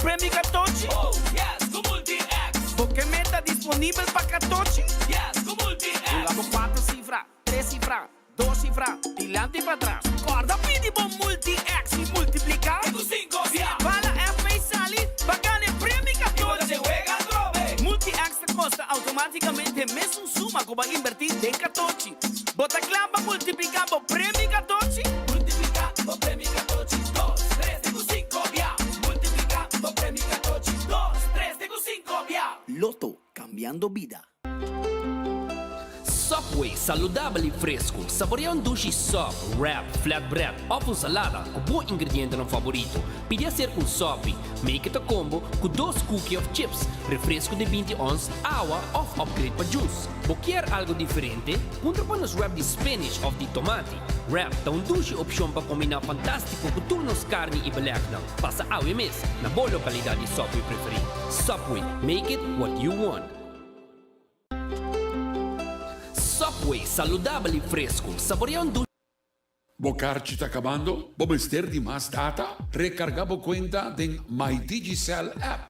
Premio Catochi? Oh, yes, ku Multi-X! Bo ke meta disponibel pa Catochi? Yes, ku Multi-X! Hunga bo kuater sifra, tres sifra, dos sifra, dilanti i patras. Kòrda pidi bo Multi-X i multipliká. Te ku sinku bia! Si bala FP sali, bo a gana e Premio I bo ta Catochi! den wega atrobe! Multi-X ta kosta outomátikamente mesun suma ku bo a inbertí den Catochi. Bo ta kla pa multipliká bo premio Catochi? Multipliká bo premio Catochi, dos, tres te ku sinku bia. Multipliká bo premio Catochi, dos, tres te ku sinku bia. Lotto, cambiando bida. Subway, saludabel y fresco. Saborea un dushi sub, wrap, flatbread of un salada cu bo ingredientenan favorito. Pidi acerca un sopi. Make it a combo cu dos cookie of chips, refresco di binti ons, awa of upgrade pa juice. Bo kier algo diferente? Puntra pa nos wrap di spinach of di tomati. Wrap ta un dushi opcion pa combina fantastico cu tur nos carni y belegnan. Pasa awe mes na bo localidad di Subway preferi. Subway, make it what you want. Subway, saludabel y fresco. Saborea un dushi. Bo karchi ta kabando? Bo mester di mas data? Rekargá bo kuenta den My Digicel app.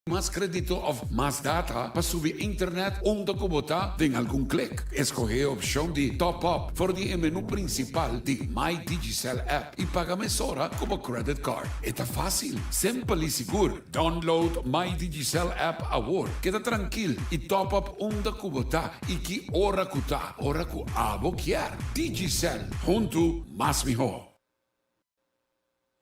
Mas kredito òf mas data pa subi internet unda ku bo ta den algun klik. Eskohé e opshon di Top Up for di e menú prinsipal di My Digicel app i paga mesora ku bo credit card. E ta fásil, simpel i sigur. Download My Digicel app awor. Keda trankil i top up unda ku bo ta i ki ora ku ta, ora ku abo kier. Digicel, huntu mas mihó.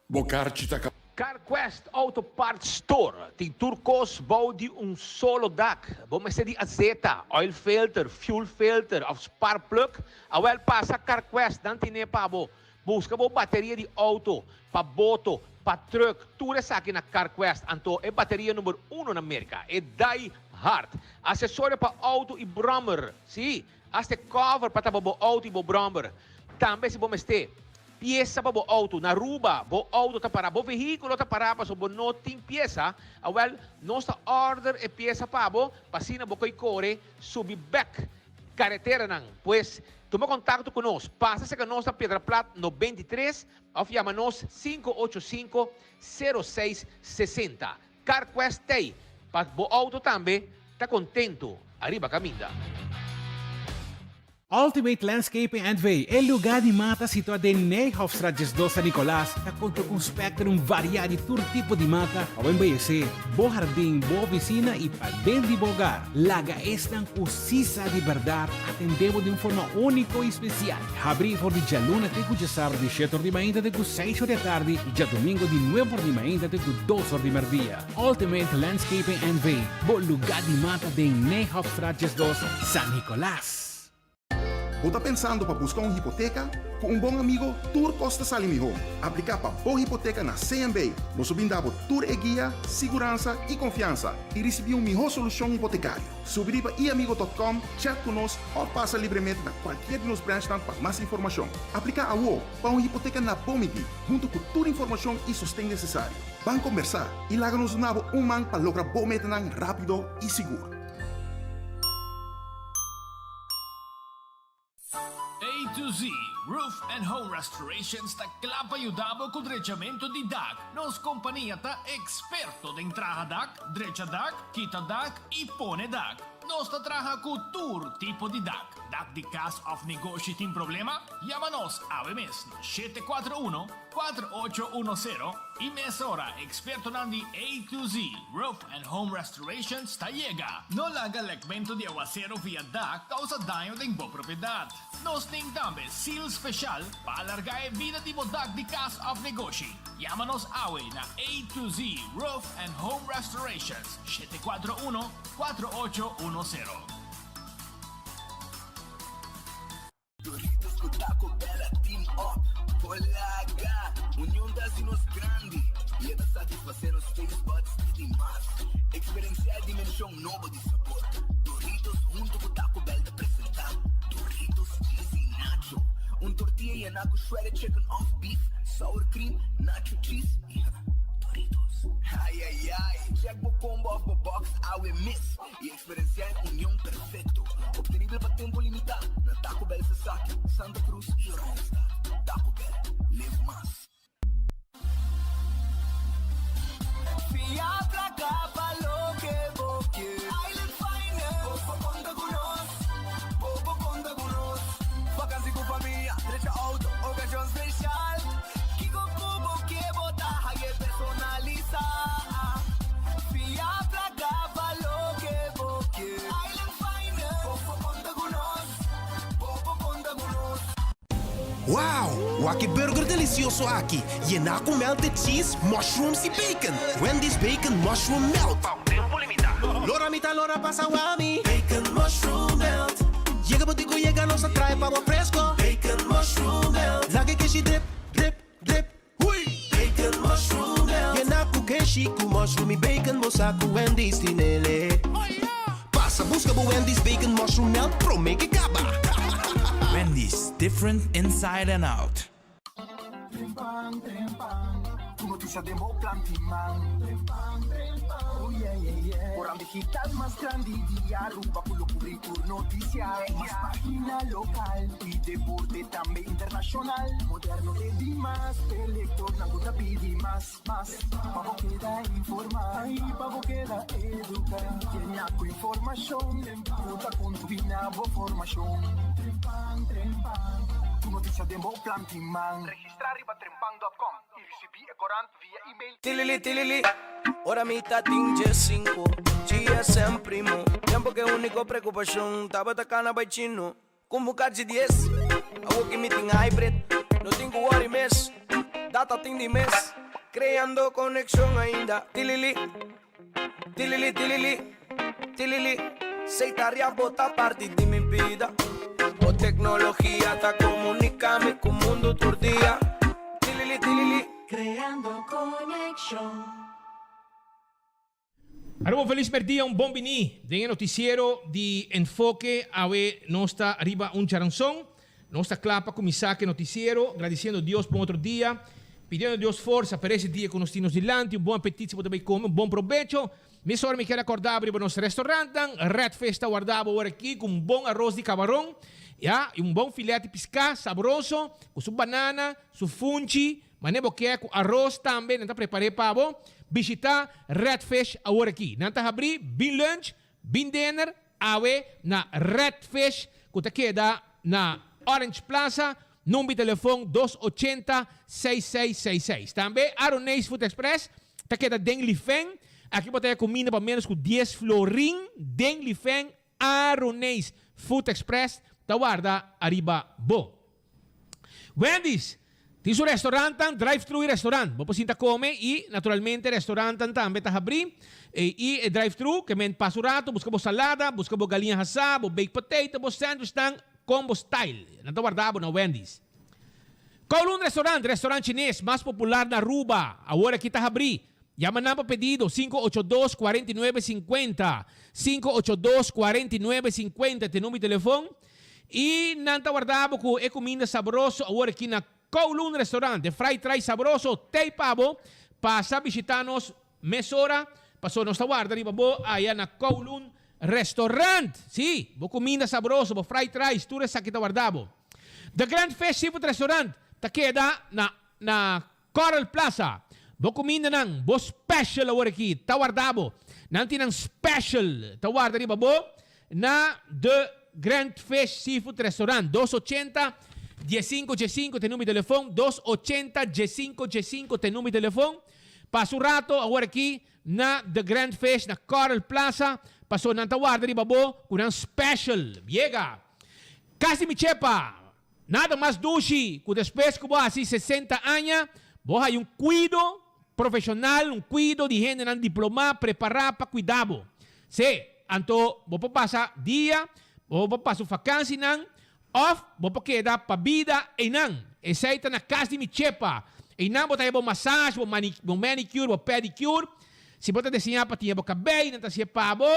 Bo karchi ta. CarQuest Auto Parts Store tin tur kos bou di un solo dak. Bo mester di azeta, oil filter, fuel filter of spark plug? Awel pasa CarQuest, nan tine pa bo. Buska bo bateria di auto, pa boto, pa truck, tur esaki na CarQuest. Anto e bateria number uno na Merca, e Die Hard. Asesorio pa auto y brommer, si, hasta e cover pa tapa bo auto y bo brommer. Tambe si bo mester piesa pa bo auto na Aruba, bo auto ta para, bo vehiculo ta para pasobra bo no tin piesa, awel nos ta order e piesa pa bo pa asina bo koe kore subi bek kareteranan. Pues tuma kontakto ku nos, pasa serka nos na Piedra Plat 93 òf yama nos 585 06 60. CarQuest t'ei pa bo auto tambe ta kontentu ariba kaminda. Ultimate Landscaping NV, e lugar di mata situa den Nijhofstraat 12 San Nicolas, ta conta cu un spectrum varia di tur tipo di mata pa bo embellece bo hardin, bo oficina y paden di bo hogar. Laga esnan cu si sa di berdad atende bo di un forma unico y special. Habri for di djaluna te cu djasabra di shete or di mainta te cu seis or di atardi y djadomingo di nuebe or di mainta te cu dos or di merdia. Ultimate Landscaping NV, bo lugar di mata den Nijhofstraat 12 San Nicolas. Bo ta pensando pa buska un hipoteka? Ku un bon amigo tur kos ta sali mihó. Apliká pa bo hipoteka na CMB. Nos lo bin da bo tur e guia, siguransa i konfiansa i risibí un mihó solushon hipotekario. Subi riba iamigo.com, chat ku nos òf pasa libremente na kualkier di nos branchnan pa mas informashon. Apliká awo pa un hipoteka na bo midí, huntu ku tur informashon i sosten nesesario. Ban kombersá i laga nos duna bo un man pa logra bo metanan rápido i sigur. A to Z Roof and Home Restorations ta kla pa yuda bo ku drechamentu di dak. Nos kompania ta eksperto den traha dak, drecha dak, kita dak i pone dak. Nos ta traha ku tur tipo di dak. Dak di kas òf negoshi tin problema? Yama nos awe mes na 741 4810 i mesora ekspertonan di A to Z Roof and Home Restorations ta yega. No laga lekmento di awasero via dak causa daño den bo propiedad. Nos tin tambe seal special pa alarga e bida di bo dak di cas of negoshi. Yama nos awe na A to Z Roof and Home Restorations, 741 4810. Doritos ku Taco Bell a team up. Polaga! Union ta hasi nos grandi i e ta satisfasé nos taste buds di dimas. Eksperensiá e dimenshon nobo di sabor. Doritos huntu ku Taco Bell ta presentá Doritos Cheesy Nacho, un tortilla yená ku shredded chicken òf beef, sour cream, nacho cheese i Doritos. Ai ai ai! Check bo combo òf bo box awe mes i Eksperensiá e union perfekto, optenibel pa tempu limitá na Taco Bell Sasaki, Santa Cruz i Oranjestad. Taco Bell, live mas. Wow! Wak e burger delicioso aki, yená cu melted cheese, mushrooms y bacon! Wendy's Bacon Mushroom Melt! Pa un tempo limita. Lora mi ta lora pasa wami. Bacon Mushroom Melt. Yega bo tin cu yega nos a trae pa bo fresco. Bacon Mushroom Melt. Laga e keshi drip, drip, drip, hui! Bacon Mushroom Melt. Yená cu keshi cu mushroom y bacon bo sa cu Wendy's tin ele. Pasa busca bo Wendy's Bacon Mushroom Melt prome ke caba. Wendy's, different inside and out. Trempan, trempan, ku notisia den bo plan tin man. Trempan, trempan, oh yeah, yeah, yeah. Koran digital mas grandi di Aruba ku lo kubri tur notisia. Mas pagina lokal i deporte tambe internashonal. Moderno te dimas, p'e lektornan ku ta pidi mas. Mas pa bo keda informá i pa bo keda eduká. Yena ku informashon ku ta kontribuí na bo formashon. Trempan, trempan, tur notisia den bo plan tin man. Registrá riba trempan dòt kòm i risibí e korant via email. Tilili tilili, ora mi ta tin diesinco, GSM primo, tempo ke unico preocupacion tabata cana bay chino. Con bo carchi dies, awo ki mi tin hybrid, no tin cu worry mes, data tin di mes, creando conexion ainda, tilili, tilili tilili, tilili, sey ta ria bo ta parti di mi bida, bo tecnologia ta comunica mi cu mundo tur dia, tilili tilili. Creando conexion. Aruba un felis merdia, un bon bini den e noticiero di Enfoke. Awe nos ta riba un charanzon. Nos ta cla pa cuminsa cu e noticiero, gradiciendo Dios pa un otro dia, pidiendo Dios forsa pa ese dia cu nos tin nos dilanti. Un bon apetit si bo ta bay come, un bon probecho. Mesora mi kier acorda bo riba nos restaurantnan. Red Fish ta warda bo awor aki cu un bon aros di cabaron, ya, y un bon filet di pisca sabroso cu su banana, su funchi, Mane bo ke ku aros tambe nan ta prepar'é pa bo. Bishitá Red Fish awor aki. Nan ta habrí bin lunch, bin dinner awe na Red Fish ku ta keda na Orange Plaza, number di telefon 280 6666. Tambe Aroneis Food Express ta keda den Lifen. Aki bo ta haña kuminda pa ménos ku dies florin den Lifen. Aroneis Food Express ta warda ariba bo. Wendy's tin su restaurantnan, drive-thru y restaurant. Bo por sinta come y naturalmente restaurantnan tambe ta habri. Y e drive-thru ke men pasa un rato busca bo salada, busca bo galiña hasá, bo baked potato, bo sandwichnan con bo style. Nan ta warda bo na Wendy's. Kowloon Restaurant, restaurant chines mas popular na Aruba, awor aki ta habri. Yama nan pa pedido, 582 49 50. 582 49 50 ta e number di telefon. I nan ta warda bo ku e kuminda sabroso awor aki na Kowloon Restaurant. E fried rice sabroso tei pa bo. Pasa bishita nos mesora pasobra nos ta warda riba bo aya na Kowloon Restaurant. Sí, bo kuminda sabroso, bo fried rice, tur esaki ta warda bo. The Grand Fish Seafood Restaurant ta keda na na Coral Plaza. Bo kumindanan, bo special awor aki ta warda bo. Nan tin nan special ta warda riba bo na The Grand Fish Seafood Restaurant. Dos ochenta, diesinco diesinco ta e number di telefon. Dos ochenta, diesinco diesinco ta e number di telefon. Pasa un rato awor aki na The Grand Fish na Coral Plaza pasobra nan ta warda riba bo ku nan special. Yega! Kasi mi chepa! Nada mas dushi ku despues ku bo hasi sesenta aña, bo haya un kuido profeshonal, un kuido di hendenan diplomá, prepará pa kuida bo. Sí, anto bo por pasa dia, bo por pasa un fakansinan, òf bo por keda pa bida einan. Esei ta na kas di mi chepa. Einan bo ta haya bo masash, bo bo manicure, bo pedicure. Si bo ta deseñá pa tiña bo kabei, nan ta hasié pa bo.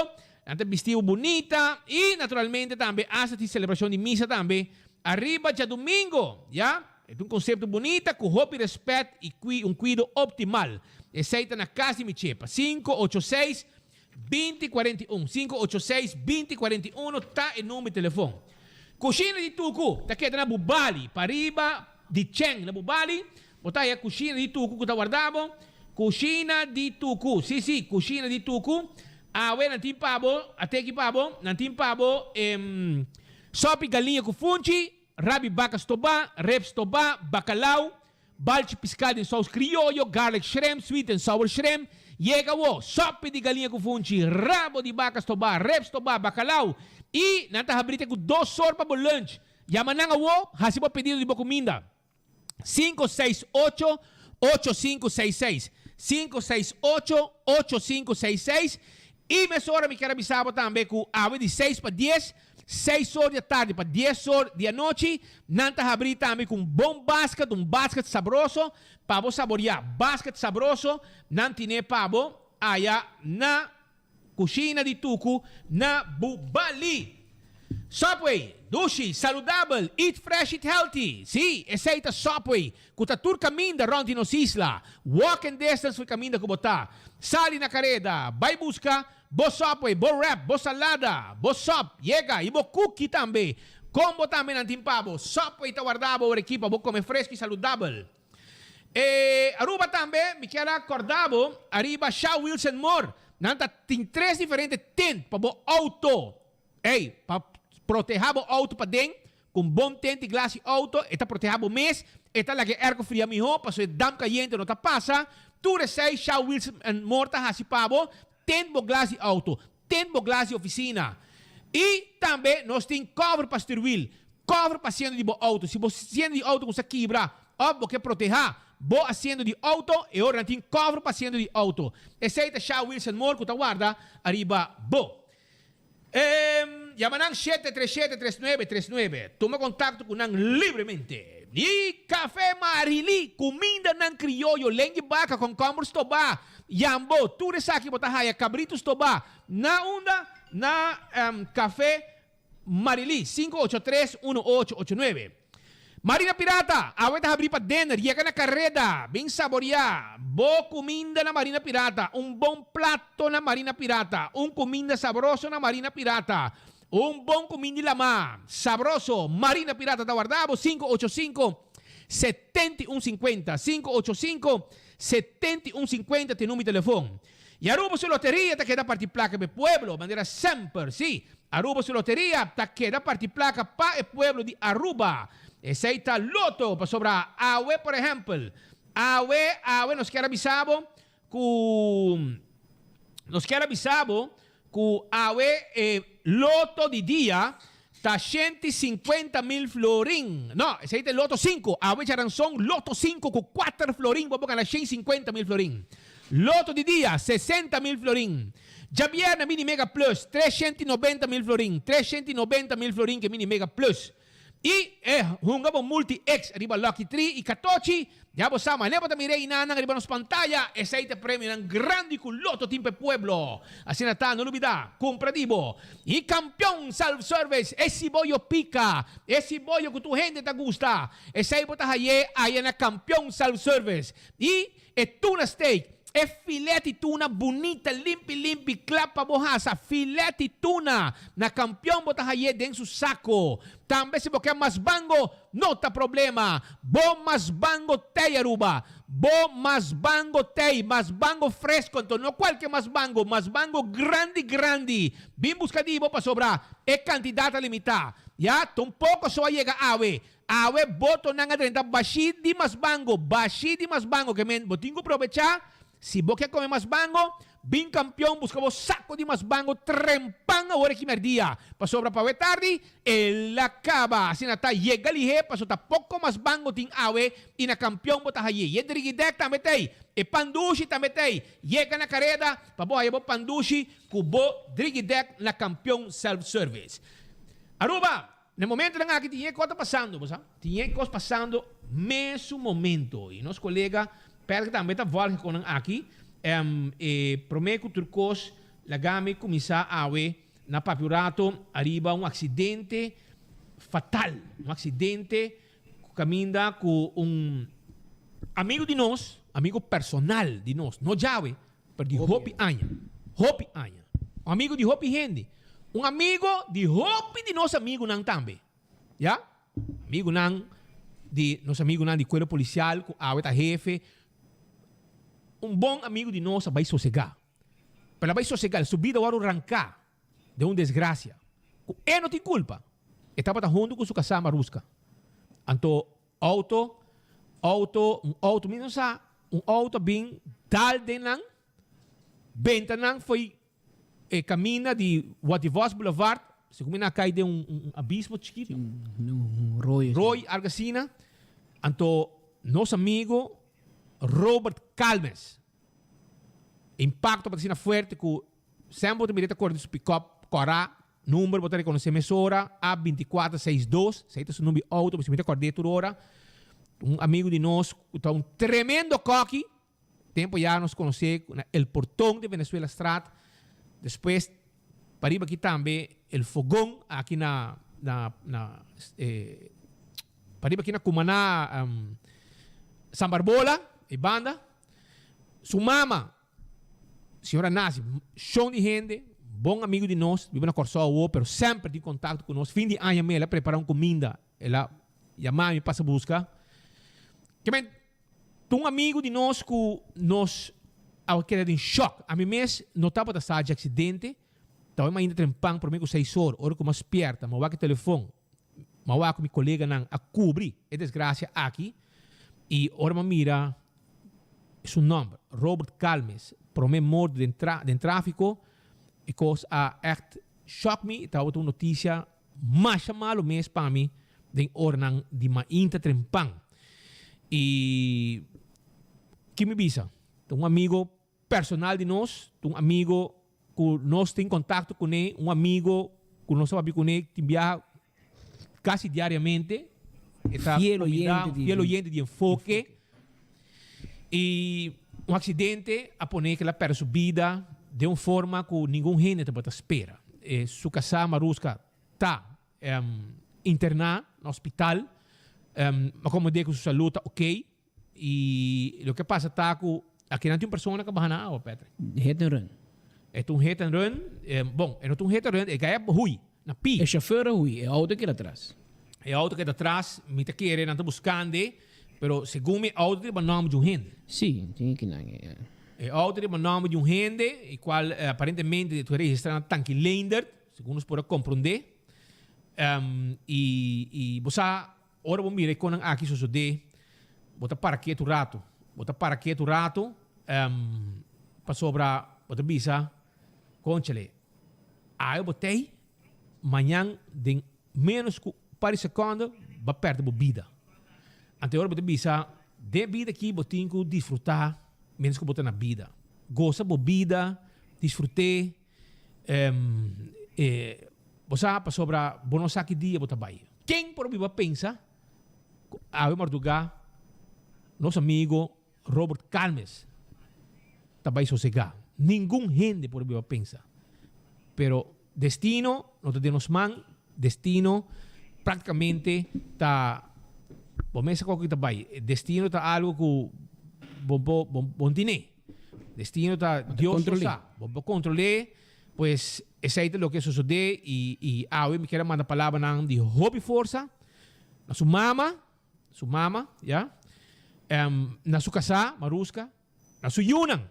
Nan ta bisti bo bunita y naturalmente tambe hasta tin celebracion di misa tambe ariba djadumingo, ya. E ta un concepto bunita cu hopi respet y cui un cuido optimal. Esey ta na cas di mi chepa. Cinco ocho seis, binti cuarenta y un, cinco ocho seis, binti cuarenta y uno ta e number di telefon. Cushina di Tucu ta keda na Bubali, pariba di Cheng na Bubali. Bo ta haya kushina di tuku ku ta warda bo? Kushina di tuku, si si, kushina di tuku. Awe nan tin pa bo, a teki pa bo, nan tin pa bo sopi galiña ku funchi, rabi baka stobá, ribs stobá, bakalau, balchi piská den sous krioyo, garlic shrimp, sweet and sour shrimp. Yega awo, sopi di galiña ku funchi, rabo di baka stobá, ribs stobá, bakalau. I nan ta habri te ku dos or pa bo lunch. Yama nan awo, hasi bo pedido di bo kuminda. 568 8566 568 8566 I mesora mi kier a bisa bo tambe ku awe di seis pa dies, seis or di atardi pa dies or di anochi, nan ta habrí tambe ku un bon basket, un basket sabroso pa bo saboriá. Basket sabroso nan tine pa bo aya na Kushina di Tuku na Bubali. Subway, dushi, saludabel, eat fresh eat healthy. Sí, esei ta Subway, ku ta tur kaminda rònt di nos isla. Walking distance for kaminda ku bo ta. Sali na kareda, bai buska bo Subway, bo wrap, bo salada, bo sòp, yega, i bo kuki tambe. Kombo tambe nan tin pa bo. Subway ta warda bo ora aki pa bo kome fresku i saludabel. E Aruba tambe, mi kier a corda bo ariba Shaw Wheels and More. Nan ta tin tres diferente tent pa bo auto. Ey, pa proteha bo auto paden cu un bon tent di glas di auto, e ta proteha bo mes, e ta laga e airco fria miho pasobra e damp cayente no ta pasa. Tur esey Shaw Wheels and More ta haci pa bo, tent bo glas di auto, Ten bo glas di oficina. Y tambe nos tin cover pa stuurwiel, cover pa asiento di bo auto. Si bo asiento di auto cuminsa kibra of bo ke proteha bo asiento di auto, e ora nan tin cover pa asiento di auto. Esey ta Sha Wilson Moore cu ta warda ariba bo. Yama nan 737 3939. Tuma contacto cu nan libremente. Y Cafe Marily, cumindanan crioyo, lengui baca, concomber stoba. Yambo, tur esaki bo ta haya cabrito stobá na unda? Na Café Marily, 583 1889. Marina Pirata, awe ta habrí pa dinner, yega na careda, bin saboreá bo cuminda na Marina Pirata, un bon plato na Marina Pirata, un cuminda sabroso na Marina Pirata, un bon cuminda di lamá, sabroso, Marina Pirata ta warda bo, 585 7150, 585 71 50 ta e number di telefon. Y Aruba su loteria ta keda parti placa pa e pueblo, manera semper, si, Aruba su loteria ta keda parti placa pa e pueblo di Aruba. Esey ta loto, pasobra awe, por ehempel, awe, awe nos kier a bisa bo cu, nos kier a bisa bo Ku awe e loto di dia ta 150 mil florin. No, esei ta e loto sinku. Awe djaranson loto sinku ku kuater florin bo por gana 150 mil florin. Loto di dia 60 mil florin. Djabièrnè mini mega plus 390 mil florin. 390 mil florin ku e mini mega plus. I e hunga bo Multi X riba Lucky Tree i Katochi, ya bo sa manera bo ta mira einanan riba nos pantaya, esei ta e premionan grandi ku Lotto tin pa e pueblo. Asina ta, no lubida, kumpra di bo. I Kampion Self Service, e siboyo pika, e siboyo ku tur hende ta gusta, esei bo ta haye aya na Kampion Self Service. I e tuna steak, e filet di tuna bunita, limpi limpi, kla pa bo hasa. Filet di tuna na Kampion bo ta haye den su sako. Tambe si bo ke mas bango, no ta problema. Bo mas bango tei Aruba. Bo mas bango tei, mas bango fresco, anto no kualke mas bango, mas bango grandi grandi. Bin buska di bo pasobra e kantidat ta limitá. Ya, ta un poko so a yega awe. Awe botonan a drenta bashí di mas bango, bashí di mas bango, ke men bo tin ku probechá, si bo ke kome mas bango, bin kampion buska bo sako di mas bango trempan awor aki mèrdia, pasobra pa awe tardi el a kaba. Asina ta yega lihé paso ta poko mas bango tin awe i na kampion bo ta haye. Ye drigidèk tambe t'ei, e pandushi tambe t'ei, yega na kareda pa bo haya bo pandushi ku bo drigidèk na Kampion Self Service. Aruba! Na e momentonan aki tin e kos ta pasando, bo sa. Tin e kos pasando mesun momento. I nos kolega Patrick tambe ta volg e konan aki. E prome ku tur kos laga mi kuminsá awe na papia un rato ariba un aksidente fatal. Un aksidente ku kaminda ku un amigu di nos, amigu personal di nos, no djawe, Pero di hopi aña, hopi aña. Un amigo di hopi hende. Un amigo di hopi di nos amigunan tambe. Ya? Amigunan di nos amigunan di cuerpo policial cu awe ta hefe. Un bon amigo di nos a bay sosega. Pero a bay sosega, su bida wòrdu ranká den un desgracia. Cu e no tin culpa. E tabata hunto cu su casá Maruska. Anto Auto, auto, un auto, mi no sa, un auto a bin dal den nan, benta nan fo'i e caminda di Wativos Boulevard. Segun mi nan a kai den un un abismo chikitu. Un rooi. Rooi, algo asina. Anto nos amigo Robert Calmes. Impacto tabata asina fuerte cu Sam bo ta mira ta core den su pick-up cora, number bo ta reconoce mesora, A 24 62, esey ta su number di auto, pasobra mi ta cord'e tur ora. Un amigo di nos cu ta un tremendo coki, tempo ya nos conoce na El Porton di Venezuela Straat, despues pariba aki tambe El Fogon aki na na na pariba aki na Cumaná San Barbola e banda. Su mama, señora Nasi, shon di hende, bon amigo di nos, biba na Kòrsou awor, pero semper tin kontakto ku nos. Fin di aña mi el a prepara un kuminda, el a yama mi pasa buska. Ke men, ta un amigo di nos ku nos a keda den shòk. Ami mes no tabata sa dje aksidente, tabata mainta trempan promé ku seis or, ora ku mi a spièrta, mi a wak e telefon, Mi a wak ku mi koleganan a kubri e desgrasia aki i ora mi a mira su nòmber, Robert Calmes, promé morto den den tráfiko, e kos a ègt shòk mi. Tabata un notisia masha malu mes pa mi den oranan di mainta trempan. I ki mi bisa? Ta un amigo personal di nos, ta un amigo ku nos tin kontakto kuné, un amigo ku nos ta papia kuné tin biaha kasi diariamente. E ta Fiel kumindá, oyente un di fiel oyente di Enfoke. I un aksidente a pone ku el a pèrdè su bida den un forma ku ningun hende tabata spera. E su kasá Maruska ta interná na hospital, a komod'é ku su salú ta okey. Y loke a pasa ta cu akinan tin un persona cu a baha na awa, Patrick. Hit and run. E ta un hit and run. Bon, e no ta un hit and run, e guy a hui na pi. E chauffeur a hui, e auto keda atras. E auto keda atras, mi ta kere nan ta buscand'e, pero segun mi e auto ta riba nomber di un hende. Si, tin kinan e, ya. E auto riba nomber di un hende, e cual aparentemente ta registra na Tanki Leendert, segun nos por a comprende. Y, y bo sa. Ora bo mira e konan aki sosodé, bo ta para ketu ratu. Bo ta para ketu ratu, pasobra bo ta bisa, Kónchale, awe bo t'ei, mañan den ménos ku un par di sekònde bo a pèrdè bo bida. Anto e ora bo ta bisa, den e bida aki bo tin ku disfrutá miéntras ku bo ta na bida. Gosa bo bida, disfrut'é. Bo sa pasobra bo no sa ki dia bo ta bai. Ken por biba pensa ku awe mardugá nos amigo Robert Calmes ta bai sosegá? Ningun hende por biba pensa. Pero destino no ta den nos man, destino práktikamente ta bo mes sa kiko ta bai. Destino ta algu ku bo bo bo no tine. Destino ta Dios lo sa. Bo por control'é, pues esei ta loke a sosodé y y awe mi kier a manda palabranan di hopi forsa na su mama, su mama, ya, na su casá, Maruska, na su yunan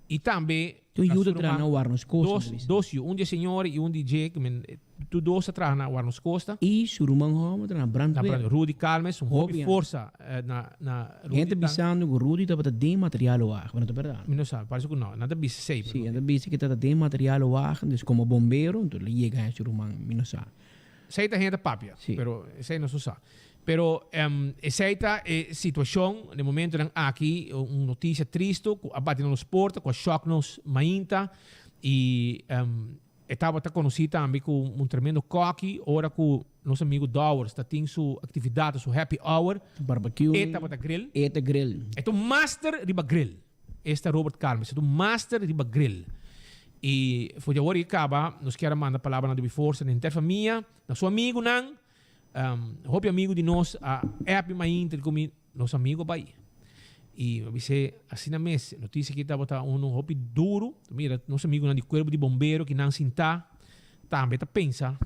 y tambe Tu na yu su ta traha ruman. na Warnos Costa, Dos, mi bisa. dos yu, un di e señora y un di dje, ke men, tur dos ta traha na Warnos Costa. Y su ruman homber ta na Na brandweer. brandweer. Rudy Calmes, un hopi Hopi, ja. forsa na, na Rudy Hende ta. bisando ku Rudy tabata den materiaalwagen, pero no ta berdad. Mi no sa, parece ku no. Nan ta bisa esei, pero Sí, nan ta bisa ku e tabata den materiaalwagen, dus komo bombero, enton el a yega haña su ruman, mi no sa. Esei ta hende ta papia, Sí. pero esei nos no sa. Pero esei ta e situashon den momentonan aki, un notisia tristo ku a bati na nos porta, ku a shòk nos mainta i E tabata konosí tambe ku un tremendo kòki ora ku nos amigu Dowers ta tin su aktividat, su happy hour. Barbecue. E tabata grill. E ta grill. E ta un master riba grill. Esta Robert Calmes e ta un master riba grill. I for di awor i kaba nos kier a manda palabranan di hopi forsa na henter famia, na su amigunan. Hopi amigu di nos a app mi mainta di ku mi nos amigu a bai. I mi a bis'é asina mes, notisia aki tabata unu hopi duru. Mira, nos amigunan di kuerpo di bombero ki nan sintá tambe ta pensa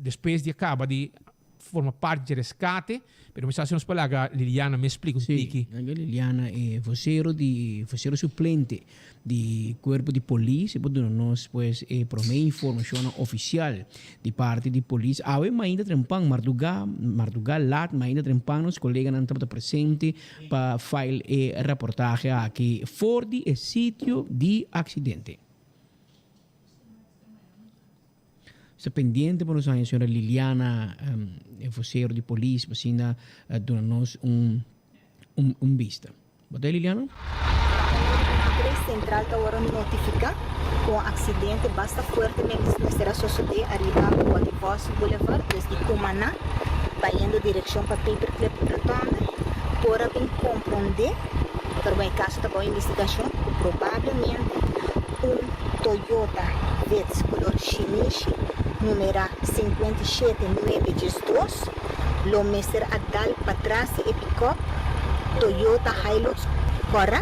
despues di a kaba di forma parti dje reskate. Pero mi sa si nos por laga Liliana mes splika un tiki. Sí, laga Liliana, e vocero di vocero suplente di cuerpo di polis e por duna nos pues e prome informacionnan oficial di parti di polis. Awe mainta trempan marduga, marduga laat mainta trempan nos coleganan tabata presente pa file e reportahe aki for di e sitio di accidente. Sta pendiente pa nos haña señora Liliana, e vocero di polis, pa asina duna nos un un bista. Bo ta Liliana? Tres central ta worde notifica cu un accidente basta fuertemente mester a sosode ariba Body Vos Boulevard desde Cumaná bayendo direccion pa Paperclip Rotonde. Por a bin compronde, pero bon e caso ta bao investigacion, cu probablemente un Toyota Vitz color shinishi numera 57912 lo mester a dal patras di e pickup Toyota Hilux kòrá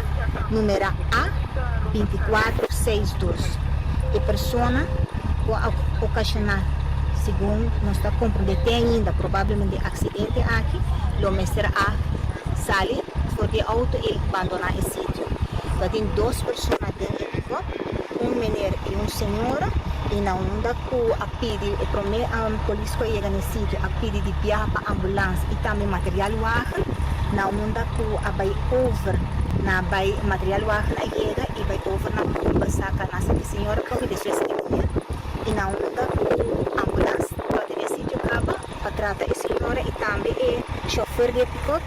numera A 24 seis dos. E persona ku a okashoná, segun nos ta komprendé te ainda probablemente e aksidente aki, lo mester a sali for di e outo i bandoná e sitio. Tatin dos persona den e pickup, un meneer i un señora, i na unda ku a pidi e promé polis ku a yega na e sitio a pidi di biaha pa ambulans i tambe material wagen na unda ku a bai over na bai material wagen a yega i bai over na pumba saka na saka e señora prome despues e muher i na unda ku ambulans tabata na e sitio kaba pa trata e señora i tambe e chauffeur di e pickup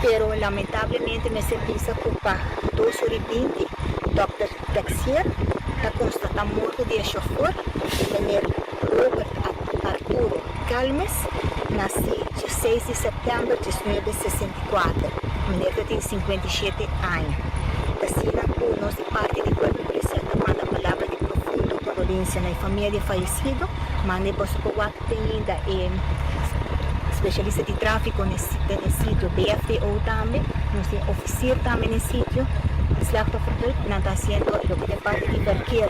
pero lamentablemente mester bisa ku pa dos ora i binti dokter Texier ta constata morto di e chauffeur, meneer Robert Arturo Calmes, naci dieseis di september diesnuebe 64. Meneer ta tin 57 aña. T'asina cu nos di parti di Cuerpo Policial ta manda palabra di profundo condolencia na e famia di e fayecido. Manda e boso por wak te ainda e specialista di trafico den e sitio, BFTO tambe. Nos tin oficier tambe den e sitio. Slachtofferhulp nan ta haciendo loke ta e parti di verkeer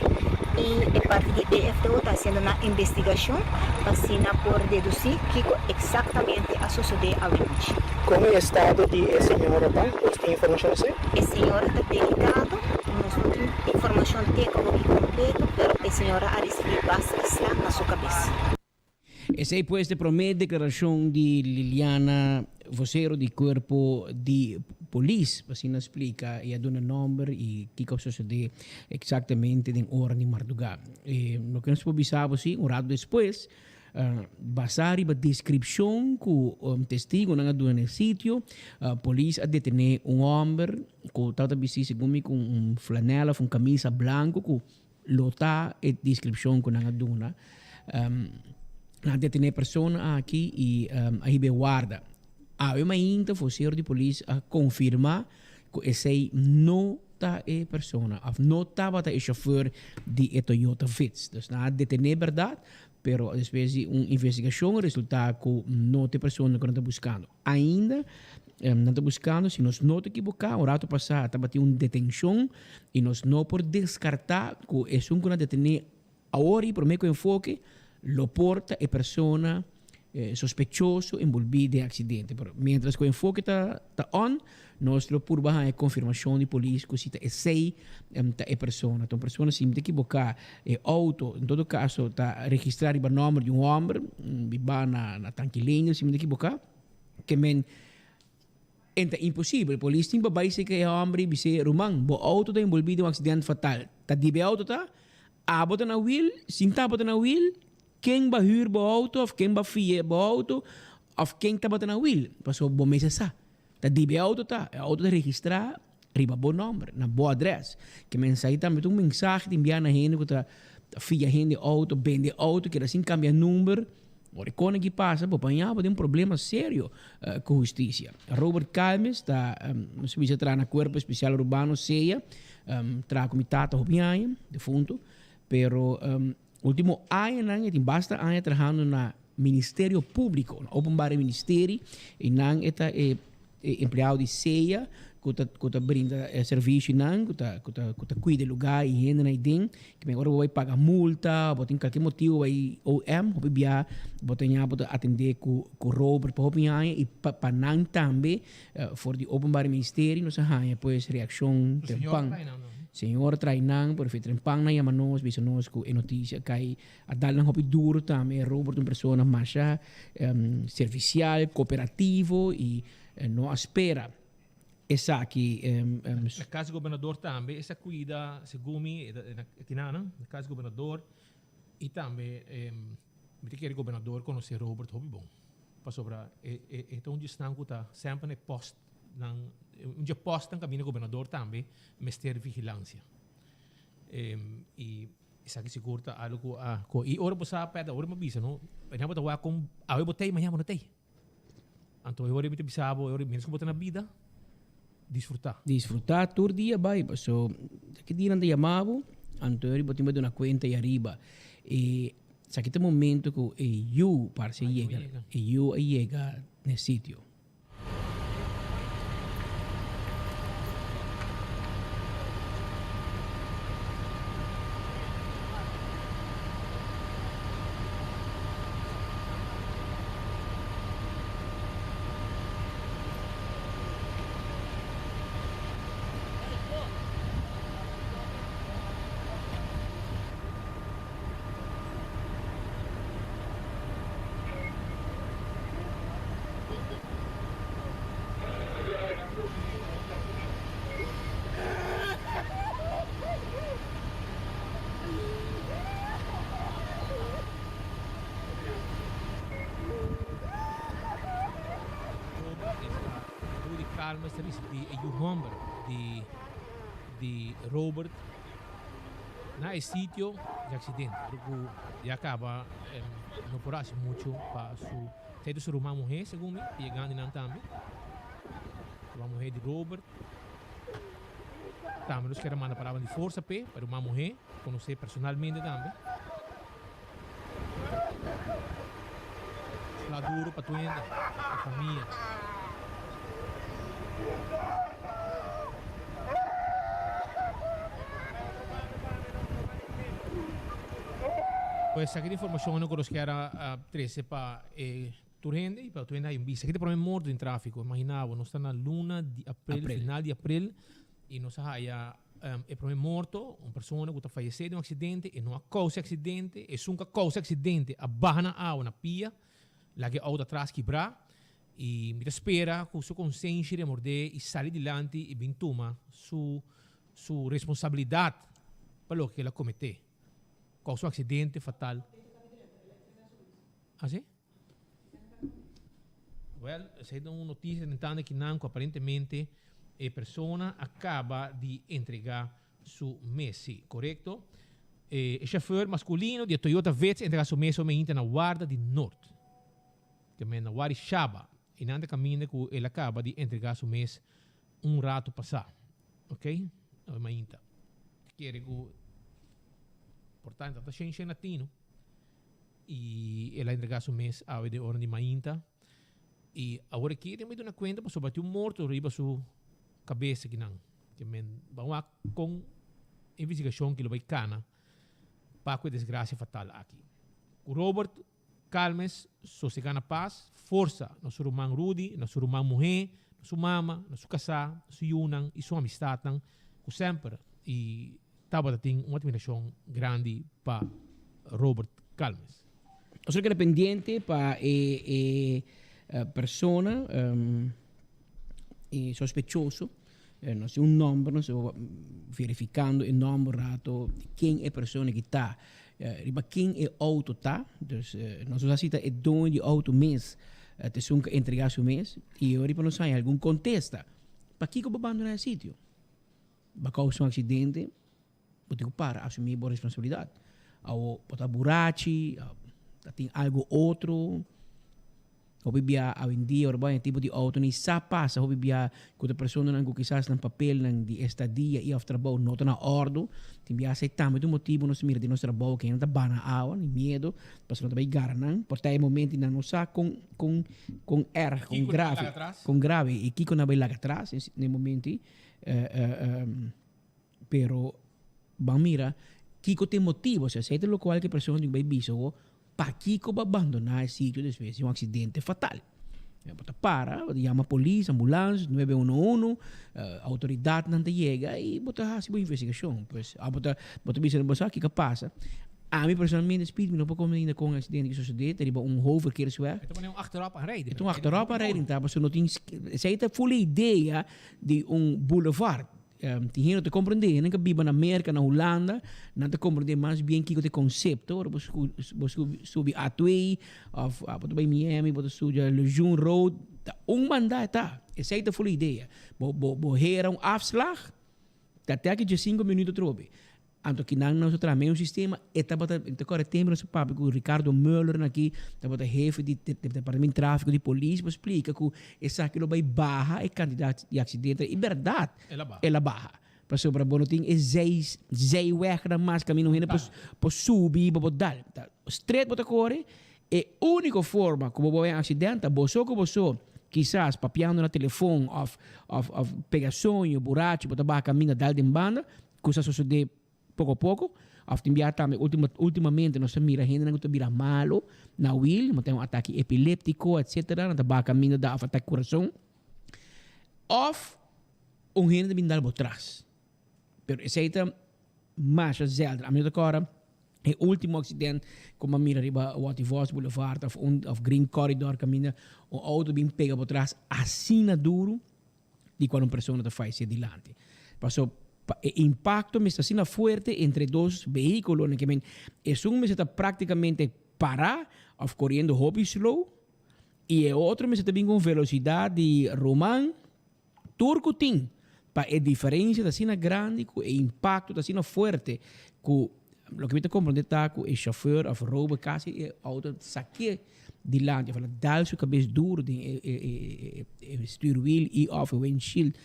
y e parti di BFTO ta haciendo nan investigacion pa asina por deduci kico exactamente a sosode awenochi. Con e estado di e señora ta? Nos tin informacion esey? E señora ta delicado, nos no tin informacion teco y completo, pero e señora a ricibi basta sla na su cabes. Esei pues ta e promé deklarashon di Liliana, vosero di Kuerpo di Polis, pa asina splika i a duna nòmber i kiko a sosodé eksaktamente den ora di mardugá. Loke nos por bisa bo si, un ratu despues, basá riba deskripshon ku testigunan a duna na e sitio, polis a detené un hòmber ku tabata bistí segun mi ku un flanèl òf un kamisa blanku ku Lo ta e descripcion cu nan a duna. Nan a detene e persona aki y a hiba e warda. Awe mainta vocero di polis a confirma cu esey no ta e persona of no tabata e chauffeur di e Toyota Vitz. Dus nan a detene berdad, pero despues di un investigacion a resulta cu no ta e persona cu nan ta buscando. Ainda nan ta buskando, si nos no ta ekiboká, un rato pasá tabatin un detenshon i nos no por deskartá ku esun ku nan detené awor i promé ku enfoke lo por ta e persona sospechoso enbolbí den e aksidente. Pero miéntras ku enfoke ta ta on, nos lo purba haña konfirmashon di polis ku si ta esei ta e persona. Ta un persona, si mi ta ekiboká, e outo en todo kaso ta registrá riba nòmber di un hòmber bibá na na Tankileño, si mi ta ekiboká. Ke men en ta imposibel. Polis tin pa bai seka e hòmber i bis'é, Ruman, bo outo ta enbolbí den un aksident fatal. Ta di bo e outo ta? Abo ta na wil? Sin ta abo ta na wil, ken ba hür bo outo òf ken ba fia bo outo òf ken tabata na wil? Pasobra bo mester sa. Ta di bo e outo ta? E outo ta registrá riba bo nòmber, na bo adrès. Ke mensahe tambe ta un mensahe ta enviá na hende ku ta fia hende outo, bende outo, keda sin kambia number. Ora e kos aki pasa, bo paña bo den un problema serio ku hustisia. Robert Calmes ta, nos a bisa traha na Kuerpo Espesial Urbano, SEA, traha ku mi tata hopi aña, defunto, pero ultimo añanan e tin basta aña trahando na Ministerio Públiko, na Openbare Ministerie, i nan e ta e empleado di SEA ku ta ku ta brinda e servisionan, ku ta ku ta ku ta kuida e lugá i hendenan ei den. Ke men ora bo bai paga multa, bo tin kalke motibu bai OM, hopi bia bo ta ña bo ta atendé ku ku Robert pa hopi aña i pa pa nan tambe for di Openbare Ministerie nos a haña pues reakshon trempan. Señor trae nan, por fin trempan nan yama nos bisa nos ku e notisia kai A dal nan hopi duro tambe. Robert un persona masha servicial, cooperativo y no a spera esaki. Na cas di gobernador tambe esa cuida, segun mi, e kina nan, na cas di gobernador. I tambe mi ta kere gobernador konosé Robert hopi bon, pasobra e e ta un di esnan ku ta semper na e pòstnan, un di e pòstnan kaminda gobernador tambe mester vigilansia. I esaki sigur ta algu ku a ku i ora bo sa pèrdè ora mi a bisa no, mañana bo ta wak kon awe bo tei mañana bo no tei. Anto e ora mi ta bisa bo, e ora mientras ku bo ta na bida, disfrutá. Disfrutá tur dia bai, paso ki dia nan ta yama bo, anto e ora bo tin bo duna kuenta ei ariba. E esaki ta e momento ku e yu parse yega, e yu a yega na e sitio. Robert esta Rudy Calmes ta risibí e yu hòmber di di Robert na e sitio di aksidente. Ora ku ya kaba no por hasi muchu pa su Esei ta su ruman muhé, segun mi, ta yegando nan tambe. Ruman muhé di Robert. Tambe nos kier a manda palabra di forsa p'e, pa e ruman muhé, konosé personalmente tambe. Sla duro pa tur hende, pa famia. Pues esaki ta informashonnan ku nos kier a trese pa e tur hende y pa tur hende hay un bista. Esaki ta prome morto den trafico. Imagina bo, nos ta na luna di april, final di april, y nos a haya e prome morto, un persona cu ta fayece den un accidente, e no a causa e accidente, esun cu a causa e accidente a baha na awa na pia, laga e auto atras kibra, y mi ta spera cu su consenshi remorde y sali dilanti y bin tuma su su responsabilidad pa loke el a comete. Causa un accidente fatal. Así? Well, esei ta un noticia den tanda kinan cu aparentemente e persona a caba di entrega su mes. Si, corecto. E chauffeur masculino di e Toyota Vitz a entrega su mes omeinte na warda di Noord. Te men na Wari Shaba. Y nan ta caminda cu el a caba di entrega su mes un rato pasa. Ok? Awe mainta. Kere cu por tanto ta shen shen latino. Y el a entrega su mes awe den ora di mainta. Y awor aki den mi duna cuenta pasobra tin un morto riba su cabes akinan. Ke men ban wak con investigacion ki lo bay cana pa cu e desgracia fatal aki. Cu Robert Calmes sosega na pas, forsa na su ruman Rudy, na su ruman muhé, na su mama, na su kasá, na su yunan i su amistatnan ku semper i tabata tin un admirashon grandi pa Robert Calmes. Nos a keda pendiente pa e e persona e sospechoso, nos tin un nomber, nos ta verificando e nomber rato di ken e persona ki ta. Riba ken e auto ta, dus nos no sa si ta e doño di auto mes ta esun ku a entrega su mes i ora pa nos haña algun kontesta. Pakiko bo bandona e sitio? Bo a kousa un aksidente, bo tin ku para asumí bo responsabilidat. Awo bo ta burachi, ta tin algu otro. Hopi bia awendia ora bo haña tipo di outo ni sa pasa hopi bia ku ta personanan ku kisas nan papelnan di estadia i òf trabou no ta na òrdu. Tin bia esei tambe ta un motibu nos mira den nos trabou ku hende ta bana awa ni miedu pasobra nan ta bai gara nan. Por ta e momento nan no sa kon kon kon erg kon grave kon grave i kiko nan bai laga atras na e momento ei. Pero ban mira kiko ta e motibu osea esei ta lokual ku e persona tin ku bai bisa bo Pakiko bo a bandoná e sitio despues di un aksidente fatal? Bo ta para, bo ta yama polis, ambulans, nuebe uno uno, outoridatnan ta yega i bo ta hasi bo investigashon. Pues, abo ta, bo ta bisa bo sa kiko a pasa. Ami personalmente, Speed, mi no por komprende ainda kon e aksidente ki sosodé, ta riba un hoofdverkeersweg. E ta pone un achterop aanrijding. E ta un achterop aanrijding ta, pasobra no tin, esei ta full e idea di un boulevard. Tin hende no ta comprende, hende ku biba na Merka, na Hulanda, nan ta comprende mas bien kiko ta e konsepto. Ora bo bo subi A2 of bo ta bai Miami, bo ta subi Lejeune Road, ta un banda e ta. Esei ta full idea. Bo bo bo hera un afslag, ta te aki diesinco minuut atrobe. Anto kinan nos a traha mesun sistema, e tabata, mi ta kòrda e tempu nos a papia ku Ricardo Muller aki, tabata hefe di departamento di trafiko di polis, pa splika ku esaki lo bai baha e kantidat di aksidente. I bèrdat, el a baha. Pasobra bo no tin e zij, zijwegnan mas kaminda un hende por por subi pa bo dal. Ta stret bo ta kore, e úniko forma ku bo por haña aksident ta bo so ku bo so, kisas papiando na telefon òf òf òf pega soño, burachi, bo ta baha kaminda dal den banda, Ku sa sosodé poko poko, òf tin bia tambe ultimo ultimamente nos ta mira hendenan ku ta bira malo na wil, nan tin un atake epiléptiko etcetera, nan ta baha kaminda da òf atake kurason, òf un hende ta bin dal bo tras. Pero esei ta masha zelden. Ami no ta kòrda e ultimo aksident ku mi a mira riba Watty Vos Boulevard òf un òf Green Corridor kaminda un outo bin pega bo tras asina duru. di cual un persona ta fallece dilanti. Paso pa e impacto mester asina fuerte entre dos vehiculonan ke men esun mester ta practicamente para of coriendo hopi slow y e otro mester ta bin cu un velocidad di ruman tur cu tin pa e diferencia ta asina grandi cu e impacto ta asina fuerte cu loke mi ta comprende ta cu e chauffeur of rober casi e auto saké dilanti of el a dal su cabes duro den e e stuurwiel y of e windshield.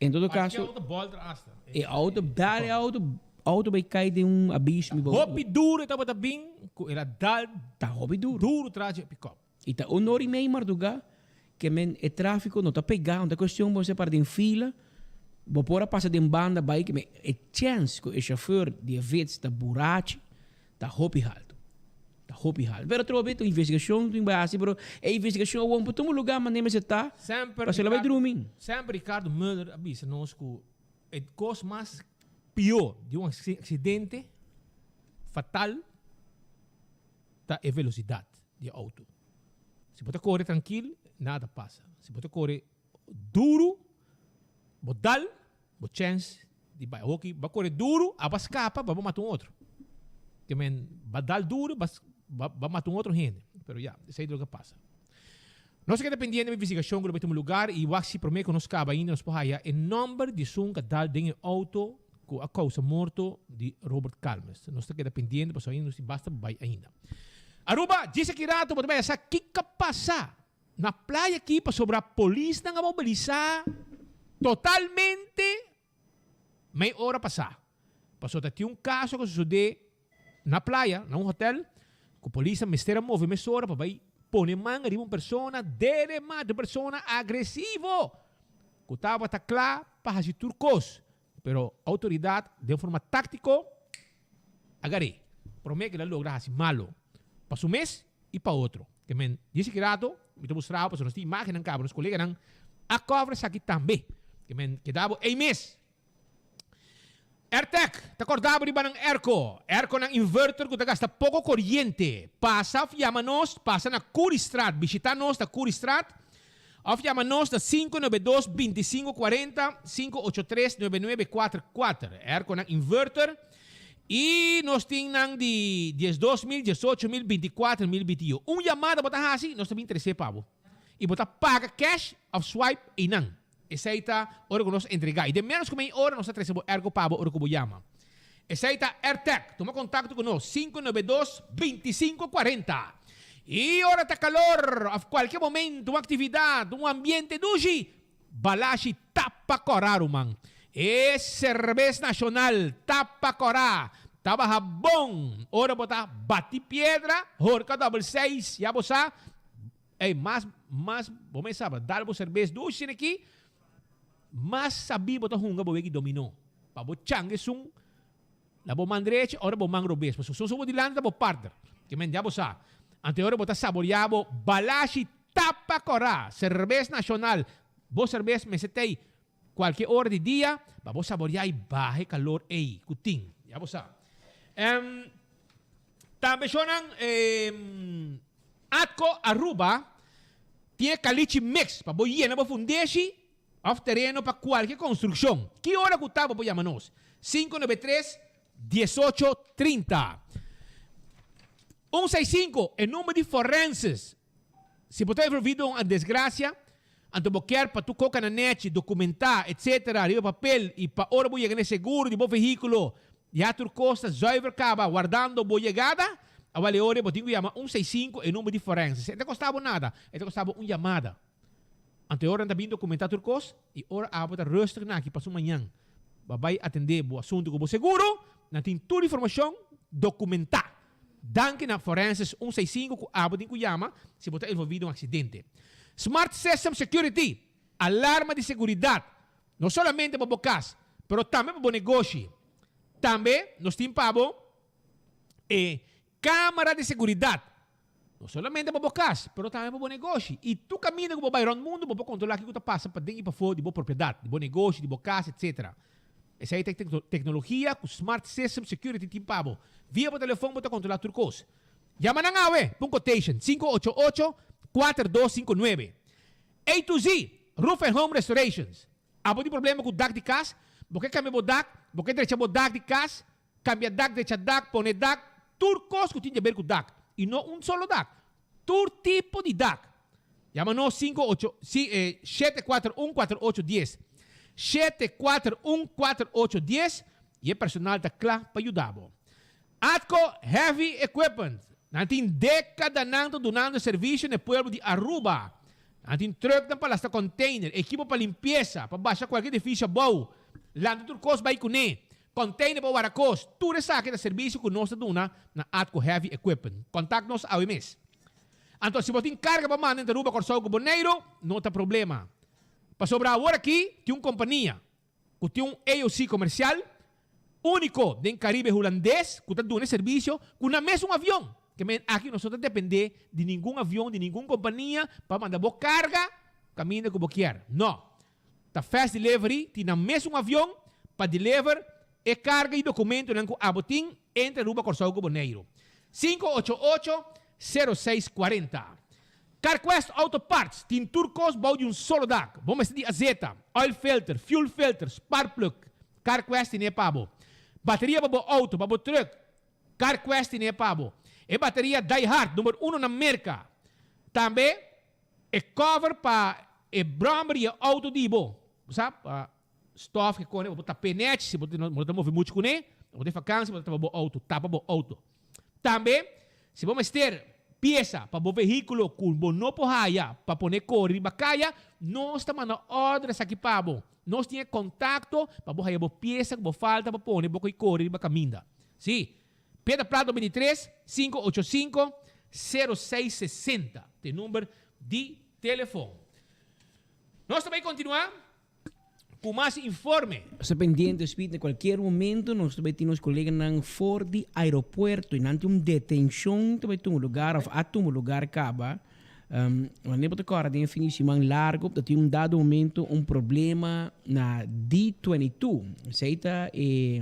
En todo caso, Parke auto bolter hasta. E auto dal e auto, auto bay cay den un abismo. Hopi duro e tabata bin cu el a dal Ta hopi duro. Duro tras dje pick-up. Y ta un ora y mei marduga ke men e trafico no ta pega, no ta cuestion bo mester para den fila, bo por a pasa den banda bay ke men e chance cu e chauffeur di e Vitz ta burachi ta hopi halto. Ta hopi halto. Pero atrobe ta un investigacion tin bay haci pero e investigacion awor por tuma lugar manera mester ta Semper pasobra lo bay drumi. Semper Ricardo Muller a bisa nos cu e cos mas pio di un accidente fatal ta e velocidad di e auto. Si bo ta core trankil, nada pasa. Si bo ta core duro, bo dal, bo chens di bai. Awor ki bo a core duro, abo a scapa, bo a mata un otro. Ke men, bo a dal duro, bo a mata un otro hende. Pero ya, esei ta loke a pasa. Nos a keda pendiente pa investigacion ku lo bai tuma lugar i wak si prome ku nos kaba ainda nos por haya e nomber di esun ku a dal den e auto ku a kousa morto di Robert Calmes. Nos ta keda pendiente pasobra ainda nos tin basta pa bai ainda. Aruba, djis aki rato bo ta bai a sa kiko a pasa na playa aki pasobra polisnan a mobilisa totalmente mei ora pasá. Pasobra ta tin un kaso ku a sosodé na playa, na un hotel, ku polis a mester a move mesora pa bai pone man riba un persona dede mata, un persona agresivo ku tabata kla pa hasi tur kos. Pero outoridat den forma táktiko a gar'é promé ku el a logra hasi malo pa su mes i pa otro. Ke men dje siki rato mi ta mustra bo pasobra nos tin imágennan kaba, nos koleganan a kòver esaki tambe. Ke men keda bo ei mes. Airtec ta kòrda bo riba nan airco, airconan inverter ku ta gasta poko koriente. Pasa òf yama nos, pasa na Curiestraat, bishita nos na Curiestraat Of yama nos na 592 25 40, 583 9944. Airconan inverter y nos tin nan di 12000, 18000, 24000 BTU. Un yamada bo ta haci, nos ta bin trece pa bo. Y bo ta paga cash of swipe eynan. Esey ta ora cu nos entrega. Y den menos cu mei ora nos ta trece bo airco pa bo ora cu bo yama. Esey ta Airtec. Tuma contacto cu nos, 592 25 40. Y ora ta calor of cualke momento, un actividad, un ambiente dushi, Balashi tapa cora ruman. E cerbes nacional tapa cora. Ta baha bon. Ora bo ta bati piedra, horca dobel seis, ya bo sa. Ey, mas, mas, bo mes saba, dal bo cerbes dushi aki, mas sabí bo ta hunga bo wegi dominó. Pa bo changa esun na bo man drechi ora bo man robes. Pasobra esun bo dilanti ta bo partner. Ke men ya bo sa. Anto e ora bo ta saboreá bo balashi tapa kòrá, serbes nashonal. Bo serbes mester ta ei kualke ora di dia pa bo saboreá i baha e kalor ei ku tin. Ya bo sa. Tambe shownan Atco Aruba tin e kalichi mix pa bo yena bo fundeshi. Òf tereno pa kualke konstrukshon. Ki ora ku ta bo por yama nos. 593 18 30. 165, e number di forenses. Si bo ta envolvido un desgracia, anto bo kier pa tur koka na nechi, documenta, etc. Riba papel y pa ora bo yega na e seguro di bo vehiculo ya tur cos ta zuiver caba wardando bo yegada, awal e ora bo tin cu yama 165, e number di forenses. E ta costa bo nada, e ta costa bo un yamada. Anto e ora nan ta bin documenta tur cos y ora abo ta rustig na aki paso mañan bo a bay atende bo asunto cu bo seguro, nan tin tur informacion documenta. Danki na Forensis un seis sinku cu abo tin cu yama si bo ta envolvi den un accidente. Smart System Security, alarma di seguridad, no solamente pa bo cas, pero tambe pa bo negoshi. Tambe nos tin pa bo e camara di seguridad, no solamente pa bo cas, pero tambe pa bo negoshi. Y tur caminda cu bo bay rond mundo bo por controla kico ta pasa paden y pafo di bo propiedad, di bo negoshi, di bo cas, etc. Esei ta e teknologia ku Smart System Security tin pa bo. Via bo telefon bo ta kontrolá tur kos. Yama nan awe pa un quotation, 588 4259. A to Z, Roof and Home Restorations. Abo tin problema ku dak di kas? Bo ke kambia bo dak? Bo ke drecha bo dak di kas? Kambia dak, drecha dak, pone dak, tur kos ku tin di aber ku dak. I no un solo dak. Tur tipo di dak. Yama nos 5 8 7 4 1 4 8 dies. 7 4 1 4 8 dies y e personal ta kla pa yuda bo. Atco Heavy Equipment. Nan tin decadanan ta dunando servicio na e pueblo di Aruba. Nan tin trucknan pa lasta container, ekipo pa limpieza, pa basha cualkier edificio abou, lanta tur cos bay cune. Container pa wara kos, tur esaki ta servicio cu nos ta duna na Atco Heavy Equipment. Contact nos awe mes. Anto si bo tin carga pa manda entre Aruba, Corsou cu Boneiru, no ta problema. Pasobra awor aki tin un compania cu tin un AOC comercial unico den Caribe Hulandes cu ta duna e servicio cu nan mes un avion. Ke men aki nos no ta depende di ningun avion, di ningun compania pa manda bo carga caminda cu bo kier. No. Ta fast delivery tin nan mesun avion pa deliver e carga y documentonan cu abo tin entre Aruba, Corsou cu Boneiru. 588 0640. Carquest Auto Parts tin tur cos bou di un solo dak. Bo mester di azeta, oil filter, fuel filter, spark plug. Carquest tine pa bo. Bateria pa bo auto, pa bo truck. Carquest tine pa bo. E bateria Die Hard number uno na Merca. Tambe E cover pa e brommer di e auto di bo, bo sa, pa stof ke kone, bo por tap'é nèchi si bo no ta move muchu kuné, bo ta den fakansi bo ta tapa bo auto, tapa bo auto. Tambe, si bo mester piesa pa bo vehíkulo ku bo no por haya pa pone kore riba kaya, nos ta manda òrder esaki pa bo. Nos tin e kontakto pa bo haya bo piesa ku bo falta pa pone bo koi kore riba kaminda. Sí. Piedra Plata 23, 585, 0660 ta e number di telefon. Nos ta bay continua cu mas informe. Nos ta pendiente Speed na cualkier momento nos ta bay tin nos coleganan for di aeropuerto y nan tin un detencion ta bay tuma lugar of a tuma lugar caba. Wanneer bo ta cora den e fin di siman largo ta tin un dado momento un problema na D22. Esey ta e.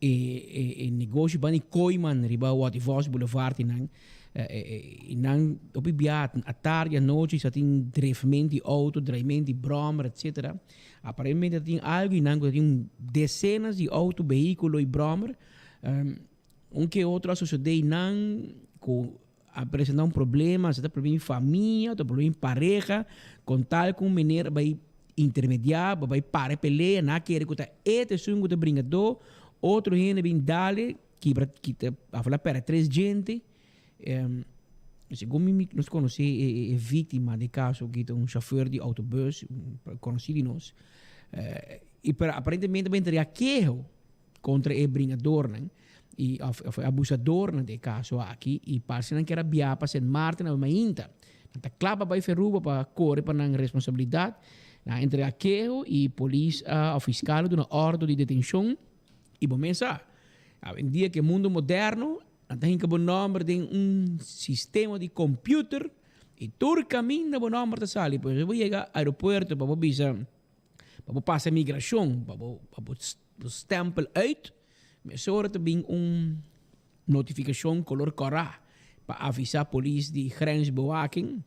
E e negoshi ban di Kooiman riba Waterfalls Boulevard y nan y nan hopi bia atardi anochi sa tin drefment di auto, draiment di brommer etc. Aparentemente ta tin algo y nan cu ta tin decenas di auto, vehiculo y brommer. Un ke otro a sucede y nan cu a presenta un problema, sa ta problema di famia, ta problema di pareha, con tal cu un meneer a bay intermedia, a bay para e pelea, nan a kere cu ta e ta esun cu ta bringador, otro hende a bin dale, kibra, kita, a perde tres djente. Segun mi nos conoce e victima di e caso aki ta un chauffeur di autobus, conoci di nos, y pero aparentemente a bay entrega keho contra e bringadornan y of of e abusadornan den e caso aki y parce nan kier a bia pa Sint Maarten awe mainta. Nan ta cla pa bay Feruba pa core pa nan responsabilidad. Nan a entrega keho y polis a of fiscal a duna ordo di detencion y bo mes sa awendia cu e mundo moderno nan ta hinca bo nomber den un sistema di computer y tur caminda bo nomber ta sali. Por eso bo yega aeropuerto pa bo bisa Pa bo pasa migrashon, pa bo pa bo stempel uit, mesora ta bin un notifikashon kolor kòrá pa avisá polis di grensbewaking.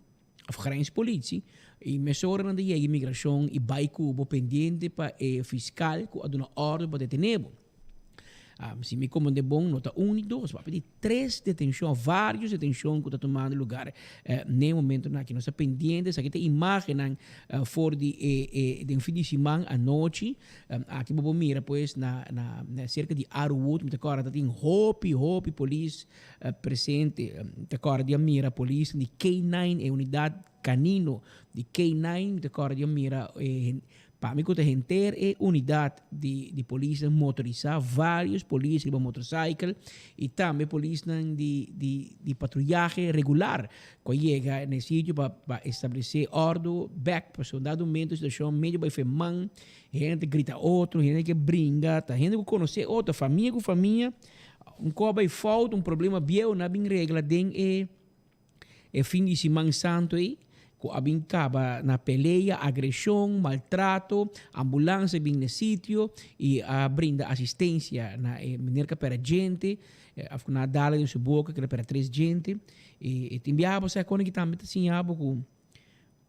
Of grenspolitie y mesora nan ta yega inmigracion y bay cu bo pendiente pa e fiscal cu a duna ordo pa detene bo. Si mi comprende bon no ta un ni dos, papia di tres detencion of varios detencion cu ta tumando lugar n'e momentonan aki. Nos ta pendiente, esaki ta imagennan for di e e den fin di siman anochi. Aki bo por mira pues na na cerca di Arrowood, mi ta corda ta tin hopi hopi polis Presente ta kòrda di a mira polis di K-nine, e unidat kanino di K-nine. Mi ta kòrda di a mira e pa mi ku ta henter e unidat di di polisnan motorisá, vários polis riba motorcycle i tambe polisnan di di di patruyahe regular ku a yega na e sitio pa pa establesé òrdu bèk. Pasobra un dado momento e situashon medio bai fen man, hende ta grita otro, hende ke bringa, ta hende ku konosé otro, famia ku famia. Un koba e fout, un problema bieu na bin regla den e e fin di siman santo ei, ku a bin kaba na pelea, agreshon, maltrato, ambulans a bin na e sitio i a brinda asistensia na e meneer ku a pera djente, of ku nan a dal den su boka ku el a pera tres djente. I tin biaha bo sa kon aki tambe ta siña bo ku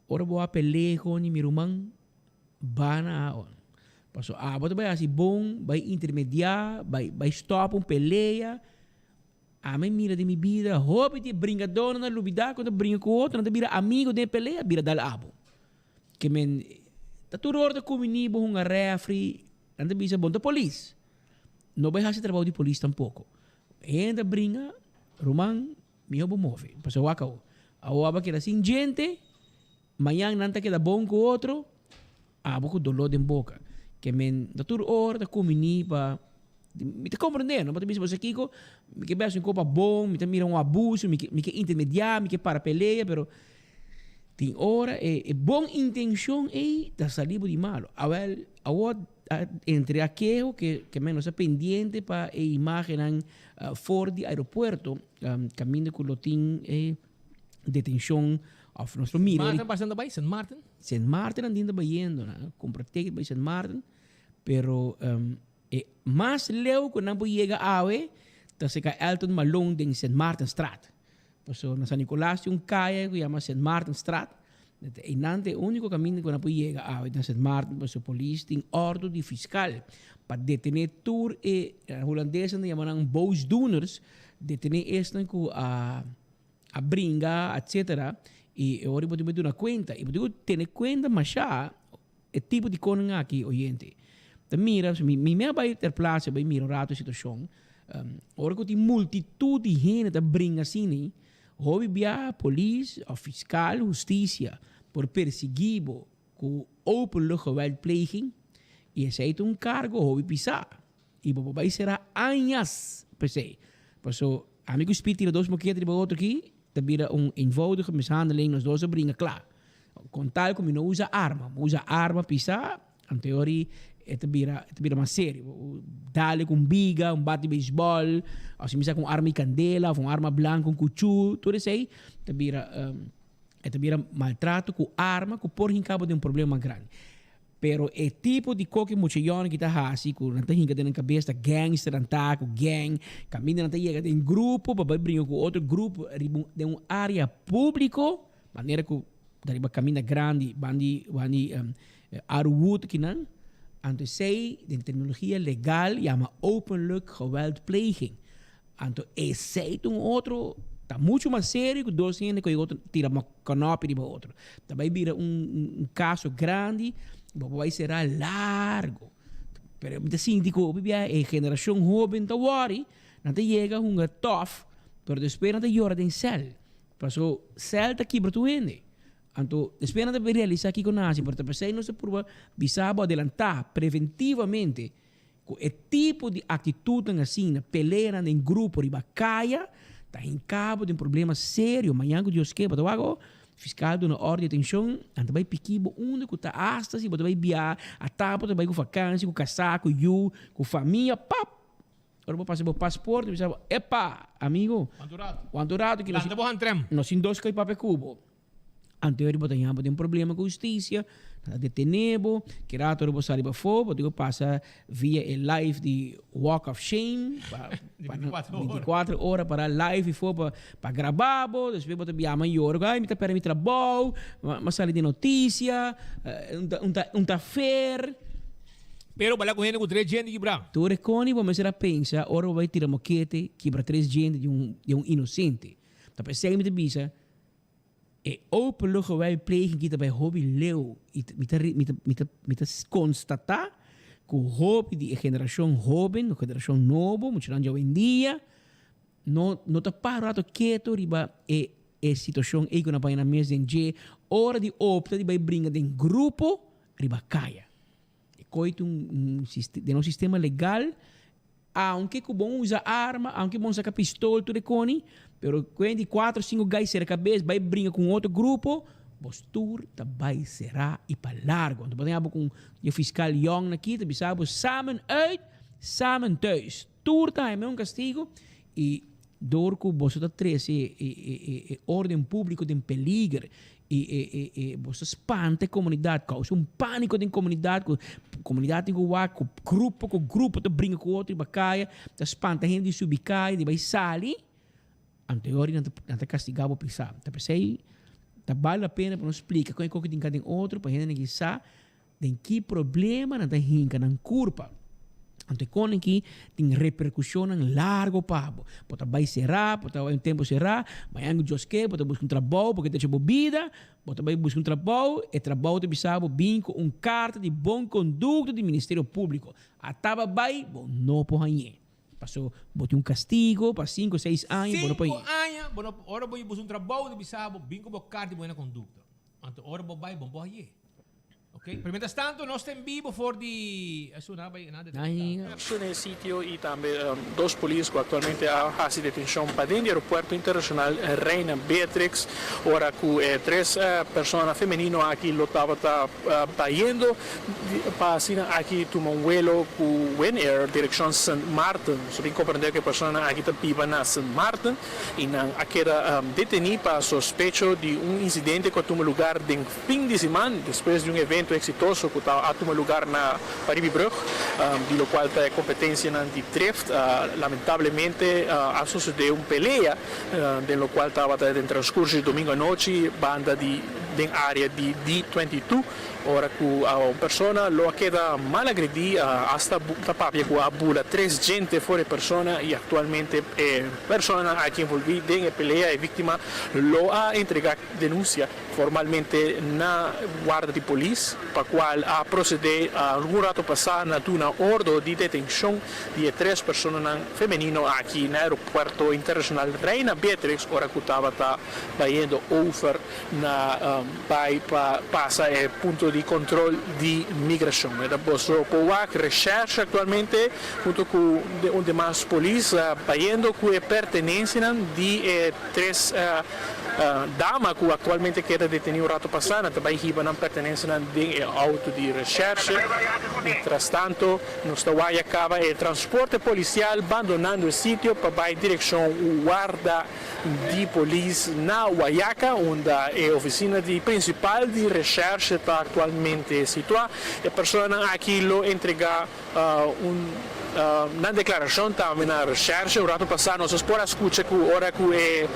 ora bo a pelea kon di mi ruman, Ba na awa. Paso abo ta bai hasi bon, bai intermediá, bai bai stòp un pelea. Ami mira den mi bida hopi di e bringadónan a lubidá ku nan ta bringa ku otro, nan ta bira amigo den e pelea, bira dal abo. Ke men ta tur ora ta kumini bo hunga rèfri, nan ta bisa bo no ta polis. No bai hasi trabou di polis tampoko. Hende ta bringa, ruman, mihó bo move. Pasobra wak awo. Awo abo a keda sin djente. Mañan nan ta keda bon ku otro, abo ku doló den boka. Ke men ta tur ora ta kumini pa, mi ta komprendé, no? Bo ta bisa bo sa kiko, mi ke bes un kopa bon, mi ta mira un abuso, mi ke mi ke intermediá, mi ke para pelea, pero tin ora e e bon intenshon ei ta sali bo di malo. Awèl, awor a entrega keho ke ke men nos ta pendiente pa e imágennan for di aeropuerto kaminda ku lo tin e detencion of nos lo mira. Maarten pa ta bai? Sint Maarten? Sint Maarten andin ta bayendo na compra ticket bai Sint Maarten pero um, e mas leu ku nan por yega awe ta seka Elton Malone den Sint Maartenstraat. Paso na San Nicolas tin un kaya ku yama Sint Maartenstraat. Einan ta e úniko kaminda ku nan por yega awe na Sint Maarten paso polis tin òrdu di fiskal pa detené tur e hulandesnan ta yama nan boosdoeners, detené esnan ku a a bringa etcetera y e ora bo tin duna cuenta y bo tin cu tene cuenta masha e tipo di conan aki oyente ta mira mi mi a bay ter placa bay mira un rato e situacion ora cu tin multitud di hende ta bringa asina hopi bia polis of fiscal husticia por persigui bo cu openlijk geweldpleging y esey ta un cargo hopi pisa. I bo por bai sera añas p'esei. Paso ami ku Speed tira dos moketa riba otro aki, ta bira un eenvoudige mishandeling, nos dos a bringa kla. Kon tal ku mi no usa arma. Mi usa arma pisá, anto e ora e ta bira, e ta bira mas serio. Bo dale ku un biga, un bat di beisbòl, òf si mi sa ku un arma di kandela òf un arma blanku, un kuchú, tur esei ta bira, e ta bira maltrato ku arma ku por hinka bo den un problema grandi. Pero e tipo di koke mucha yòn ki ta hasi ku nan ta hinka den nan kabes ta gangster nan ta ku gang, kaminda nan ta yega den grupo pa bai bringa ku otro grupo riba un den un área públiko, manera ku ta riba kaminda grandi bandi bandi Arrowood kinan, anto esei den terminologia legal yama openlijk geweldpleging. Anto esei ta un otro, ta mucho mas serio ku dos hende ku e otro tira kanopi riba otro. Ta bai bira un un kaso grandi, bo por bai sera largo. Pero mi ta sinti ku hopi bia e generashon hoben ta wòri, nan ta yega hunga tòf, pero despues nan ta yora den sèl. Paso sèl ta kibra tur hende. Anto despues nan ta realisa kiko nan hasi, pero ta p'esei nos ta purba bisa bo adelantá preventivamente. Ku e tipo di aktitutnan asina, peleanan den grupo riba kaya, ta hinka bo den problema serio. Mañan ku Dios ke, bo ta wak oh, fiskal duna òrdu di atenshon, nan ta bai piki bo unda ku ta asta si bo ta bai biaha, ata bo ta bai ku fakansi, ku kasá, ku yu, ku famia, pap! Ora bo pasa bo pasport, bo bisa bo, epa, amigo, Wantu ratu. wantu ratu ki Lanta bo handrem. nos tin dos koi papia ku bo. Anto bo ta yama den problema ku hustisia. Nan ta detené bo, ki rato ora bo sali pafó, bo tin ku pasa via e live di Walk of Shame pa pa nan 24 ora para live ifó pa pa grabá bo, despues bo ta biaha yora ku ay mi ta pèrdè mi trabou, mi a sali den notisia, un ta un ta un ta fer. Pero bala ku hende ku tres djente kibrá. Tur e koni bo mester a pensa ora bo bai tira mokete kibra tres djente di un di un inosente. Ta p'esei mi ta bisa E openluchtgeweldpleging ki ta bai hopi leu y mi ta mi ta mi ta mi ta constata cu hopi di e generacion hoben, e generacion nobo, muchanan di awendia, no no ta para un rato keto riba e e situacion ey cu nan pone nan mes den dje ora di opta di bai bringa den grupo riba caya. E coy ta un un den nos sistema legal Aunke ku bon usa arma, aunke bon saka pistol tur e koni, pero kuen di kuater o sinku gai sera kabes bai bringa ku un otro grupo, bos tur ta bai será i pa largo. Anto bo ta haña bo ku e fiskal yòn aki ta bisa bo samen uit, samen thuis. Tur ta haña mesun kastigo i dor ku boso ta trese e orden públiko den peliger I e e e boso spanta e komunidat, kousa un pániko den komunidat ku komunidat tin ku wak ku grupo ku grupo ta bringa ku otro riba kaya, ta spanta hende di subi kaya, di bai sali, anto e ora nan ta nan ta kastigá bo pisá. Ta p'esei ta bal la pena pa nos splika kon e koki tin ka den otro pa hendenan ki sa Den ki problema nan ta hinka nan kurpa? Anto e konen ki tin reperkushonnan largo pa bo. Bo ta bai será, bo ta bai un tempu será, mañan ku Dios ke bo ta buska un trabou porque ta hecha bo bida, bo ta bai buska un trabou, e trabou ta bisa bo bin ku un karta di bon kondukta di Ministerio Públiko. A taba bai, bo no por hañ'é. Paso bo tin un kastigo pa sinku, seis aña, bo no por Sinku aña, bo no, ora bo buska un trabou ta bisa bo bin ku bo karta di buena kondukta. Anto ora bo bai, bo no por hañ'é. Ok, pero mientras tanto nos ta en bibo for di esun a bay na detecta. Accion na e sitio y tambe dos polis cu actualmente a haci detencion paden di aeropuerto internacional Reina Beatrix ora cu e tres persona femenino aki lo tabata bayendo pa asina aki tuma un vuelo cu Winair direccion Sint Maarten. Nos a bin comprende cu e personanan aki ta biba na Sint Maarten y nan a keda deteni pa sospecho di un incidente cu a tuma lugar den Fin di siman, despues di un evento exitoso cu ta a tuma lugar na Paribibrug, di locual ta e competencianan di drift, lamentablemente a sucede un pelea den locual tabata den transcurso di domingo anochi banda di den area di D 22, ora cu un persona lo a keda mal agredi, hasta ta papia cu a bula tres djente for e persona y actualmente e personanan aki envolvi den e pelea, e victima lo a entrega denuncia. Formalmente na warda di polis, pa cual a procede algun rato pasa na duna ordo di detencion di e tres personanan femenino aki na aeropuerto internacional Reina Beatrix ora cu tabata bayendo over na bay pa pasa e punto di control di migracion. E ta boso por wak recherche actualmente hunto cu un demas polis bayendo cu e pertenencianan di e tres Dama ku aktualmente keda detení un rato pasá nan ta bai hiba nan pertenensianan den e outo di reshèrshe. Mientrastanto nos ta waya kaba e transporte polisial bandonando e sitio pa bai direkshon warda di polis na Wayaca unda e ofisina di prinsipal di reshèrshe ta aktualmente situá. E personanan aki lo entregá un nan declaracion tambe na recherche. Un rato pasa nos por a scucha cu ora cu e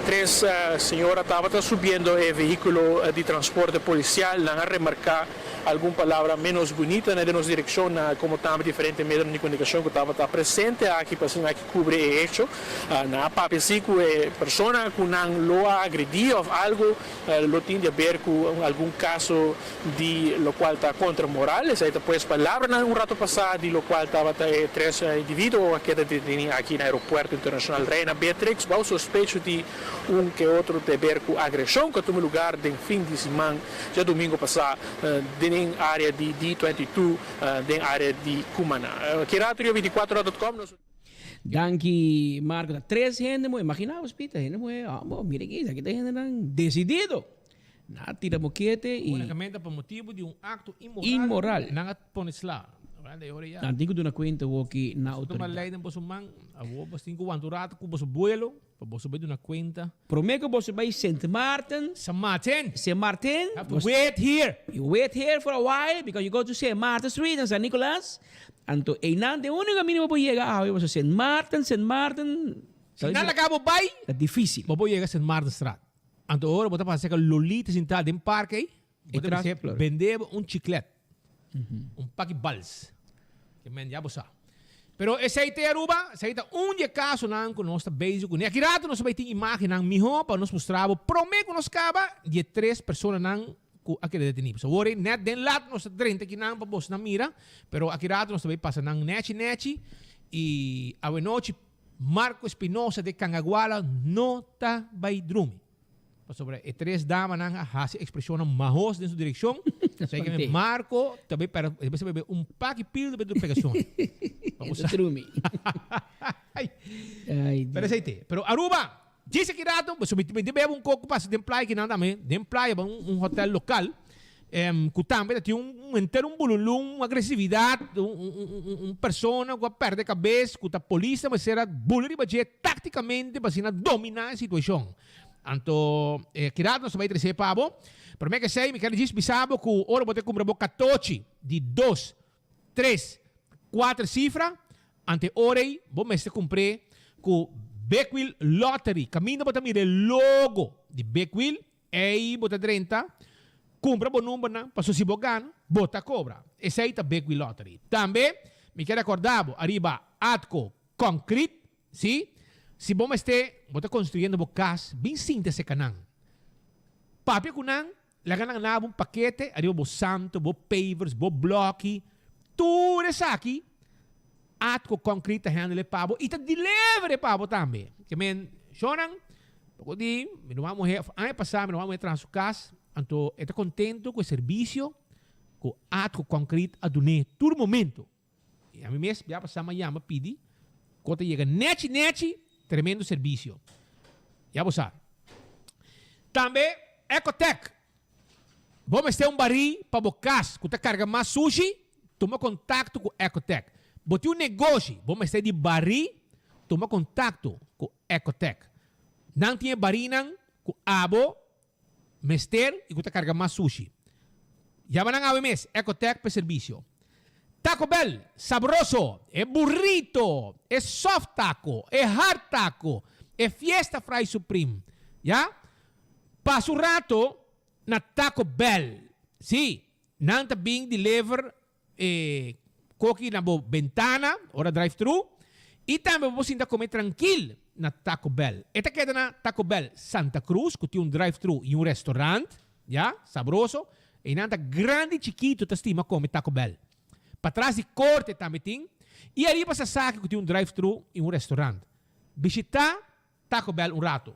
tres señora tabata subiendo e vehiculo di transporte policial nan a remarca algun palabra menos bunita na den nos direccion na como tambe diferente medionan di comunicacion cu tabata presente aki pa asina aki cubri e hecho. Nan a papia si cu e persona cu nan lo a agredi of algo lo tin di haber cu algun caso di locual ta contra moral. Esai ta pues palabranan un rato pasa di locual tabata e tres individuo a keda deteni aki na Aeropuerto Internacional Reina Beatrix bao sospecho di un ke otro deber cu agresion cu a tuma lugar den fin di siman djadomingo pasa den area di D 22 den area di Cumana. Ki rato riba 24 ora dot com nos. Danki Marco ta tres hende muhe imagina bo spita hende muhe amo mira aki esaki ta hendenan decidido. Nan a tira mokete y. Unicamente pa motibu di un acto inmoral. Inmoral. Nan a pone sla. Branda e ora ya. Nan tin ku duna kuenta awoki na Boso tuma outoridat. lei den boso man, awor boso tin ku wanta un rato ku boso buelo pa boso bai duna kuenta. Promé ku boso bai Sint Maarten. San Martin. Sint Martin. Have to wait here. You wait here for a while because you go to Sint Maarten Street in San Nicolas. Anto einan ta e úniko kaminda bo por yega awe pasobra Sint Maarten, Sint Maarten. Si nan laga bo bai. Ta difísil. Bo por yega Sint Maartenstraat. Anto ora bo ta pasa serka Lolita sintá den parke ei, bo ta bisa bende bo un chiklet, un paki bals. Ke men ya bo sa. Pero esei te Aruba, esei ta un di e kasonan ku nos ta bezig kuné. Aki rato nos ta bai tin imágennan mihó pa nos mustra bo promé ku nos kaba di e tres personanan ku a keda detení. Pasobra awor ei nèt den lat nos ta drenta kinan pa bosnan mira, pero aki rato nos ta bai pasa nan nèchi nèchi i awenochi Marco Espinosa de Cangaguala no ta bai drumi. Pasobra e tres damanan a hasi expresionnan mahos den su direccion. Sa ke Marco ta bai pera, e bai bebe un paki pil ta bai pega soño. E ta drumi. Ay. Pero esei te. Pero Aruba, djis aki rato, pasobra mi tin bebe un koko pasa den playa kinan tambe, den playa ba un hotel local. Ku tambe ta tin un henter un bululun, un agresividat, un persona ku a pèrdè kabes, ku ta polis ta mester a bula riba dje táktikamente pa asina dominá e situashon. Anto e kidat nos ta bai tres'é pa bo. Promé ku esei mi ker djis bisa bo ku ora bo ta kumpra bo katochi di dos, tres, kuater sifra, ante ora ei bo mester kumpr'é ku Big Wheel Lottery. Kaminda bo ta mira e logo di Big Wheel, Ei bo ta drenta, kumpra bo numbernan, paso si bo gana, bo ta kobra. Esei ta Big Wheel Lottery. Tambe, mi kier rekorda bo ariba Atco Concrete, si, si bo mester, bo ta konstruyendo bo kas, bin sinta seka nan. Papia ku nan, laga nan naba un pakete ariba bo santo, bo pavers, bo bloki, tur esaki, Atco Concrete ta handle pa bo y ta deliver e pa bo tambe. Ke men, shownan, poko di, mi ruman muher, of aña pasa mi ruman muher traha su cas, anto e ta contento cu e servicio cu Atco Concrete a dun'é tur momento. Y ami mes bia pasa mi a yama pidi cu ta yega nechi nechi, tremendo servicio. Ya bo sa. Tambe Ecotec. Bo mester un barí pa bo kas ku ta karga mas sushi? Tuma kontakto ku Ecotec. Bo tin un negoshi, bo mester di barí? Tuma kontakto ku Ecotec. Nan tin e barínan ku abo mester i ku ta karga mas sushi. Yama nan awe mes, Ecotec pa e serbisio. Taco Bell, sabroso! E burrito, e soft taco, e hard taco, e fiesta fry supreme. Ya? Pasa un rato na Taco Bell. Sí, nan ta bin deliver e koki na bo bentana ora drive thru y tambe bo por sinta come trankil na Taco Bell. E ta keda na Taco Bell Santa Cruz cu tin un drive thru y un restaurant, ya, sabroso. Eynan ta grandi y chikito ta stima come Taco Bell. Patras di corte tambe tin y ariba Sasaki cu tin un drive thru y un restaurant. Bishita Taco Bell un rato.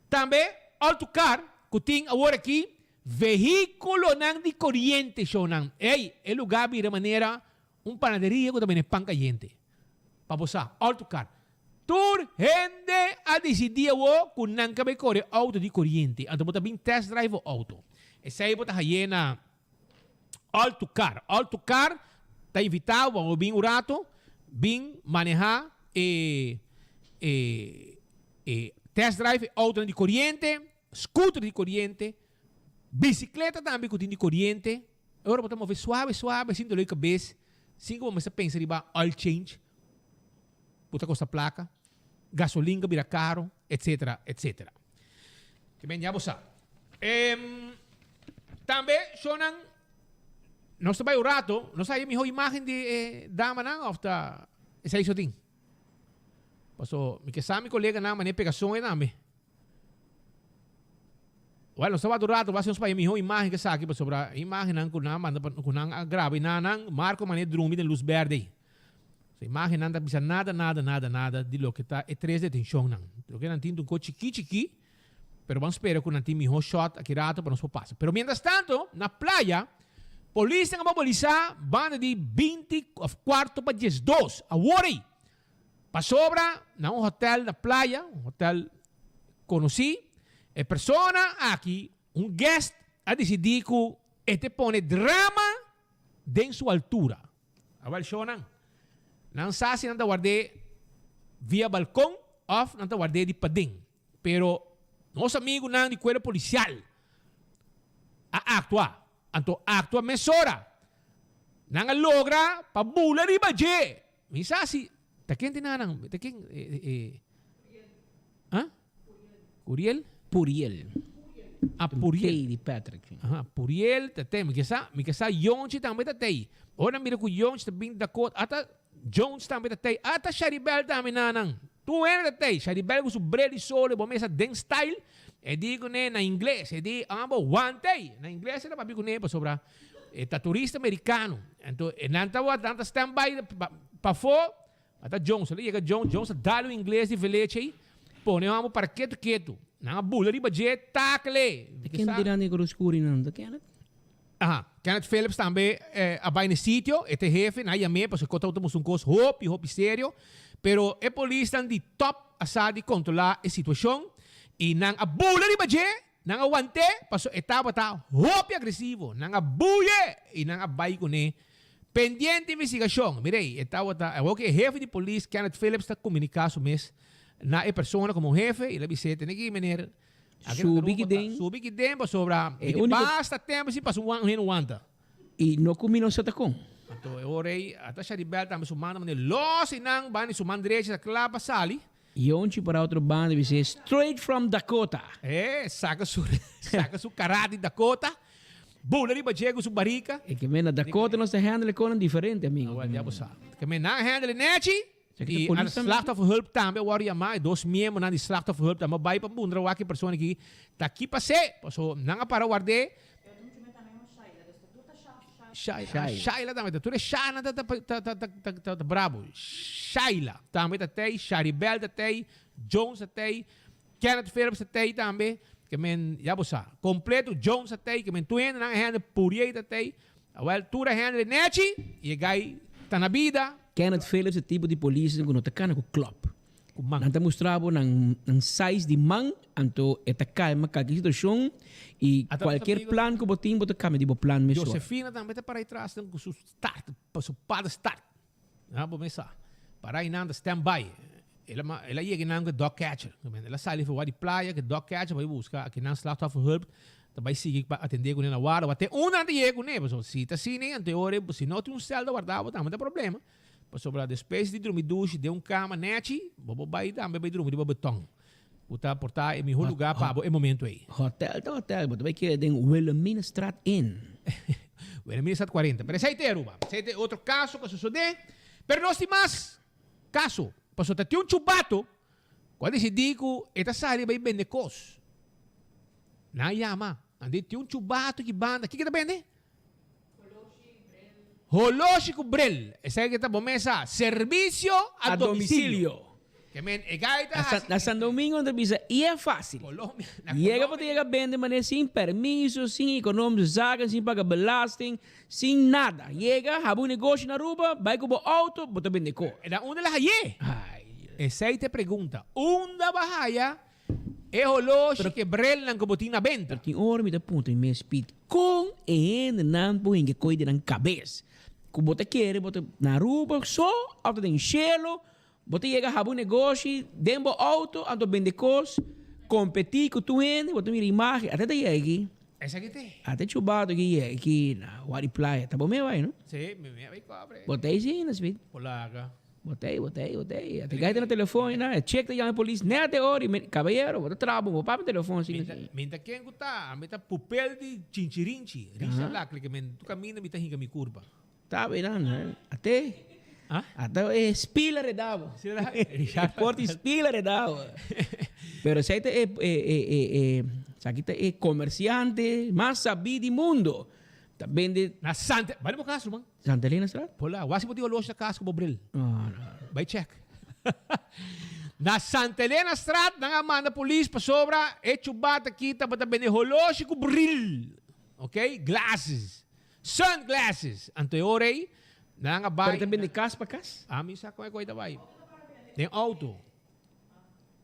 Tambe Alto Car cu tin awor aki vehiculonan di coriente shownan. Ey, e lugar bira manera un panaderia cu ta bende pan cayente. Pa bo sa, Alto Car. Tur hende a dicidi awor cu nan ka bay core auto di coriente. Anto bo ta bin test drive bo auto. Esey bo ta haye na Alto Car. Alto Car ta invita bo pa bo bin un rato bin maneha e e e test drive e autonan di coriente, scooter di coriente, bicicleta tambe cu tin di coriente. E ora bo ta move suave suave sin dolor di cabes, sin cu bo mester pensa riba oil change cu ta costa placa, gasolin cu a bira caro, etcetera, etcetera. Te ben ya bo sa. Tambe shownan nos ta bai un rato, nos haya miho imagen di e damanan of ta esei so tin? Paso mi ke sa mi koleganan manera pega soño tambe. Well, nos ta wak un rato wak si nos por haya miho imagen ke esaki pasobra e imagennan ku nan a manda pa ku nan a graba i nan nan Marco manera drumi den lus berde ei. So imagennan ta bisa nada nada nada nada di loke ta e tres detenshonnan. Loke nan tin ta un ko chiki chiki. Pero ban spera cu nan tin miho shot aki rato pa nos por pasa. Pero mientras tanto, na playa, polisnan a mobilisa banda di binti of cuarto pa diesdos, awor ey. Pasobra na un hotel na playa, un hotel conoci, e persona aki, un guest, a dicidi cu e te pone drama den su altura. Awel shownan. Nan sa si nan ta ward'é via balkon òf nan ta ward'é di paden. Pero nos amigunan di kuerpo polisial a aktua. Anto aktua mesora. Nan a logra pa bula riba dje. Mi sa si ta ken tin nan, ta ken e ah? Curiel? Puriel. Ah, Puriel. P di Patrick. Aha, Puriel ta tei. Mi ke sa, mi ke sa Yonchi tambe ta tei. Ora mira ku Yonchi ta bin Dakota, ata Jones tambe ta tei. Ata Sharibel tambe nanan. Tur hende ta tei. Sharibel ku su bril di solo, bo mesa den style. E di kuné na ingles, e di, amo wantei. Na ingles e ta papia kuné pasobra e ta turista merikano. Anto e nan ta wak, nan ta stand by pafó. Ata Jones, el a yega Jones, Jones a dal un ingles di velechi ei, pone amo para ketu ketu. Nan a bula riba dje, takle. Ta ken ta tirando e cruz scuri nan? Ta Kenneth? Aha, Kenneth Phillips tambe a bai na e sitio, e ta e hefe, nan a yam'é pasobra e kos ta un kos hopi, hopi serio. Pero e polisnan di top a sa di kontrolá e situashon i nan a bula riba dje, nan a want'é pasobra e tabata hopi agresivo. Nan a buye i nan a bai kuné pendiente investigashon. Mira ei, e tabata, awor ku e hefe di polis Kenneth Phillips ta komuniká su mes na e persona komo hefe i el a bis'é, Tene aki meneer, Subi ki den. Subi ki den pasobra mi tin basta tempu sin pasa un hende wanta. I no ku mi no sa ta kon. Anto e ora ei ata Sharibel tambe su manda manera los i nan banda di su man drechi ta kla pa sali. Yonchi para otro banda bis'é straight from Dakota. E saka su saka su kara di Dakota, bula riba dje ku su barika. E ke men na Dakota nos ta handle konan diferente amigo. Awel ya bo sa. Ke men nan handle nechi. I a slachtofferhulp tambe a wòrdu yamá, e dos miembronan di slachtofferhulp tambe a bai pa puntra wak e persona aki ta ki pas'é, paso nan a para ward'é. Shaila, Shaila tambe ta, tur e Shanan ta ta ta ta ta ta brabo. Shaila tambe ta tei, Sharibel ta tei, Jones ta tei, Kenneth Phillips ta tei tambe, ke men ya bo sa, kompleto Jones ta tei, ke men tur hendenan a hende Puriey ta tei, awel tur a hende nechi i e gai ta na bida. Kenneth Phillips e tipo di polisnan ku no ta kana ku klòp. Ku man. Nan ta mustra bo nan nan size di man, anto e ta kalma kalke situashon i Ata nos kualkier amigo plan ku bo tin bo ta kambia di bo plan mesora. Josefina tambe ta para atras nan ku su start, su pader start. Na bo mesa. Para einan ta stand by. El a el a yega einan ku e dog catcher. El a sali for di playa ku e dog catcher bai buska akinan slachtofferhulp ta bai sigui pa atende kuné na warda. Wak te unda nan ta yega kuné pasobra si ta asina ei anto e ora ei si no tin un sèl ta warda bo tambe ta problema. Pasobra despues di drumi dushi den un kama nechi bo por bai tambe bai drumi riba beton ku ta por ta e mihó lugá pa bo e momento ei. Hotel ta hotel, bo ta bai keda den Wilhelminastraat Inn. Wilhelminastraat 40. Pero esei ta e Aruba. Esei ta e otro kaso ku a sosodé. Pero nos tin mas kaso. Pasobra ta tin un chubato ku a disidí ku e ta sali bai bende kos. Nan a yama. Nan di tin un chubato aki banda. Kiko e ta bende? Holoshi ku bril. Esei ke ta bo mesa. Servisio a domisilio. Ke men e gai ta hasi. Na San Domingo nan ta bisa i e fácil. Colombia, na Yega pa ta yega bende manera sin permiso, sin economische zaken, sin paga belasting, sin nada. Yega, habi un negoshi na Aruba, bai ku bo auto, bo ta bende ko. Na unda la haye? Esei ta e pregunta. Unda bo a haya E holoshi ku e brelnan ku bo tin na benta. Pero tin ora mi ta puntra mi mes, Piet, kon e hendenan por hinka koi den nan kabes? Ku bo ta kere bo ta na Aruba so òf ta den shelo, bo ta yega haba un negoshi den bo outo anto bende kos, kompetí ku tur hende, bo ta mira imágen, ata ta yega aki. Esaki te. Ata e chubato aki yega aki na Wadi Playa, ta bo mes bai no? Sí, mi mes bai kobre. Bo ta ei si, Piet? Polaga. Bo ta ei, bo ta ei, bo ta ei. Ate gai ta na telefon ei na, e chek ta yama e polis net e ora i mi, kabayero, bo ta traha bo, bo papia telefon asina asina. Mi ta ken ku ta, ami ta pupel di chinchirinchi, Richard Laclay, ke men tur kaminda mi ta hinka mi kurpa. Ta bay nan, ate, ata e spil a reda bo. E por di spil a reda bo. Pero esei ta e, e, e, e, e, esaki ta e komersiante mas sabí di mundo. Ta bende. Na Santa, bai na bo kas ruman. Santa Elena Straat? Hola, wak si bo tin oloshi na kas ku bo bril. No, no. Bai check. Na Santa Elena Straat nan a manda polis pasobra e chubata aki tabata bende holoshi ku bril. Ok, glasses. Sunglasses. Anto e ora ei nan a bai. Pero ta bende kas pa kas? Ami sa kon e koi ta bai. Den auto.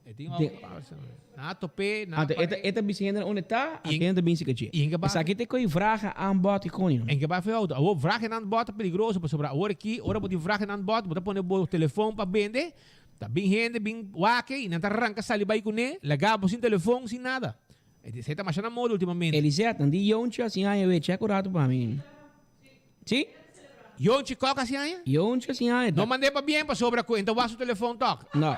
E tin auto parts. Na topé, na Anto, e ta bisa hende unda ta, anto hende ta bin sika dje. Esaki ta koe vraag en aanbod ikoni no. En ke bai fe auto. Awor vraag en aanbod ta peligroso pasobra awor aki ora bo tin vraag en aanbod bo ta pone bo telefon pa bende, ta bin hende bin wak i nan ta ranka sali bai kuné, laga bo sin telefon, sin nada. Esei ta masha na moda ultimamente. Elisette, nan di Yonchi hasi aña wee, chek un rato pa mi. Si? Yonchi kok hasi aña? Yonchi hasi aña. No mand'é pa bien pasobra ku e ta wak su telefon tok. No.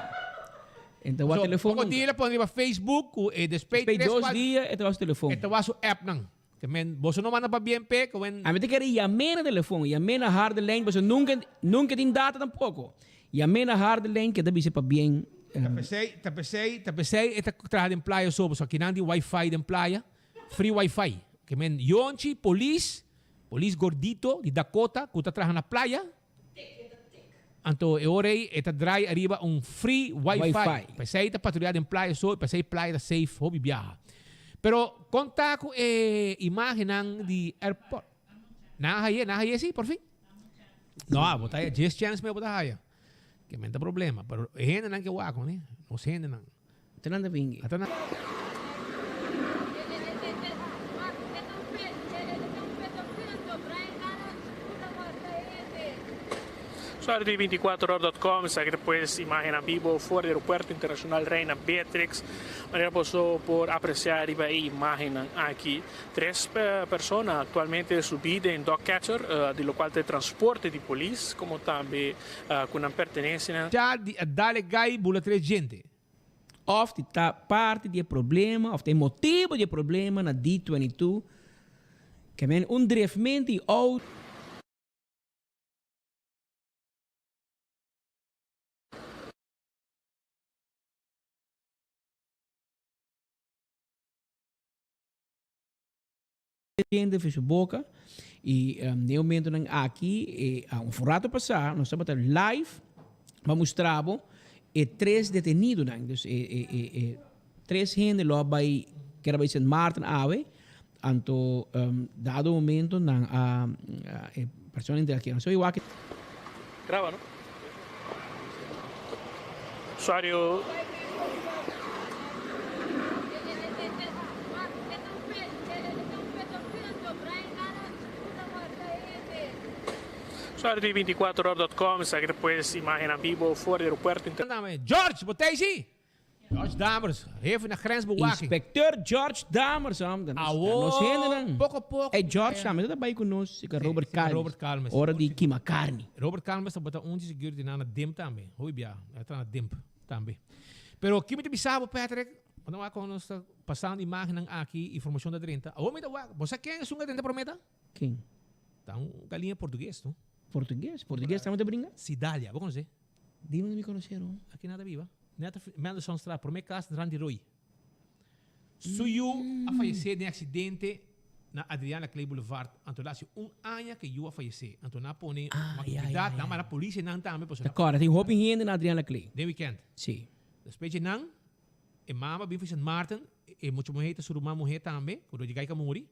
E ta wak telefon nunka. Poko dia el a pone riba Facebook ku e despey tres dos dia e ta wak su telefon. E ta wak su appnan. Ke men boso no manda pa bien p'e ku men. Ami ta kere yam'é na telefon, yam'é na harde lijn pasobra nunka nunka tin data tampoko. Yam'é na harde lijn ke ta bisa pa bien. Ta p'esei, ta p'esei, ta p'esei e ta traha den playa so pasobra kinan tin wifi den playa. Free wifi. Ke men yonchi, polis, polis gordito di Dakota ku ta traha na playa. Anto e ora ei e ta draai ariba un free wifi. P'esei ta patruya den playa so i p'esei playa ta safe hopi biaha. Pero kon ta ku e imagennan di airport? Nan a haye, nan a haye si por fin? No, bo ta haya djes chèns me bo ta haya. Ke men ta problema. Pero e hendenan ke wak no, nos hendenan. Ata nan ta bingui. Ata nan. Usuario di 24or.com esaki ta pues imagennan bibo for di Aeropuerto Internacional Reina Beatrix. Manera boso por aprecia riba e imagennan aki, tres persona actualmente subi den dog catcher, di locual ta e transporte di polis como tambe cu nan pertenencianan. Cha di a dale gai bula tres djente. Of di ta parti di e problema of ta e motibo di e problema na D 22 ke men un drefmento y auto. Hende for su boca y den e momentonan aki un rato pasa nos tabata live pa mustra bo e tres detenidonan dus e tres hende lo a bay kier a bay Sint Maarten awe anto dado momento nan a e persona interacciona so igual Graba no. Usuario. Usuario di 24or.com esaki ta pues imagennan bibo for di aeropuerto Internacional. George, bo ta ei? George Dammers, hefe na grensbewaking. Inspecteur George Dammers, hom, dan nos hendenan. Poko poko. Ey George tambe ta bay cu nos, si Robert Calmes. Robert Calmes. Ora di kima carni. Robert Calmes tabata un di security nan na Dimp tambe. Hopi bia, el a traha na Dimp tambe. Pero ki mi ta bisa bo Patrick, bo ta wak con nos ta pasando imagennan aki, informacion ta drenta. Awor mi ta wak, bo sa ken esun a drenta prome ta? Ken? Ta un galiña portugues, no? Portugues? Portugues tambe ta bringa? Sidalia, bo conoce? Dime no mi conoce ro. Aki nan ta biba. Net Mendelssohnstraat, prome cas Randy Roy. Su yu a fayece den accidente na Adriana Clay Boulevard. Anto la haci un aña cu e yu a fayece. Anto nan a pone un actividad, nan manda policia nan tambe pasobra. Ta cora, tin hopi hende na Adriana Clay. Den weekend. Si. Despues dje nan, e mama bin for Sint Maarten, e mucha muhe ta su ruman muhe tambe, cu dor dje gay ka muri.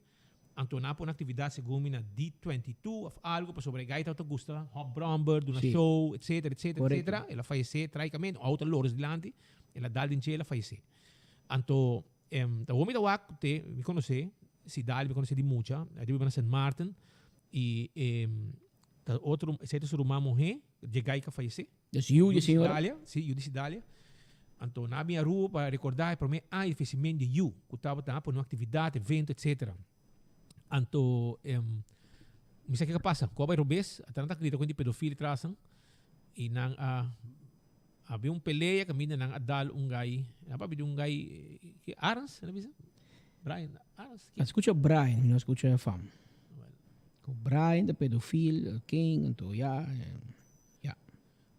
Anto nan a pone actividad segun mi na D22 of algo pasobra e guy tabata gusta hop bromber, duna show, etcetera, etcetera, etcetera. El a fayece tragicamente, un auto a lora su dilanti, el a dal den dje, el a fayece. Anto, ta hopi mi ta wak cu te, mi conoce, Sidali mi conoce di mucha, e ta biba na Sint Maarten, y ta otro, esey ta su ruman muhe, dje guy cu a fayece. Dus yu di señora? Si, yu di Sidalia. Anto nan a bin Aruba pa recorda e prome aña di feciment di yu, cu tabata pone un actividad, evento, etcetera. Anto, mi sa kico a pasa, cu a bay robes, ata nan ta grita cu di pedofilia tras nan, y nan a habia un pelea caminda nan a dal un guy, nan a papia di un guy, Arends, nan a bisa? Brian, Arends? A scucha Brian, mi no a scucha fam. Cu Brian ta pedofil, ken, anto ya. Ya.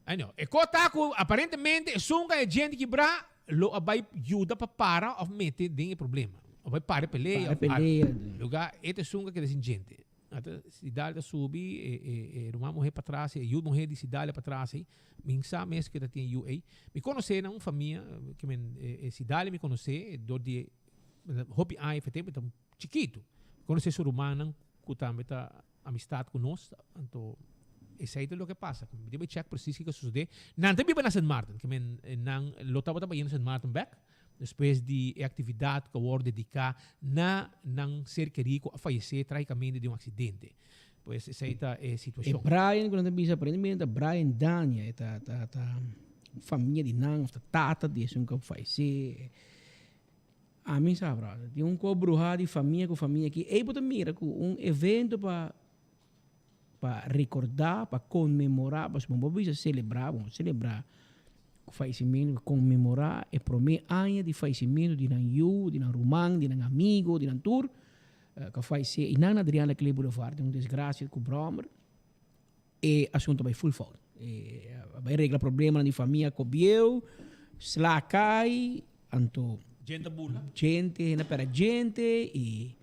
Ai no. E ko ta ku aparentemente esun ka e djente kibrá lo a bai yuda pa para òf mete den e problema. Of bai para e pelea Para e òf algu. pelea. Lugá e ta esun ka keda sin djente. Ata Sidalia ta subi e e e ruman muhé patras ei, e yu muhé di Sidalia patras ei. Mi sa mes ku e ta tin e yu ei. Mi konosé nan un famia ke men e Sidalia mi konosé dor di hopi aña fe tempu e ta chikitu. Mi konosé su rumannan ku tambe ta amistad cu nos, anto Esei ta loke a pasa. Mi tin bai check precies kiko a sosode. Nan ta biba na Sint Maarten. Ke men nan lo tabata bayendo Sint Maarten bek despues di e actividad ku a wòrdu dediká na nan ser kerí ku a fayesé tragicamente den un accidente. Pues esei ta e E situacion. Brian ku nan ta bisa aparentemente ta Brian Dania. E ta ta ta famia di nan of ta tata di esun ku a fayesé. Ami sa brother. Tin un ko bruha di famia ku famia aki. Ey bo ta mira ku un evento pa pa recorda, pa conmemora, pasobra bo bisa celebra, bo no celebra cu fallecimento, pa conmemora e prome aña di fallecimento di nan yu, di nan ruman, di nan amigo, di nan tur cu a fallece. Y nan na Adriaan Laclé Boulevard den un desgracia cu brommer. E asunto a bai full fout. E a bai regla problemanan di famia cu bieu, sla cay, anto. Gente a burla. Gente, hende a pera gente y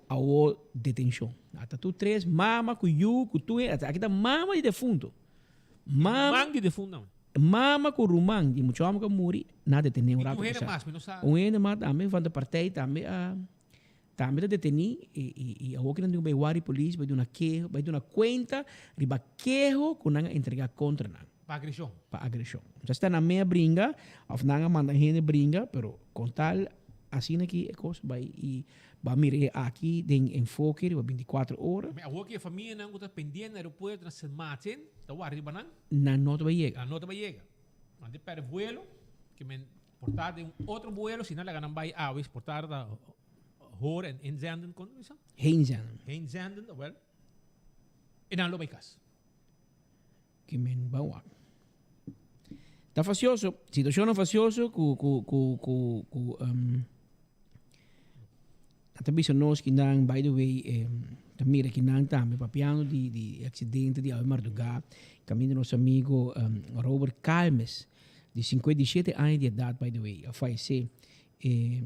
awo detencion. Ata tur tres, mama cu yu cu tur hende. Aki ta mama di defunto. Mama. Ruman di defunto. Mama cu ruman di mucha homber cu a muri, nan a detene un rato Y tur hende pasa. mas, mi no sa. Un hende mas tambe, van de partij tambe a. Tambe ta detení i awor ki nan tin ku bai wari polis bai duna keho, bai duna kuenta riba keho ku nan a entregá kontra nan. Pa agreshon. Pa agreshon. No sa si ta nan mei a bringa òf nan a manda hende bringa, pero kon tal asina ki e kos bai i bo a mira e aki den enfoke riba bintikuater ora. Me awor ki e famianan ku ta pendiente na aeropuerto na Sint Maarten ta wari riba nan. Nan no ta bai yega. Nan no ta bai yega. Nan ta pèrdè vuelo, ke men Por ta den un otro buelo, si nan laga nan bai awes, por ta ta hoor en inzenden, kon bisa? Heenzenden. Heenzenden, awel. E nan lo bai kas. Ki men ban wak. Ta fasioso, situacionnan fasioso ku ku ku ku ku um, Ta bisa nos ki nan, by the way, ta mira ki nan tambe papiando di di accidente di awe mardugá, kaminda nos amigo Robert Calmes, di 57 aña di edad by the way, a fayesé. E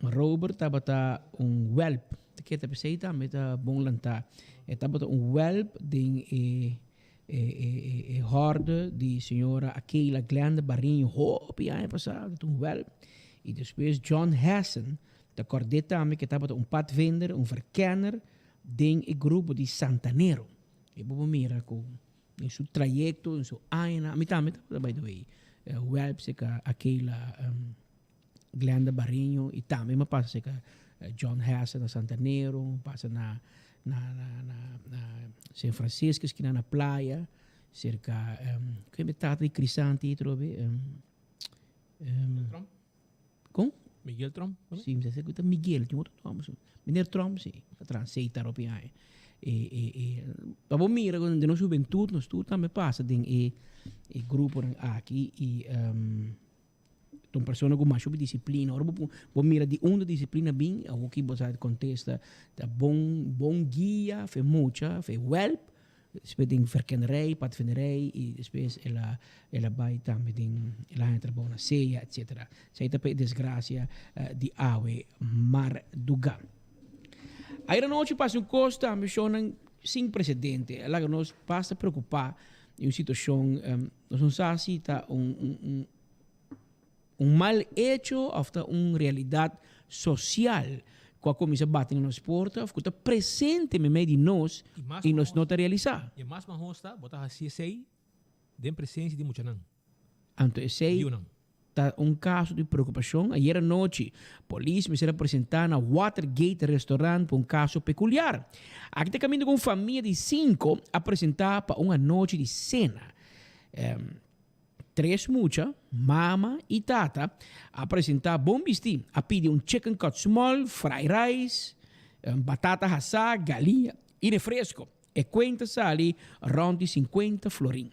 Robert tabata un wèlp, ta kere ta p'esei tambe ta bon lantá. E tabata un wèlp den e e e e hòrde di señora Akela Glenda Barriño hopi aña pasá, tabata un wèlp. I despues John Hessen, Ta kòrd'é tambe ku e tabata un padvinder, un verkenner, den e grupo di Santanero. E bo por mira ku den su trayekto, den su añanan, ami tambe tabata by the way, wèlp serka Akela Glenda Barreño i tambe mi a pasa serka John Hesse na Santanero, mi pasa na na na na San Francisco eskina na playa, serka ku e tata di Crisanti atrobe? Trump? Kon? Miguel Trump? Sí, mi sa ku ta Miguel, tin otro nòmber su. Meneer Trump, sí. Ta transei ta ropi aña. E, e, e, pa bo mira ku den nos hubentut nos tur tambe pasa den e, e gruponan aki i um, ta un persona ku masha hopi disiplina. Ora bo, bo mira di unda disiplina bin, awoki bo sa kontesta ta bon, bon guia fe mucha, fe wèlp, Despues den verkennerij, padvinderij y despues el a el a bay tambe den el a haña trabou na sea etcetera. Esey ta pa e desgracia di awe marduga. Ayer anochi pasa un cos tambe shownan sin precedente. A laga nos basta preocupa di un situacion nos no sa si ta un un un Un mal hecho of ta un realidad social cu a cuminsa bati na nos porta of cu ta presente memey di nos y nos no ta realisa. Y mas mahos ta, bo ta haci esey den presencia di muchanan. Anto esey ta un caso di preocupacion. Ayer anochi polis mester a presenta na Watergate Restaurant pa un caso peculiar. Aki ta caminda cu un famia di cinco a presenta pa un anochi di cena. Tres mucha, mama i tata, a presentá bon bistí. A pidi un chicken cut small, fried rice, batata hasá, galiña i refresco. E kuenta sali rònt di sinkuenta florin.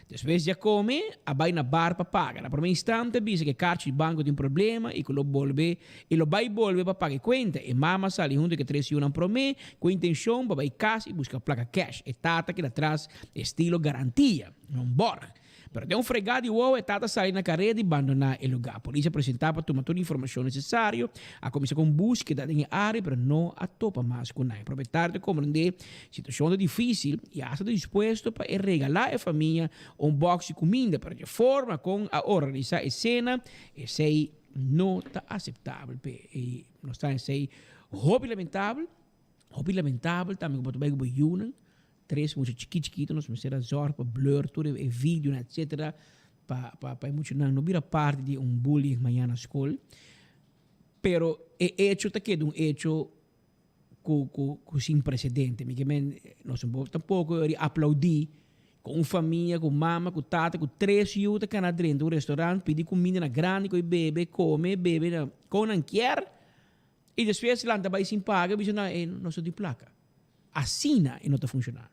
Despues di a kome, a bai na bar pa paga. Na promé instante a bisa ku e karchi di banko tin problema i ku lo bolbe i lo bai bolbe pa paga e kuenta. E mama a sali huntu ku e tres yunan promé ku e intenshon pa bai kas i buska plaka kèsh. E tata keda tras estilo garantia, un bòrg. Pero den un fregá di wowo e tata sali na kareda i bandoná e lugá. Polis a presentá pa tuma tur informashon nesesario. A kuminsá ku un búskeda den e área pero no a topa mas ku nan. E propietario ta komprendé situashon ta difísil i asta ta dispuesto pa e regalá e famia un bòks di kuminda, pero di e forma kon a organisá e sena esei no ta aseptabel p'e. I nos ta esei hopi lamentabel, hopi lamentabel tambe ku bo ta bai ku bo yunan. Tres mucha chikí chikito nos mester a zorg pa blur tur e videonan etcetera pa pa pa e muchanan no bira parti di un bullying mañana na skol. Pero e hecho ta keda un hecho ku ku ku sin precedente. Mi ke men nos no por tampoco ori aplaudi ku un famia ku mama ku tata ku tres yu ta kana drenta un restaurant pidi kuminda na grandi ku e bebe kome bebe na kon nan kier i despues lanta bai sin paga bisa nan e nos no tin plaka. Asina e no ta funshoná.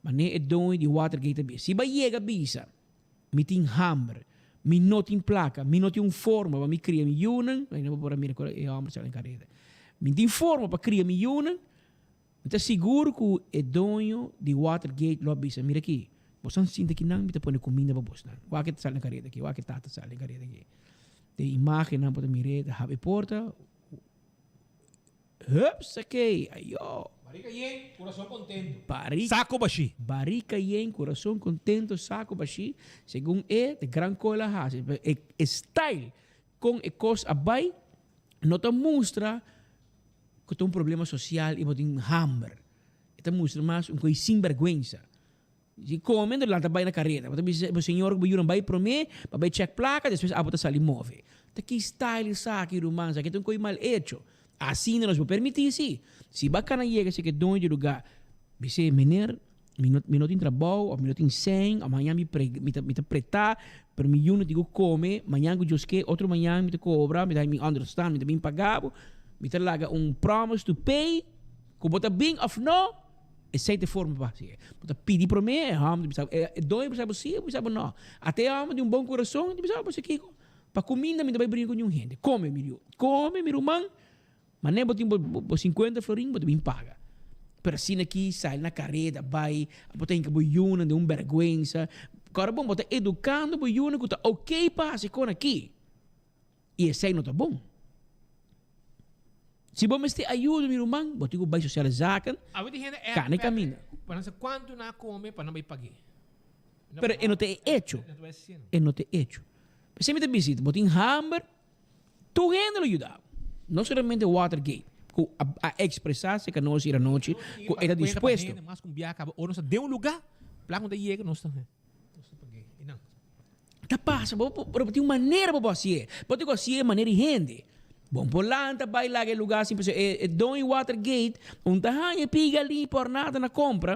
Manera e doño di Watergate a bisa, Si bo a yega bisa, Mi tin hamber, mi no tin plaka, mi no tin un forma pa mi kria mi yunan, no bo por a mira ku e hòmber sali den kareda, mi tin forma pa kria mi yunan, mi ta sigur ku e doño di Watergate lo a bisa, Mira aki, boso a sinta akinan, mi ta pone kuminda pa bosnan. Wak e ta sali den kareda aki, wak e tata sali den kareda aki. Den imágennan bo ta mir'é ta habri e porta. Hupsakee, ayo. Barika yen, kurason kontento, Barika, sako bashí. Barika yen, kurason kontento, sako bashí, segun e de gran koe a hasi. E, e style kon e kos a bai no ta mustra ku ta un problema sosial i bo tin hamber. E ta mustra mas un koe sinbèrgwensa. Si come enton lanta bai na careda. Bo ta bisa bo señor cu bo yunan bai prome pa bai check placa despues abo ta sali move. Ta ki style esaki ruman? Esaki ta un coy mal hecho. Asina nos por permiti si. Si bo a cana yega si ke doño di lugar bis'e meneer mi no mi no tin trabou of mi no tin cen of mañan mi pre mi ta mi ta preta pero mi yunan tin cu come mañan cu Dios ke otro mañan mi ta cobra mi ta mi understand mi ta bin paga bo mi ta laga un promise to pay cu bo ta bin of no. Esei ta e forma pa hasi. Bo ta pidi promé, e hòmber ta bisa bo, e doño ta bisa bo sí, bo bisa bo nò. Ata e hòmber di un bon kurason ta bisa bo, Bo kiko? Pa kuminda mi ta bai bringa ku niun hende. Kome, mi yu. Kome, mi ruman. Manera bo tin bo bo sinkuenta florin, bo ta bin paga. Pero asina aki sali na kareda bai, bo ta hinka bo yunan den un bèrgwensa. Kòrda bon, bo ta edukando bo yunan ku ta oké pa hasi kon aki. I esei no ta bon. Si bo mester ayuda, mi ruman, bo tin ku bai Sociale Zaken, Awe di hende ègt kana e kaminda. Pa nan sa kuantu nan a kome pa nan bai pag'é. Pero e no ta e echo. E no ta e echo. P'esei mi ta bisa, bo tin hamber, tur hende lo yuda bo. No solamente Watergate, ku a ekspresá serka nos ira anochi ku e ta dispuesto. Mas ku un biaha kaba ora nos ta den un lugá, plak no ta yega, nos ta. Ta pasa, bo, bo, pero tin un manera pa bo hasié. Bo tin ku hasié manera di hende. Bo por lanta bai laga e lugá sin pasobra e, e don di Watergate un ta haña piga li por nada na kompra.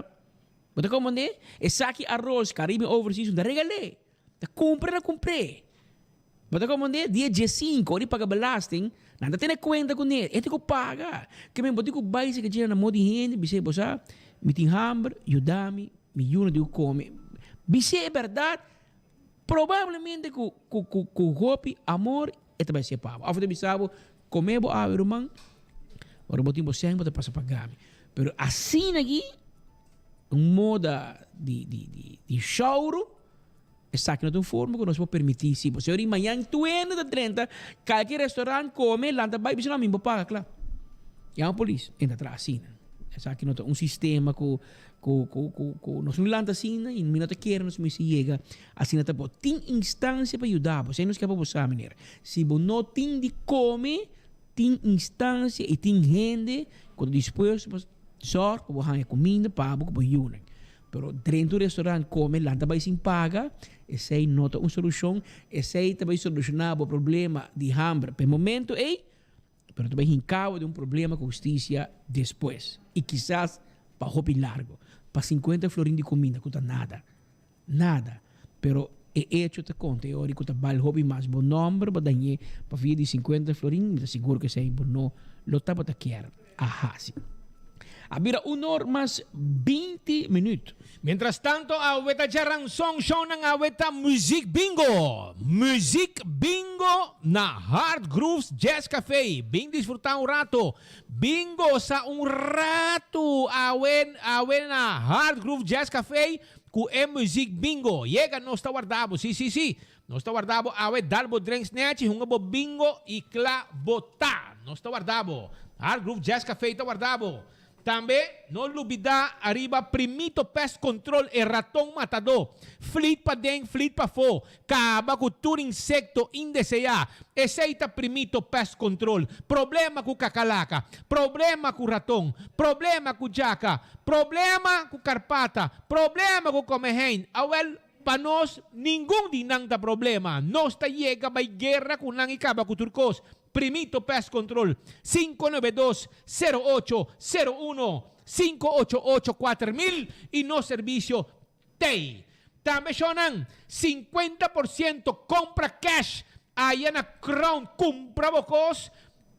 Bo ta komprendé? E saki aros Caribbean Overseas un ta regal'é. Ta kumpra na kumpr'é. Bo ta komprendé? Dia diesinko ora di paga belasting, nan ta tene kuenta kuné. E tin ku paga. Ke men bo tin ku bai seka djina na mot di hende bis'é, bo sa, mi tin hamber, yuda mi. Mi yu no tin ku kome. Bis'é e bèrdat, probablemente ku ku ku ku hopi amor e ta bai hasié pa bo. Òf e ta bisa bo, Kome bo awe ruman, ora bo tin bo sèn bo ta pasa paga mi. Pero asina aki, un moda di di di di shòuru, esaki no ta un forma ku nos por permití si bo. Señor, i mañan tur hende ta drenta kalke restaurant kome, lanta bai bisa no, mi bo paga, kla. Yama polis, entra tras asina. Esaki no ta un sistema ku Ku, ku, ku, ku nos no lanta asina i mi no ta kere nos mester yega asina tampoco. Tin instancia pa yuda bo. Esei nos ke pa bo sa, meneer. Si bo no tin di come, tin instancia i tin hende ku ta dispuesto pa zorg pa bo haña kuminda pa bo ku bo yunan. Pero drenta un restaurant come, lanta bai sin paga, esei no ta un solucion. Esei ta bai soluciona bo problema di hamber pa e momento ei. Pero ta bai hincabo den un problema cu husticia despues y kisas pa hopi largo. Pa cincuenta florin di cuminda cu ta nada. Nada. Pero e hecho ta conta e ora cu ta bal hopi mas bo nomber bo dañe pa via di cincuenta florin mi ta sigur cu esey bo no lo tabata kier a haci. A bira un or mas binti minuut. Mientras tanto awe ta djaranson shownan awe ta Muziek Bingo! Muziek Bingo na Hard Grooves Jazz Café. Bin disfruta un rato. Bin gosa un rato awe awe na Hard Groove Jazz Café ku e Muziek Bingo. Yega nos ta warda bo. Si si si. Nos ta warda bo awe dal bo drinks nechi hunga bo bingo y kla bo ta. Nos ta warda bo. Hard Groove Jazz Café ta warda bo. Tambe no lubidá ariba Primito Pest Control e raton matadó. Flit paden, flit pafó. Kaba ku tur insekto indeseá. Esei ta Primito Pest Control. Problema ku kakalaka, problema ku raton, problema ku djaka, problema ku karpata, problema ku komehein. Awèl, pa nos ningun di nan ta problema. Nos ta yega bai guera ku nan i kaba ku tur kos. Primito Pest Control, 592 08 01 588 4000 y nos servicio t'ey. Tambe shownan, 50% compra cash aya na Crown cumpra bo cos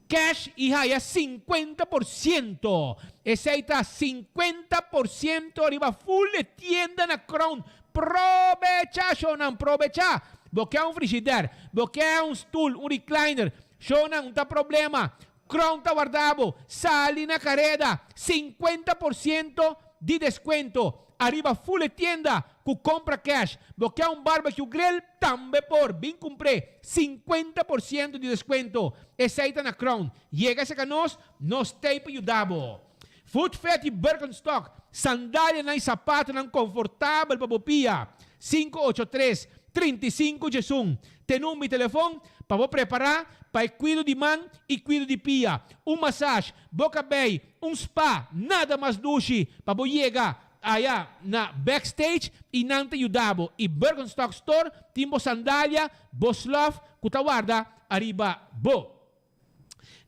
cash y haya 50%. Esey ta 50% riba full e tienda na Crown. Probecha shownan, probecha! Bo ke un frigider, bo ke un stoel, un recliner, shownan un ta problema. Crown ta warda bo, sali na kareda, 50% di descuento ariba full e tienda cu compra cash. Bo ke un barbecue grill, tambe por, bin cumpr'e, 50% di descuento. Esey ta na Crown. Yega cerca nos, nos t'ey pa yuda bo. Foot Fetch y Birkenstock, sandalianan y sapatonan confortabel pa bo pia. 583, 35 diesun. Te number di telefon pa bo prepara pa e cuido di man y cuido di pia. Un massage, bo cabey, un spa, nada mas dushi pa bo yega aya na backstage y nan ta yuda bo. Y Birkenstock Store tin bo sandalia, bo slof cu ta warda ariba bo.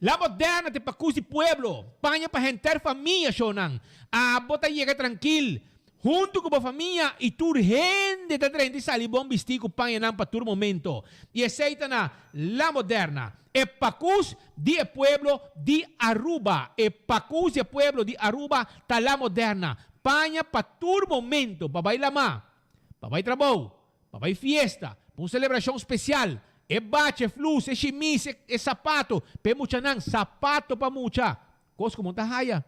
La moderna te pakus di pueblo, paña pa henter famia shownan. Abo ta yega trankil, huntu ku bo famia i tur hende ta drenta i sali bon bistí ku pañanan pa tur momento. I esei ta na La Moderna, e pakus di e pueblo di Aruba. E pakus di e pueblo di Aruba ta La Moderna, paña pa tur momento, pa bai lamá, pa bai trabou, Pa bai fiesta, pa un celebracion special, e bachi, e flus, e shimis, e sapato, pa e muchanan, sapato pa mucha. Cos cu bo ta haya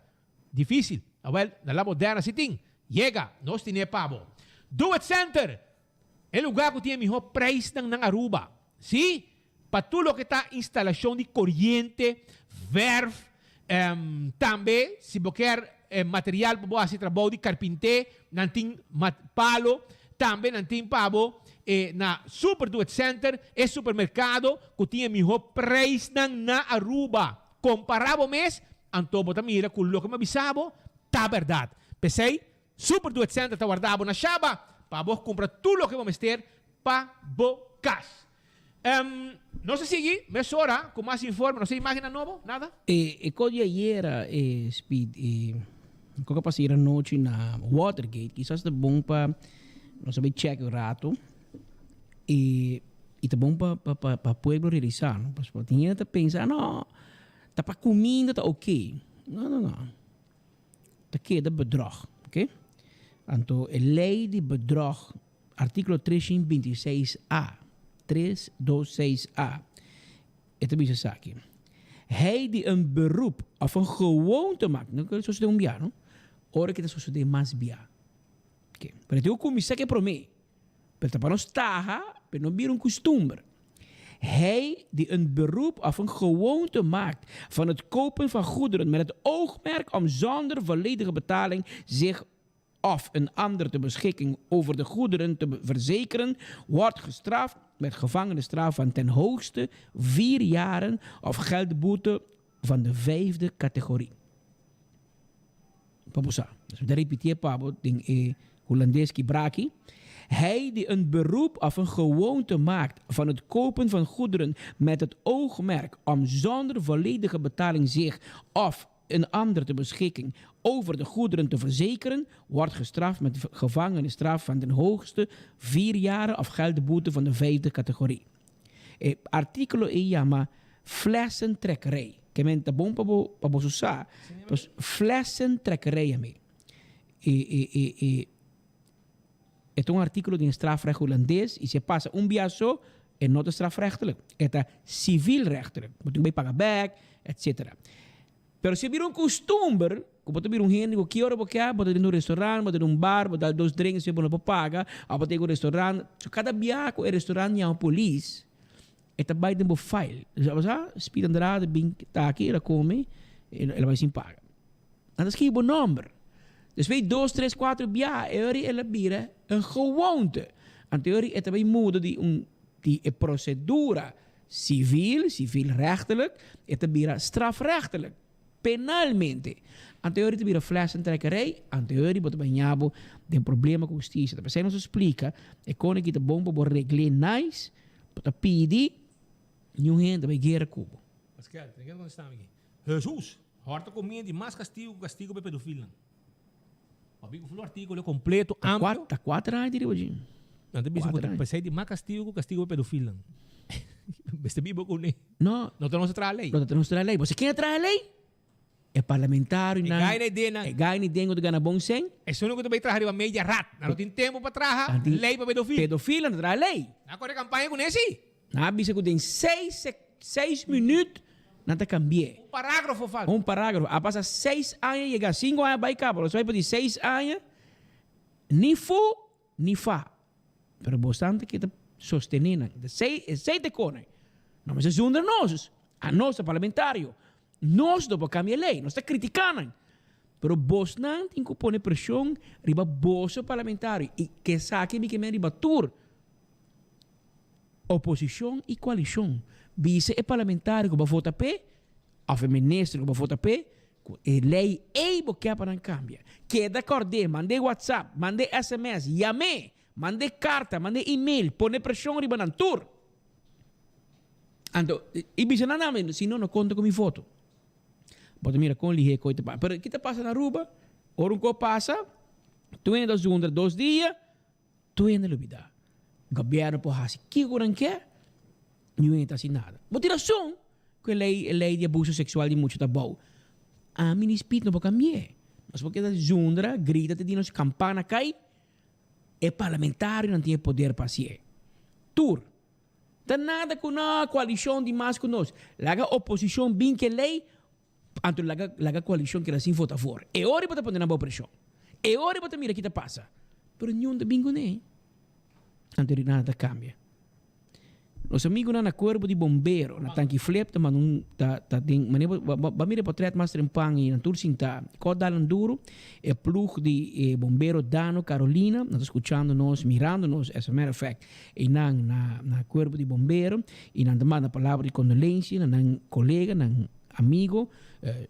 dificil. Awel, na La Moderna si tin. Yega, nos tine pa bo. Do It Center, e lugar cu tin e miho prijsnan nan Aruba. Si, pa tur loke ta instalacion di coriente, verf, tambe si bo kier material pa bo haci trabou di carpinte, nan tin palo, tambe nan tin pa bo na Super Do It Center, e supermercado cu tin e miho prijsnan na Aruba. Compara bo mes, anto bo ta mira cu loke mi a bisa bo ta berdad. P'esey, Super Do It Center ta warda bo na Shaba pa bo cumpra tur loke bo mester pa bo cas. Nos a sigui mesora ku mas informe. Nos a imagennan nobo? Nada? E kos di ayera, e Speed, e kos ku a pasa ayera nochi na Watergate, kisas ta bon pa nos a bai check un rato i i ta bon pa pa pa pueblo realisa, no? Pasobra tin hende ta pensa, no, ta pa kuminda ta oke. No, no, no. Ta keda bedrog, oke? Anto e lei di bedrog Artíkulo 326 a, tres dos seis a, e ta bisa esaki, Hij die een beroep of een gewoonte maakt, no ke sosodé un bia no, ora ke ta sosodé mas bia. Oke, pero e tin ku kuminsá ke promé, pero ta pa nos taha, pero no bira un kustumber. Hij die een beroep of een gewoonte maakt van het kopen van goederen met het oogmerk om zonder volledige betaling zich of een ander de beschikking over de goederen te verzekeren, wordt gestraft met gevangenisstraf van ten hoogste vier jaren of geldboete van de vijfde categorie. Pa bo sa. Dus mi ta repitié pa bo den e Hulandes kibraki. Hij die een beroep of een gewoonte maakt van het kopen van goederen met het oogmerk om zonder volledige betaling zich of een ander de beschikking over de goederen te verzekeren, wordt gestraft met gevangenisstraf van ten hoogste vier jaren of geldboete van de vijfde categorie. E artíkulo ei yama Flessentrekkerij. Ke men ta bon pa bo pa boso sa, pues flessentrekkerij ami. E e e e e ta un artíkulo den strafrecht hulandes i si e pasa un bia so e no ta strafrechtelijk, e ta civielrechtelijk. Bo tin ku bai paga bèk, etcetera. Pero si a bira un kustumber ku bo ta bira un hende ku ki ora bo ke, bo ta den un restaurant, bo ta den un bar, bo dal dos drinks esei bo no por paga, òf bo ta yega un restaurant. So kada bia ku e restaurant yama polis, e ta bai den bo file. Bo sa, Speed Andrade bin ta aki, el a kome, el a bai sin paga. Nan ta skibi bo nomber. Despues di dos, tres, cuatro biaha e ora el a bira un gewoonte. Anto e ora e ta bay muda di un di e procedura civil, civilrechtelijk, e ta bira strafrechtelijk, penalmente. Anto e ora ta bira flessentrekkerij, anto e ora bo ta baña bo den problema cu husticia. Ta pesey nos a splica e con aki ta bon pa bo regle nice, bo ta pidi niun hende bay guera cu bo. Pascal, ten ke contesta mi aki. Jesus! Hòrta komia di mas kastigu ku kastigu pa e pedofilnan. Pabi ku flu artíkulo kompleto, amplio. Ta kuater aña di riba dje. Nan ta bisa ku ta pesei di mas kastigu ku kastigu pa e pedofilnan. Mester biba kuné. No. No ta nos a traha lei. No ta nos a traha lei. Bo sa ken a traha lei? E parlamentarionan. E gai na idenan. E gai na ideen ku ta gana bon sèn. Esun ku ta bai traha riba media rat. Nan no tin tempu pa traha lei pa pedofil. Pedofilnan ta traha lei. Nan a kore kampaña kuné si. Nan a bisa ku den seis seis minüt nan ta kambi'é. Un parágrafo falta. Un parágrafo. A pasa seis aña yega sinku aña bai kaba. Los bai pa di seis aña ni fu ni fa. Pero bosnan ta keda sostené nan. Esei esei ta e kone. No mester zundra nos. Anos ta parlamentario. Nos no por kambia e lei. Nos ta kritiká nan. Pero bosnan tin ku pone preshon riba boso parlamentario. I ke esaki mi ke men riba tur. Oposicion y coalicion bisa e parlamentario cu bo a vota p'e of e minister cu bo a vota p'e cu e ley ey bo kier pa nan cambia. Keda cord'e, mand'e whatsapp, mand'e sms, yam'e, mand'e carta, mand'e email, pone presion riba nan tur. Anto, y bisa nan tambe, si no, no conta cu mi voto. Bo ta mira con lihe coy ta pasa. Pero ki ta pasa na Aruba? Ora un co pasa, tur hende ta zundra dos dia, Tur hende lo bida. Gobierno por haci kico cu nan kier, niun hende ta haci nada. Bo tin razon cu e ley, e ley di abuso sexual di mucha ta bou. Ami ni Speed no por cambi'e. Nos por keda zundra, grita te di nos campana cay. E parlamentarionan tin e poder pa haci'e. Tur. Ta nada cu no, coalicion di mas cu nos. Laga oposicion bin cu e ley, anto laga, laga coalicion keda sin vota voor. E ora bo ta pone nan bou presion. E ora bo ta mira ki ta pasa. Pero niun ta bin cune. Anto di nada ta cambia. Nos amigunan na cuerpo di bombero, na Tanki Flip, ta manda un, ta, ta den, mane bo, bo, bo mira e potret mas trempan y nan tur sinta. Ko dalan duro, e ploeg di e bombero Dano Carolina, nan ta scuchando nos, mirando nos, as a matter of fact, eynan na, na cuerpo di bombero, y nan ta manda palabra di condolencia na nan colega, nan amigo,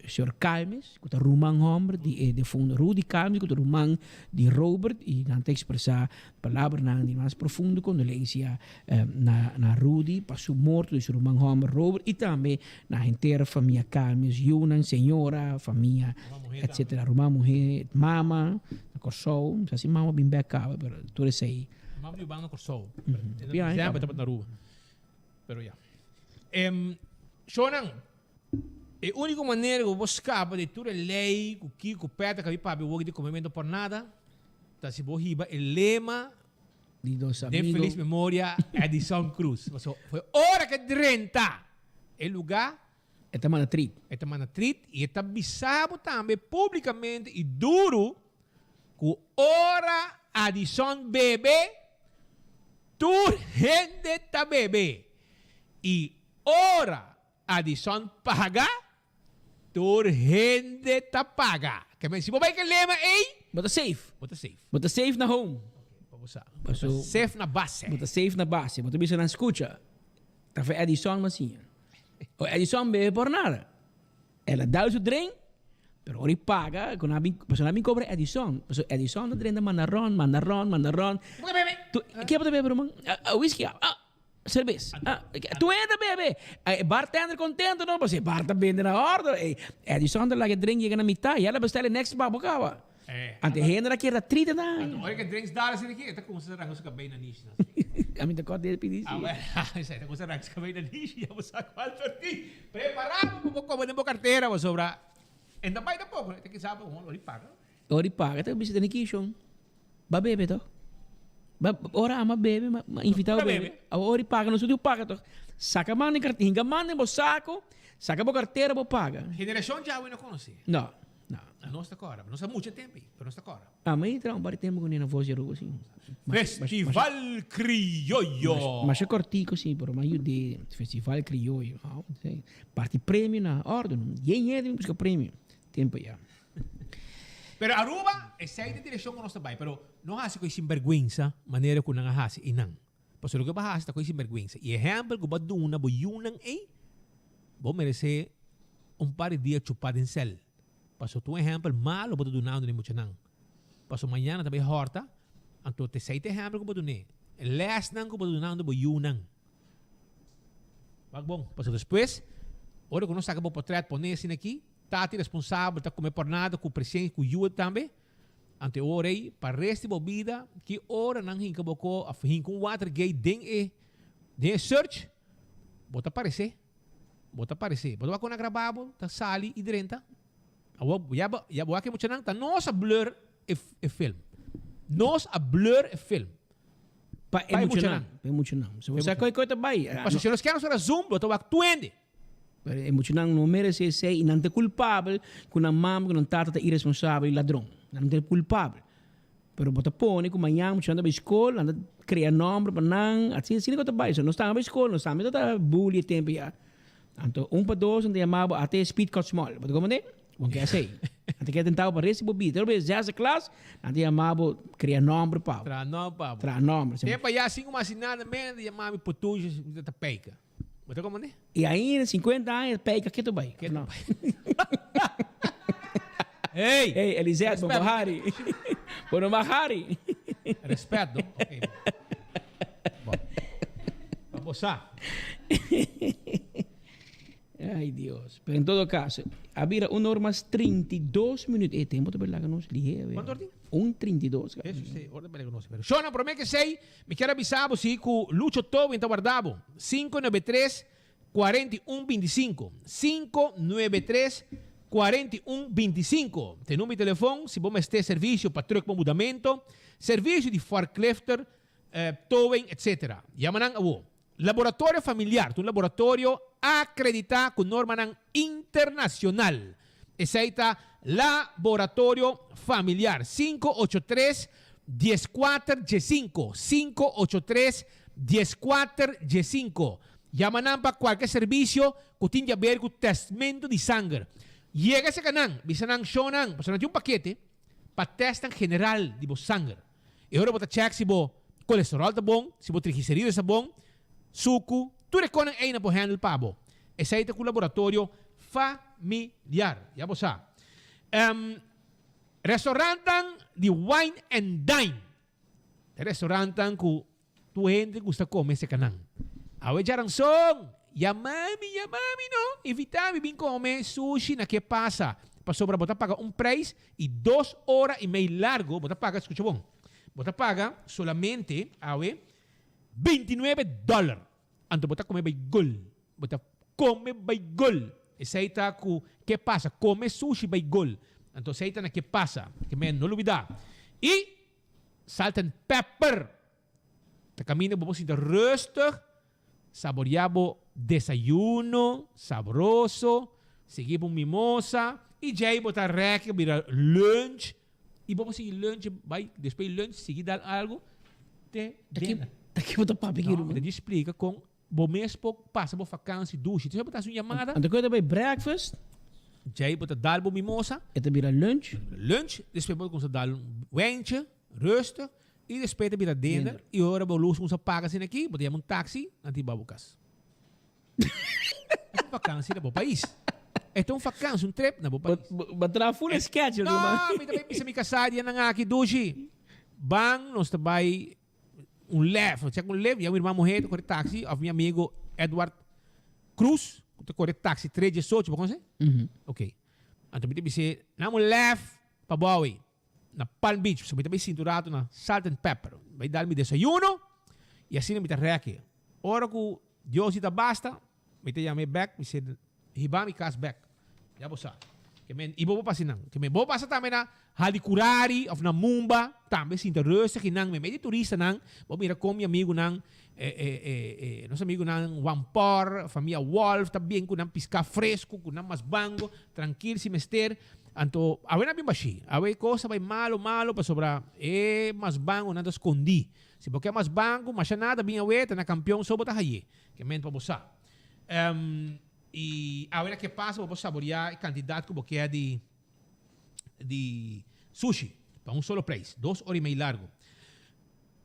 señor Calmes, cu ta ruman homber di e defunto Rudy Calmes, cu ta ruman di Robert, y nan ta expresa palabranan di mas profundo condolencia na na Rudy pa su morto di su ruman homber Robert, y tambe na henter famia Calmes, yunan, señora, famia, etcetera, ruman muher, mama na Corsou, no sa si mama bin bek caba, pero tur esey. Mama di Urbano na Corsou, pero semper tabata na Aruba. Pero ya. Em, shownan, e único manera ku bo skapa di tur e lei ku kiko pèta kabi papia wok di komemento por nada, ta si bo hiba e lema Di nos den amigo. feliz memoria Edison Cruz. Paso fue ora ke drenta e lugá, E ta manda trit. e ta manda trit i e ta bisa bo tambe públikamente i duru ku ora Addison bebe, Tur hende ta bebe y ora Addison paga, tur hende ta paga. Ke men si bo bai ke lema ey. Bo ta safe. Bo ta safe. Bo ta safe na home. Pa bo sa. Bo ta safe na base. Bo ta safe na base. Bo ta bisa nan scucha. Ta for Addison mas siña. O Addison bebe por nada. El a dal su drink, pero ora e paga, cu nan a bin, pasobra nan a bin cobra Edison. Pasobra Edison ta drenta manda ron, manda ron, manda ron. Bo ta bebe? Tu, ke bo ta bebe, ruman? Ah, whisky, ah, ah, cerveza. Ah, tu hende ta bebe. E bartender contento, no? Pasobra e bar ta bende na ordo. E Edison ta laga e drink yega na mitad, y el a bestela e next bar, bo caba. Anto e hende ta kere ta trite na. Anto ora ke drinks dal asina aki, e ta kumsa ranka su kabei na nishi. Ami ta kòrda e pidi si. Ah wèl, esei ta kumsa ranka su kabei na nishi, ya bo sa kual torti. Prepará bo pa bo kome den bo kartera pasobra e ta bai tampoko, e ta kisa bo ora di paga. Ora di paga ta bisa tene kishon, ba bebe toh. Ba ora ama bebe, ma invitá bo bebe. Awor ora di paga nos tur paga toh. Saka man den kartera, hinka man den bo sako, saka bo kartera bo paga. Generashon djawe no konosé. No. No. Nos ta kòrda. Nos a mucha tempu ei, pero nos ta kòrda. A mi traha un par di tempu ku Nina Vos di Aruba, si. Festival Criollo! Masha kòrtiku, si, pero mi a yud'é. Festival Criollo. Parti premio na òrdu. Yen hende mi buska premio. Tempu ya. Pero Aruba, esei ta e direccion cu nos ta bay. Pero no haci cu e sinberguensa manera cu nan a haci eynan. Pasobra loke bo a haci ta cu e sinberguensa. Y ehempel cu bo a duna bo yunan ey, bo merece un par di dia chupa den cel. Pasobra ta un ehempel malo bo ta dunando na e muchanan. Pasobra mañana ta bay horta, anto ta esei ta e ehempel cu bo dun'e. E lesnan cu bo ta dunando bo yunan. Wak bon, pasobra despues, ora cu nos saca bo potret pone asina aki, Tati responsabel ta come por nada cu presencia cu yu tambe. Anto e ora ei, pa rest di bo bida, ki ora nan hinca bo co of hinca un watergate den e den e search, bo ta parece. Bo ta parece. Bo ta wak con a graba bo, ta sali y drenta. Awor ya bo ya bo wak e muchanan, ta nos a blur e e film. Nos a blur e film. Pa e muchanan. Pa e muchanan. So bo sa koe koe ta bai. Pasobra si nos kere nos ora zoom, bo ta wak tuende. Pero e muchanan no merece esey y nan ta culpabel cu nan mama cu nan tata ta irresponsabel y ladron. Nan ta culpabel. Pero bo ta pone cu mañan muchanan ta bay school, nan ta crea nomber pa nan, asina asina cu ta bay. So nos tambe bay school, nos tambe ta bully e tempo ya. Anto un pa dos nan ta yama bo ate speed cut small. Bo ta comprende? Bo ke esey. Nan ta keda tenta bo pa resti bo bida. Te ora zesde klas, nan ta yama bo crea nomber pa bo. Traha nomber pa bo. Traha nomber. Tempo ya sin cu mas nada menos ta yama mi potujo ta peika. Bo ta komprendé? I ainda 50 aña pei ka ketu bai. Ketu bai. Hey! Hey, Elisette, bo no hari. Bo no mag hari. Respet, no? Ok. Bon. Pa bo sa. Ay, Dios. Pero en todo caso, a bira un or mas 32 minuut. E tempo ta bai laga nos lihe. Cuanto or tin? Un 32. Eso sí, or ta bai laga nos. Pero Shona, prome que sei, Mi kier a bisa bo si ku Lucho Tobin ta warda bo. 593 41 25. 593 41 25. Ta e number di telefon si bo mester servisio pa truck pa mudamento, servisio di forklifter, towing etc. Yama nan awo. Laboratorio Familiar ta un laboratorio akreditá ku normanan internacional. Esei ta Laboratorio Familiar. 583 14 15, 583 14 15. Yama nan pa kualke servisio ku tin di aber ku tèstmentu di sanger. Yega serka nan, bisa nan, Shownan, pasobra nan tin un pakete pa tèstnan general di bo sanger. E ora bo ta chèk si bo kolesteròl ta bon, si bo trigiserides ta bon, suku, tur e konan ei nan por handle pa bo. Esei ta ku laboratorio familiar. Ya bo sa. Em, restaurantnan di wine and dine. E restaurantnan ku Tur hende gusta come seca nan. Awe djaranson! Yama mi, yama mi no! Invita mi bin come sushi na ke pasa. Pasobra bo ta paga un prijs y dos ora y mei largo bo ta paga, scucha bon, bo ta paga solamente awe 29 dollar. Anto bo ta come bay gol. Bo ta come bay gol. Esey ta cu ke pasa. Come sushi bay gol. Anto esey ta na ke pasa. Ke men no lubida. Y Salt and pepper. Ta caminda bo por sinta rustig, saborea bo desayuno sabroso, sigui bo mimosa y djey bo ta rek bira lunch y bo por sigui lunch bay despues di lunch sigui dal algo te dinner. Ta ki bo ta papia ki ruman? No, mi ta di splica con bo mes por pasa bo vakantie dushi. Entonces bo ta haci un yamada. Anto cu ta bay breakfast. Djey bo ta dal bo mimosa. E ta bira lunch. Lunch, despues bo ta cuminsa dal un wentje, rustig, y despues ta bira dinner, y ora bo luz cuminsa paga asina aki, bo ta yama un taxi, nan tin ba bo cas. E ta un vakantie na bo pais. E ta un vakantie, un trip na bo pais. Bo traha full schedule, ruman. No, mi ta bay bisa mi casá dianan aki, dushi, ban nos ta bay un lef, nos chek un lef, ya mi ruman muher ta kore taxi, of mi amigo Edward Cruz, ku ta kore taxi tres diesocho, bo konosé? Ok. Anto mi ta bis'é, nam un lef pa bo awe, na Palm Beach, pasobra mi ta bai sinti un rato na Salt and Pepper, bai dal mi desayuno, i asina mi ta rèk'e. Ora ku Dios di ta basta, mi ta yam'é bèk, mi sê, Hiba mi kas bèk. Ya bo sa. Ke men, i bo por pasa nan. Ke men, bo pasa tambe na Halikurari of na Mumba, tambe sinta rustig i nan, meimei di turistanan, bo mira kon mi amigunan, e, e, e, e, nos amigunan Juan Por, famia Wolf, ta bien ku nan piská fresku, ku nan mas bango, trankil si mester. Anto, awe nan bin bashí. Awe kos a bai malo, malo, pasobra e mas bangonan ta skondí. Si bo ke mas bango, masha nada bin awe, ta na kampion so bo ta haye. Ke men pa bo sa. Em, i awe na ke pasa bo por saboreá e kantidat ku bo ke di di Sushi, pa un solo prijs, dos ora y mei largo.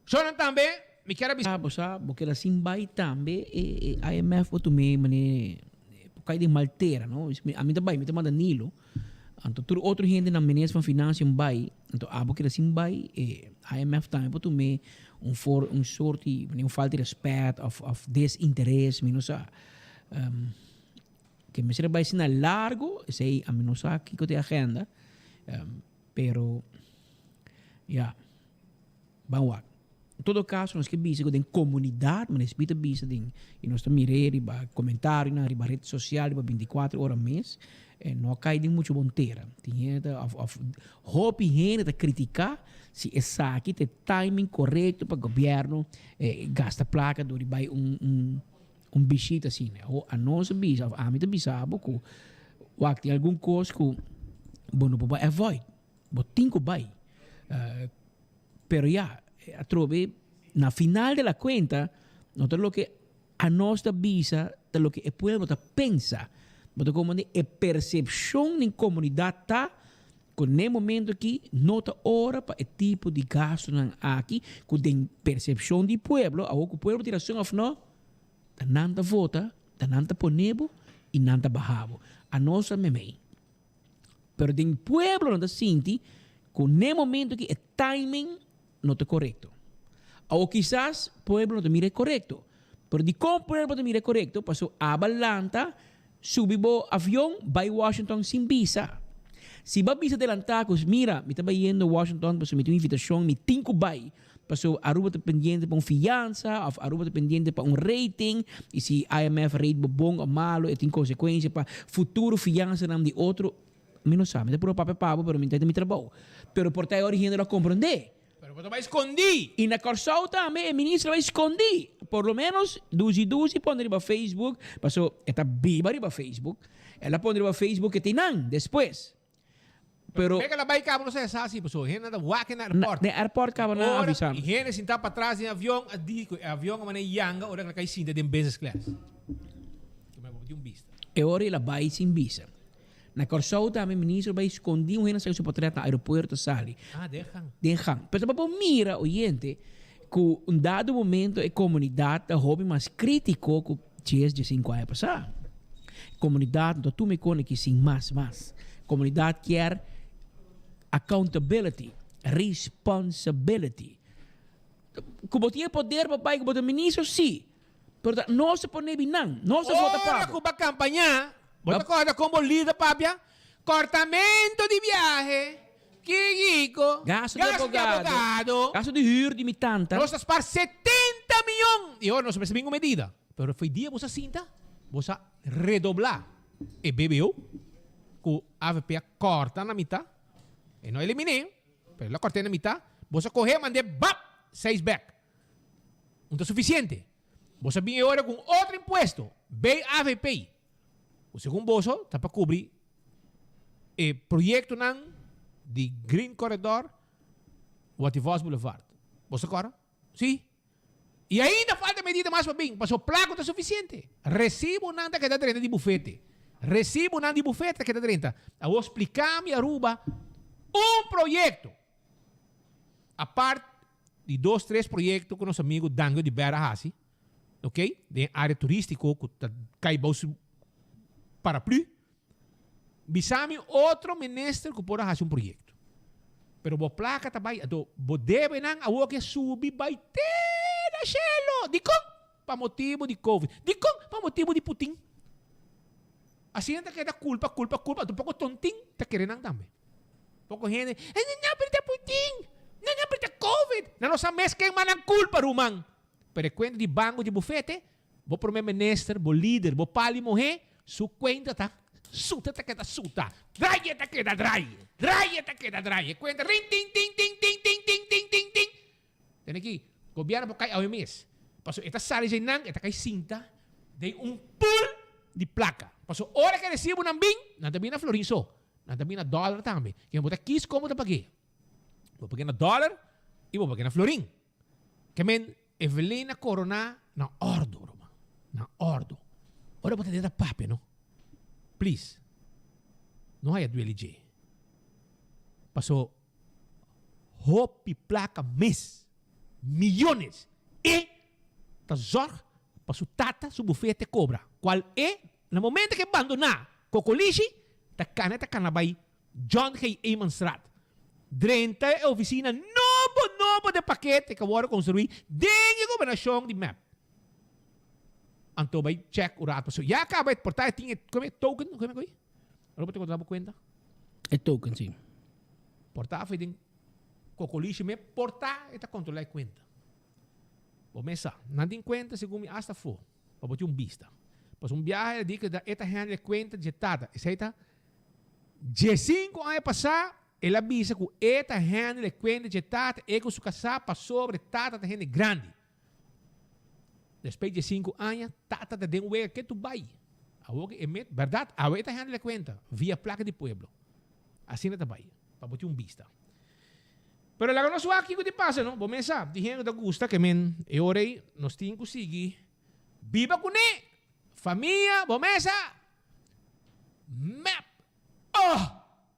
Shownan tambe, mi kier a bisa. Bo sa, bo keda sin bai tambe e IMF bo tum'é manera bo kai den mal tera, no? Ami ta bai, mi ta manda Nilo, anto tur otro hendenan minister van Financiën bai, anto abo keda sin bai, e IMF tambe por tum'é un for un soort di manera un falta di respet of of desinteres, mi no sa. Ke mester a bai asina largo, esei ami no sa kiko ta e agenda, pero ya, ban wak. En todo caso nos ke bisa ku den komunidat, manera Smith a bisa den, i nos ta mir'é riba komentarionan, riba ret sosial, riba bintikuater ora mes, e no a kai den muchu bon tera. Tin hende ta, òf òf hopi hende ta kritiká si esaki ta e timing korekto pa gobièrnu gasta plaka dor di bai un un Un bishita asina. Ho anos a bisa of ami ta bisa bo ku wak tin algun kos ku bo no por bai avoid. Bo tin ku bai. Pero ya, atrobe na final de la kuenta no ta loke anos ta bisa ta loke e pueblo ta pensa. Bo ta komprende e persepshon den komunidat ta ku n'e momento aki no ta ora pa e tipo di gastunan aki ku den persepshon di pueblo, awor ku pueblo tin rason òf no, ta nan ta vota, ta nan ta pone bo i nan ta baha bo. Anos ta memei. Pero den pueblo nan ta sinti ku n'e momento aki e timing no ta korekto. Awor kisas pueblo no ta mira e korekto, pero dikon pueblo ta mira e korekto? Pasobra aba lanta subi bo avion bai Washington sin bisa. Si bo a bisa delantá ku mira mi ta bayendo Washington pasobra mi tin un invitashon mi tin ku bai pasobra Aruba ta pendiente pa un fiansa òf Aruba ta pendiente pa un rating i si IMF rate bo bon òf malo e tin konsekuensia pa futuro fiansanan di otro Mi no sa, mi ta purba papia pa bo, pero mi ta mi trabou. Pero por ta e ora hende lo a komprondé. Pero bo ta bai skondí. I na Kòrsou tambe e minister a bai skondí. Por lo ménos Duzi Duzi pone riba Facebook, paso e ta biba riba Facebook. El a pone riba Facebook e tin nan despues. Pero. Meka la bai kaba no sa esa si, paso hende ta wak na airport. Na airport kaba nan a avisa nos. I hende sinta patras den avion a di ku e avion a manda yanga ora ku nan kai sinta den business class. Bo tin un bista. E ora el a bai sin bisa. Na Kòrsou tambe minister bai skondí un hende saka su potret na aeropuerto sali. Ah, den gang. Den gang. Pero ta pa bo mira, oyente, ku un dado momento e komunidat ta hopi mas krítiko ku djes djesinku aña pasá. Komunidat no ta tuma e kone ki sin mas mas. Komunidat kier accountability, responsibility. Ku bo tin e poder pa bai ku bo ta minister, sí. Pero ta nos ta pone bi nan. Nos ta vota pa Ora bo. ku bo a kampañá, bo ta kòrda kon bo lider papia? Kòrtamentu di biahe, kiko, Gasto di gasto di abogado, abogado. gasto di hür di mi tanta. Nos ta spar 70 miyon! I ora nos mester bin ku medida. Pero fo'i dia bo sa sinta, bo sa redoblá e BBO ku avp a kòrta na mitá. E no eliminé, pero el a kòrt'é na mitá. Bo sa koh'é mand'é bap! Seis bèk. Un ta suficiente. Boso a bin e ora cu un otro impuesto, BAVP, cu segun boso ta pa cubri e proyectonan di Green Corridor, Wativos Boulevard. Boso ta corda? Si. Y ainda falta medida mas pa bin, pasobra placa no ta suficiente. Recibonan ta keda drenta di bufete. Recibonan di bufete ta keda drenta. Awor splica mi Aruba un proyecto apart Di dos tres proyecto cu nos amigo Dangio di Ber a haci, ok, den area turistico cu ta cay bao su paraplu, bisa mi otro minister cu por a haci un proyecto. Pero bo placa ta bay, anto bo debenan awor ke subi bay te na cielo. Dicon? Pa motibo di covid. Dicon? Pa motibo di Putin. Asina ta keda culpa, culpa, culpa, anto poco tontin ta kere nan tambe. Poko hende, e nan a brita Putin, nan a brita Covid. Nan no sa mes ken mas nan kulpa, ruman. Pero e kuenta di banko di bufete, bo prome minister, bo lider, bo pali muhé, su kuenta ta suta ta keda suta, draai ta keda draai, draai ta keda draai. E kuenta rin tin tin tin tin tin tin tin tin tin. Tene ki, gobierno por kai awe mes. Pasobra e ta sali dje nan, e ta kai sinta den un pool di plaka. Pasobra ora ke resibonan bin, nan ta bin na florin so. Nan ta bin na dòler tambe. Ke bo ta kis kon bo ta pag'é. Bo pag'é na dòler i bo pag'é na florin. Ke men Evelyn a koroná na òrdu, ruman. Na òrdu. Ora bo ta den ta papia, no. Please, no haya duele dje. Paso. Hopi plaka mes. Miyones. E ta zorg pa su tata su bufete cobra. Cual e, na momento cu e bandona Cocolishi, ta cana e ta cana bay John G. Emanstraat. Drenta e oficina nobo nobo de pakete cu a wordo construi den e gobernacion di mep. Anto bay check un rato pasobra ya caba e por ta e tin e, como e token, como e coy? Ora bo ta controla bo cuenta? E token, si. Por ta afe den Cocolishi me por ta e ta controla e cuenta. Bo mes sa, nan tin cuenta segun mi hasta afo, pa bo tin un bista. Pasobra un biaha el a di cu e ta handle e cuenta dje tata. Esey ta diescinco aña pasa el a bisa cu e ta handle e cuenta dje tata, e cu su casa, pasobra e tata ta hende grandi. Despues di sinku aña, tata ta den wega ke tu bai. Awor ke e met, bèrdat, awe e ta handle e kuenta, via plaka di pueblo. Asina ta bai, pa bo tin un bista. Pero laga nos wak kiko di pasa, no? Bo mes sa, tin hende ku ta gusta ke men e ora ei nos tin ku sigui biba kuné. Famia, bo mes sa. Mep! Oh!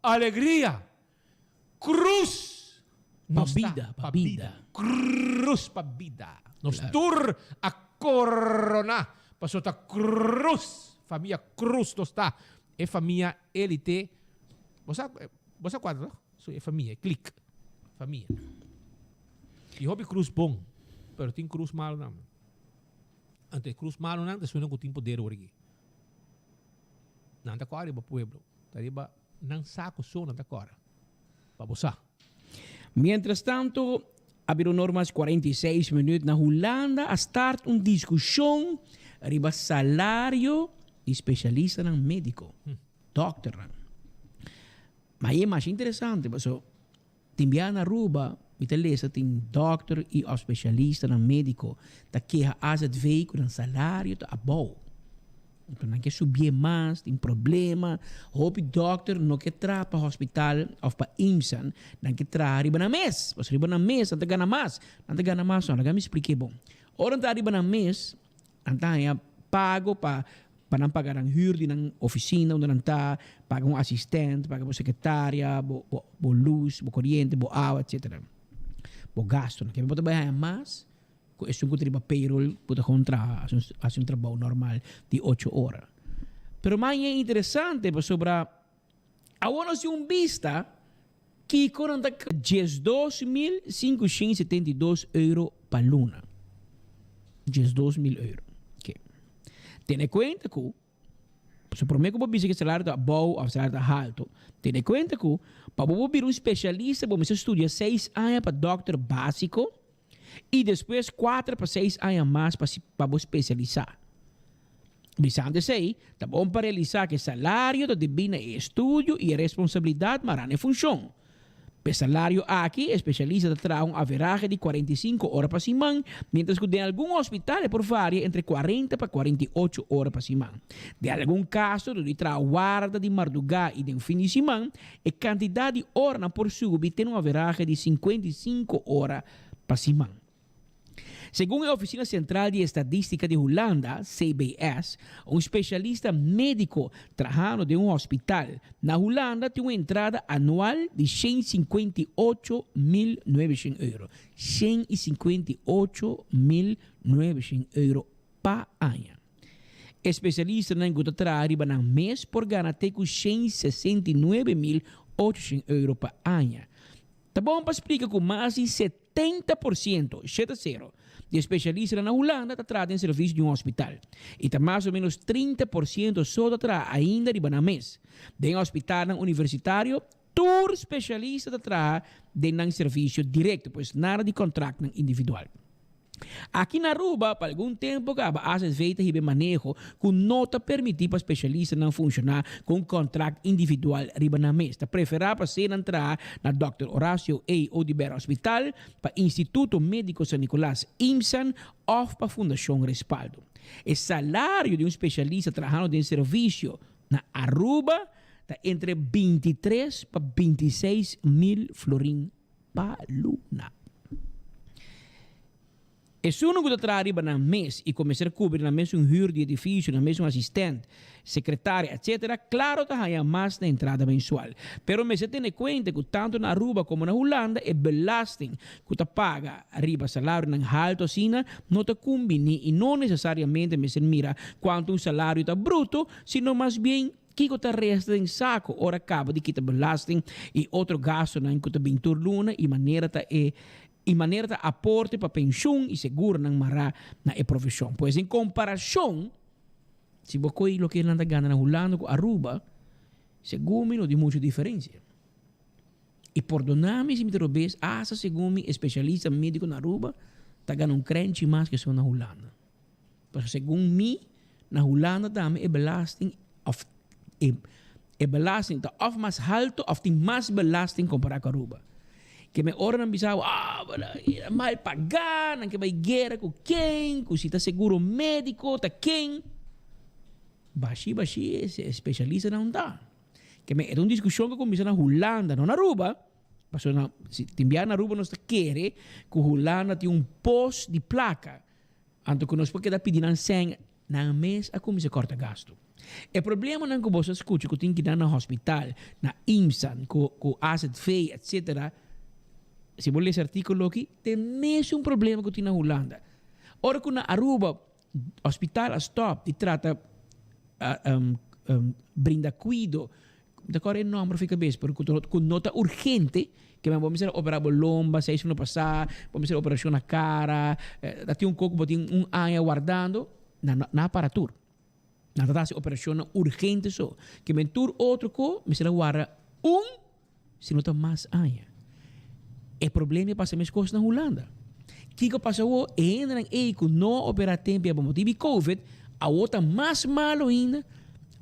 Alegria! Cruz! Pa bida, pa bida. Cruz pa bida. Nos tur a corona. Pasobra ta cruz. Famia Cruz nos ta. E famia elite. Bo sa, bo sa cuadra, no? So e famia, e clique. Famia. Y hopi cruz bon, pero tin cruz malonan. Anto e cruz malonan ta esunnan cu tin poder ora aki. Nan ta cora riba pueblo. Ta riba nan saco so nan ta cora. Pa bo sa. Mientras tanto, a bira un or mas 46 minuut na Hulanda a start un discusion riba salario di specialistanan medico, dokternan. Ma e mas interesante paso tin bia na Aruba mi ta lesa tin dokter y of specialistanan medico ta keha AZV cu nan salario ta abou. Anto nan ke subié mas, tin problema. Hopi dòkter no ke traha pa hospital òf pa IMSAN, nan ke traha riba nan mes. Pasobra riba nan mes nan ta gana mas. Nan ta gana mas no, laga mi spliké bon. Ora nan ta riba nan mes, nan ta haña pago pa pa nan paga nan hür di nan ofisina unda nan ta, paga un asistènt, paga bo sekretaria, bo bo bo lus, bo koriente, bo awa, etsetera. Bo gastunan. Kende bo ta bai haña mas? Ku esun ku ta riba payroll ku ta kon traha hasi un trabou normal di ocho ora. Pero mas e interesante pasobra awor nos tin un bista kiko nan ta 12572 euro pa luna. 12000 euro. Oke. Tene kuenta ku Pasobra promé ku bo bisa ku e salario ta abou òf e salario ta haltu, tene kuenta ku pa bo por bira un spesialista bo mester studia seis aña pa dòkter básiko i despues kuater pa seis aña mas pa pa bo spesialisá. Bisando esei, ta bon pa realisá ku e salario ta debí na e estudio i e responsabilidat mará na e funshon. P'e salario aki, e spesialista ta traha un averahe di 45 ora pa siman, miéntras ku den algun hospital e por varia entre 40 pa 48 ora pa siman. Den algun kaso, dor di traha warda di mardugá i den fin di siman, e kantidat di oranan por subi te na un averahe di 55 ora pa siman. Segun e Ofisina Sentral di Estadístika di Hulanda, CBS, un spesialista médiko trahando den un hospital na Hulanda tin un entrada anual di 158.900 euro, 158.900 euro pa aña. E spesialistanan ku ta traha riba nan mes por gana te ku 169.800 euro pa aña. Ta bon pa splika ku mas di 70%, shete sero, di e spesialistanan na Hulanda ta traha den servisio di un hospital i ta mas o ménos 30% so ta traha ainda riba nan mes. Den hospitalnan universitario tur spesialista ta traha den nan servisio direkto, pues nada di kontraktnan individual. Aki na Aruba, pa algun tempu kaba AZV ta hiba e maneho ku no ta permití pa spesialistanan funshoná ku un kontrakt individual riba nan mes. Ta preferá pa senan traha na Dòkter Horacio A. Oduber Hospital, pa Instituto Médiko San Nicolas, IMSAN, òf pa Fundashon Respaldo. E salario di un spesialista trahando den servisio na Aruba ta entre 23 pa 26 mil florin pa luna. Esun ku ta traha riba nan mes i ku mester kubri nan mesun hür di edifisio, nan mesun asistent, sekretaria, etc. Klaro ta haña mas na entrada mensual. Pero mester tene kuenta ku tantu na Aruba komo na Hulanda e belasting ku ta paga riba salarionan haltu asina no ta kumbiní i no nesesariamente mester mira kuantu un salario ta bruto, sino mas bien kiko ta resta den sako ora kaba di kita belasting i otro gastunan ku ta bin tur luna i manera ta e I manera ta aporte pa penshun i seguronan mará na e profeshon. Pues en komparashon, si bo koe loke nan ta gana na Hulanda ku Aruba, segun mi no tin muchu diferensia. I pordoná mi si mi ta robes, asta segun mi e spesialista médiko na Aruba ta gana un krenchi mas ke esun na Hulanda. Pasobra segun mi, na Hulanda tambe e belasting òf e e belasting ta òf mas haltu òf tin mas belasting kompará ku Aruba. Ke men ora nan bisa bo, ah, mal pagá, nan ke bai guera ku ken, ku si ta seguro médiko ta ken. Bashi bashi e spesialistanan ta. Ke men e ta un diskushon ku a kuminsá na Hulanda, no na Aruba. Pasobra na si tin bia na Aruba nos ta kere ku Hulanda tin un pos di plaka. Anto ku nos por keda pidi nan sèn, nan mes a kuminsá kòrta gastu. E problemanan ku boso a skucha ku tin kinan na hospital, na IMSA, ku ku AZV, etsetera, si bo lesa artíkulo aki, ta e mesun problema ku tin na Hulanda. Ora ku na Aruba hospital a stòp di trata brinda kuido Mi ta kòrda e nòmber for e kabes, pero ku ku no ta urgente, ke men bo mester a operá bo lomba seis luna pasá, bo mester a operashon na kara, ta tin un kos ku bo tin un aña wardando, nan nan a para tur. Nan ta hasi operashonnan urgente so. Ke men tur otro kos mester a warda un, si no ta mas aña. E problema e pasa meskos na Hulanda. Kiko pasa awor? E hendenan ei ku no a operá tempu ya pa motibu di covid, awor ta mas malu ainda.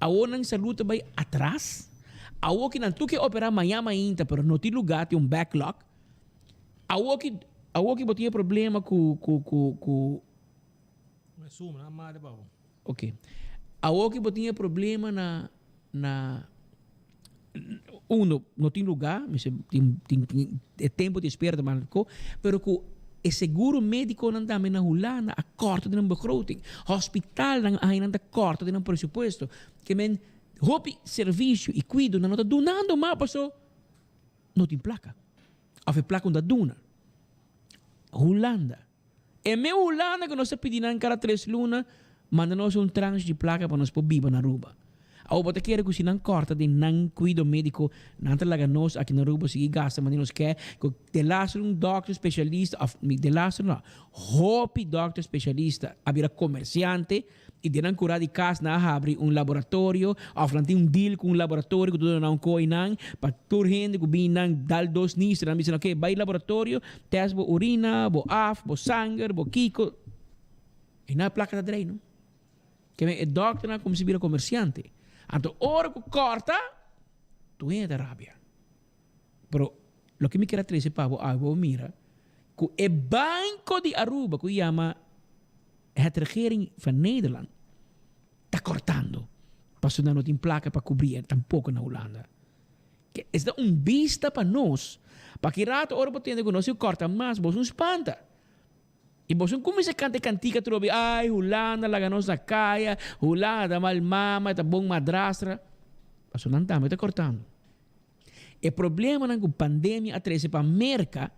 Awor nan salú ta bai atras. Awor ki nan tur ke operá maña mainta pero no tin lugá, tin un backlog. Awor ki awor ki bo tin e problema ku ku ku ku. Ok. Awor ki bo tin e problema na na uno no tin lugar, mester tin tin tin e tempo di espera ta mas largo, pero ku e seguro mediconan tambe na Hulanda a korta den nan begroting. Hospitalnan a nan ta korta den nan presupuesto. Ke men hopi servicio y cuido nan no ta dunando mas paso no tin placa. Of e placa no ta duna. Hulanda. E me Hulanda ku nos ta pidi nan kada tres luna manda nos un transh di plaka pa nos por biba na Aruba. Awor bo ta kere ku si nan kòrta den nan kuido médiko nan ta laga nos aki na Aruba sigui gasta manera nos ke ku delaster un dòkter spesialista òf delaster no hopi dòkter spesialista a bira komersiante I den nan kura di kas nan a habri un laboratorio òf nan tin un deal ku un laboratorio ku ta duna nan un koi nan pa tur hende ku bini nan dal dos nister nan bisa nan oke bai laboratorio tèst bo urina, bo af, bo sanger, bo kiko i nan e plaka ta drei no. Ke men e dòkternan a kuminsá bira komersiante. Anto ora ku kòrta tur hende ta rabia. Pero loke mi kier a trese pa bo awe bo mira ku e banko di Aruba ku yama Het regering van Nederland ta kortando pasobra nan no tin plaka pa kubri e tampoko na Hulanda. Ke es ta un bista pa nos pa ki rato ora bo tende ku nos a korta mas bo un spanta. I bo un kuminsa kanta e kantika atrobe ay Hulanda laga nos na kaya, Hulanda ta mal mama, ta bon madrastra. Pasobra nan tambe ta kortando. E problemanan ku pandemia a trese pa Merka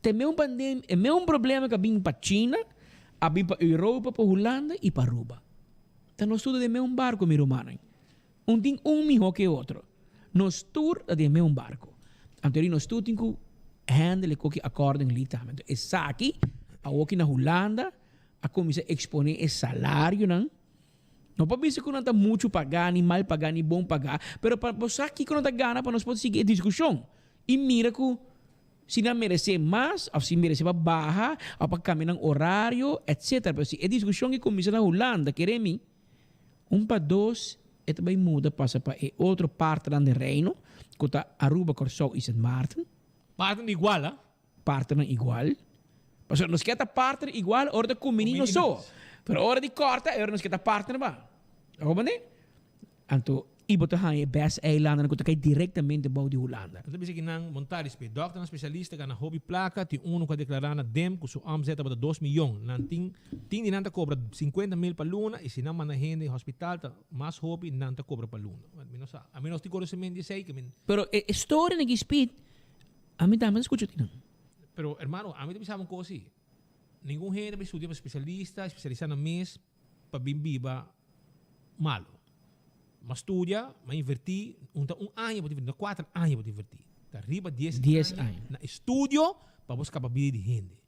ta e meun pandemia, e meun problema ku a bin pa China, a bin pa Europa, pa Hulanda i pa Aruba. Ta nos tur ta den meun barko mi rumannan. Un tin un mihó ke otro. Nos tur ta den meun barko. Anto eri nos tur tin ku handle e koki accordingly tambe. Anto esaki awoki na Hulanda a kuminsá eksponé e salarionan. No pa bisa ku nan ta muchu pagá, ni mal pagá, ni bon pagá, pero pa bo sa kiko nan ta gana pa nos por sigui e diskushon i mira ku si nan meresé mas òf si meresé pa baha òf pa kambia nan orario, etsetera. Pero si e diskushon ki kuminsá na Hulanda, kere mi, un pa dos e ta bai muda pasa pa e otro partenan den Reino, ku ta Aruba, Kòrsou i Sint Maarten. Partenan igual, a? Partnernan igual. Pasobra nos ke ta partner igual ora ta kumbiní nos so. Pero ora di kòrta e ora nos ke ta partner ba. Bo comprende? Anto. I bo ta haña e best eilandennan ku ta kai direktamente bou di Hulanda. Nan ta bisa ki nan montaris p'e dòkternan spesialista gana hopi plaka, tin unu ku a deklará na dem ku su omzet tabata dos miyon. Nan tin tin di nan ta kobra 50 mil pa luna i si nan manda hende hospital ta mas hopi nan ta kobra pa luna. Mi no sa, ami no tin konosementu di esei ke mi. Pero e storia nan ki Speed, ami tambe ta skucha di nan. Pero hermano, ami ta bisa bo un kos si, ningun hende ta studia pa spesialista, spesialisá nan mes pa bin biba malo. M'a studia, m'a invertí, un ta un aña bo ta invertí, no 4 aña bo ta invertí. Ta riba 10 10 aña aña. Na estudio pa bo skapa bida di hende.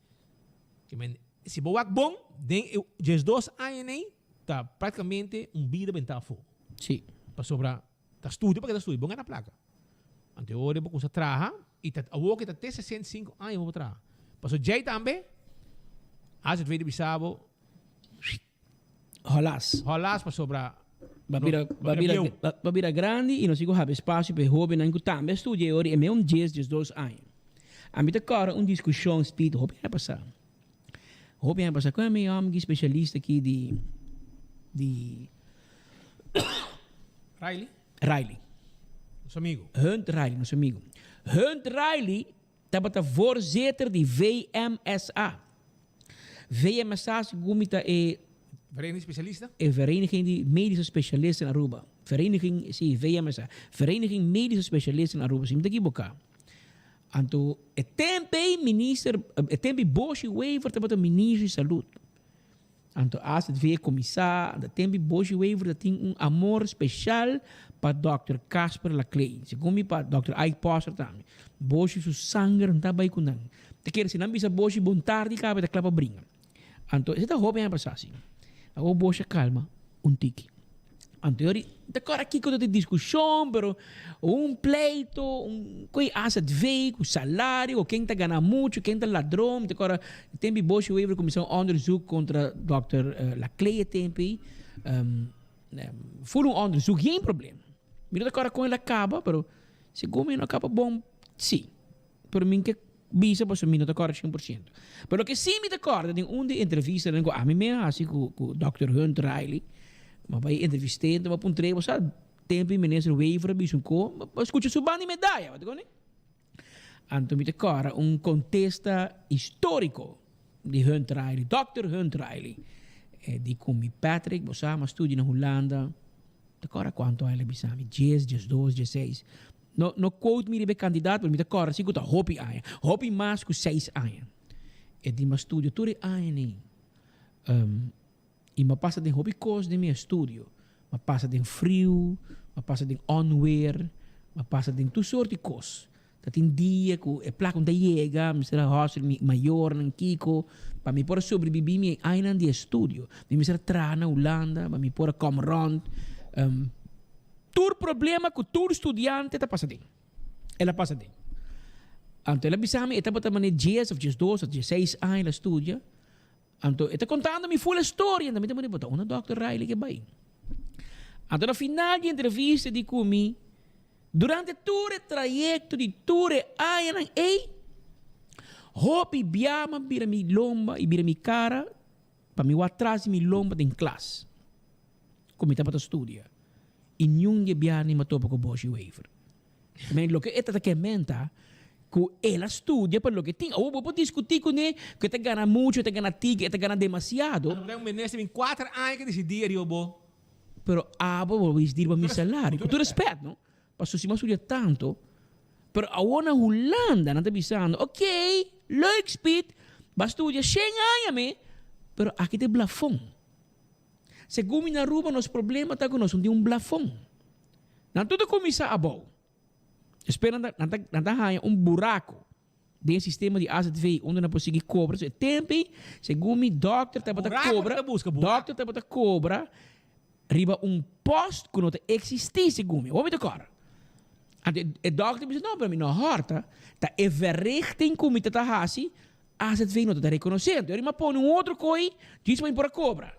Ke men, si bo wak bon, den e 12 aña nei, ta práktikamente un bida bentá afó. Pasobra ta studia pa ke ta studia, bo gana plaka. Anto ora bo kuminsá traha, i ta awor ke ta te 65 aña bo por traha. Pasobra djei tambe, AZV ta bisa bo, Helaas. Helaas pasobra Ba bira, bieu. Ba bira grandi i nos tin ku habri espasio pa e hóbennan ku tambe a studia e ora i e un 10, 12 aña. Ami ta kòrda un diskushon Speed hopi aña pasá. Hopi aña pasá ku mi hòmber ki spesialista aki di Riley? Riley. Nos amigo. Hunt Riley, nos amigo. Hunt Riley tabata voorzitter di VMSA. VMSA, segun mi ta e Vereniging Spesialista? E Vereniging di Medische Specialisten Aruba. Vereniging, si, VMSA. Vereniging Medische Specialisten Aruba, si mi ta ekiboká. Anto, e tempu ei minister, e tempu ei Booshi Wever tabata minister di salud. Anto AZV kuminsá, anto tempu ei Booshi Wever ta tin un amor spesial pa Dòkter Casper Laclay. Segun mi pa Dòkter Ike Poster tambe. Booshi su sanger no ta bai ku nan. Ta kere si nan bisa Booshi bon tardi kaba e ta kla pa bringa. Anto esei ta hopi aña pasá si. Awor Booshi a kalma un tiki. Anto yori ta kòrda kiko ta di diskushon pero un pleito, un koe AZV ku salario ku ken ta gana muchu, ken ta ladron. Mi ta kòrda e tempu Booshi Wever kuminsá un onderzoek kontra dòkter Laclay e tempu ei. Ful un onderzoek, geen probleem. Mi no ta kòrda kon el a kaba pero segun mi no a kaba bon si. Pero mi ke bisa pasobra mi no ta kòrda 100%. Pero loke sí mi ta kòrda den un di e entrevistanan ku ami mi a hasi ku dòkter Hunt Riley, mi a bai entrevist'é, mi a puntr'é, bo sa tempu minister Wever a bisa un ko, bo a skucha su banda di medaya, bo ta kòrda? Anto mi ta kòrda un kontesta históriko di Hunt Riley, dòkter Hunt Riley, e di ku mi Patrick, bo sa mi a studia na Hulanda, ta kòrda kuantu aña el a bisa mi, 10, 12, 16. No, no quote mi riba e kandidat, pero mi ta kòrda si ku ta hopi aña. Hopi mas ku 6 aña. E di mi a studia tur e añanan. I mi a pasa den hopi kos den mi estudio. Mi a pasa den friu, mi a pasa den onweer, mi a pasa den tur sorti kos. Ta tin dia ku e plaka no ta yega, mi mester a hòsel mi mayornan kiko pa mi por a sobrebibí mi añanan di estudio. Mi mester a traha na Hulanda pa mi por a kòm rònt. Tur problema ku tur studiante ta pasa den, el a pasa den. Anto el a bisa mi e tabata manera 10 òf 12 òf 16 aña el a studia. Anto e ta kontando mi ful e storia, anto mi ta manera bo ta unda dòkter Riley ke bai. Anto na final di entrevista e di ku mi, durante tur e trayekto di tur e añanan ei, hopi bia mi a bira mi lomba i bira mi kara pa mi wak tras di mi lomba den klas ku mi tabata studia i niun di e bia ni mi a topa ku Booshi Wever. Men loke e ta ta ke menta ku el a studia pa loke tin. Awor bo por diskutí kuné ku e ta gana muchu, e ta gana tiki, e ta gana demasiado. Anto un minister bin 4 aña ke disidí ariba bo. Pero abo bo disidí riba mi salario. Ku tur respèt no. Pasobra si mi a studia tanto, pero awor na Hulanda nan ta bisando, ok, leuk Speed, bo a studia 100 aña me, pero aki ta e blafon. Segun mi na Aruba nos problema ta ku nos no tin un blafon. Nan tur ta kuminsá abou. Despues nan ta nan ta nan ta haña un buraco den e sistema di AZV unda nan por sigui cobra. So e tempo ei, segun mi dokter tabata Buraco cobra, nan ta busca, buraco. dokter tabata cobra riba un post ku no ta eksistí segun mi. Awor mi ta kòrda. Anto e dokter bisa, no, pero mi no hòrta, ta e verrichting ku mi ta ta hasi, AZV no ta ta rekonosé. Anto mi a pone un otro koi djis pa mi por a kobra.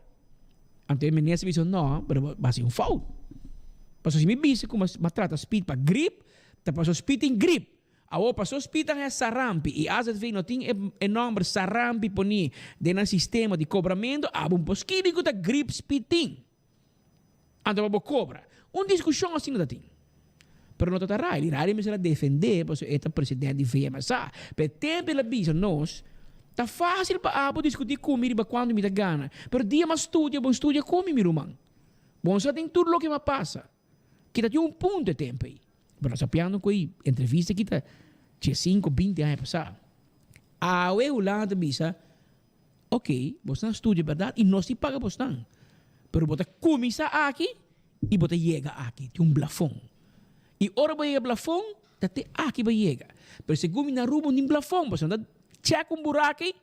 Anto e minister bisa, no, pero bo hasi un fout. Pasobra si mi bisa ku mi a trata Speed pa grip, ta pasobra Speed tin grip. Awor pasobra Speed a haña sarampi i AZV no tin e nòmber sarampi poní den nan sistema di kobramentu, abo un por skibi ku ta grip Speed tin. Anto pa bo kobra. Un diskushon asina ta tin. Pero no ta ta Riley. Riley mester a defendé pasobra e ta president di VMSA. Pero e tempu el a bisa nos, Ta fácil pa abo diskutí ku mi riba kuantu mi ta gana, pero dia m'a studia, bo studia ku mi, mi ruman. Bo sa den tur loke m'a pasa. Kita tin un punto e tempu ei. Pero nos a piando ku e entrevista aki ta diesinco, binti aña pasá. Awe Hulanda ta bisa, Ok, bosnan studia bèrdat i nos tin paga bosnan. Pero bo ta kuminsá aki i bo ta yega aki. Tin un blafon. I ora bo yega blafon, ta te aki bo yega. Pero segun mi na Aruba no tin blafon, pasobra nan ta chèk un buraki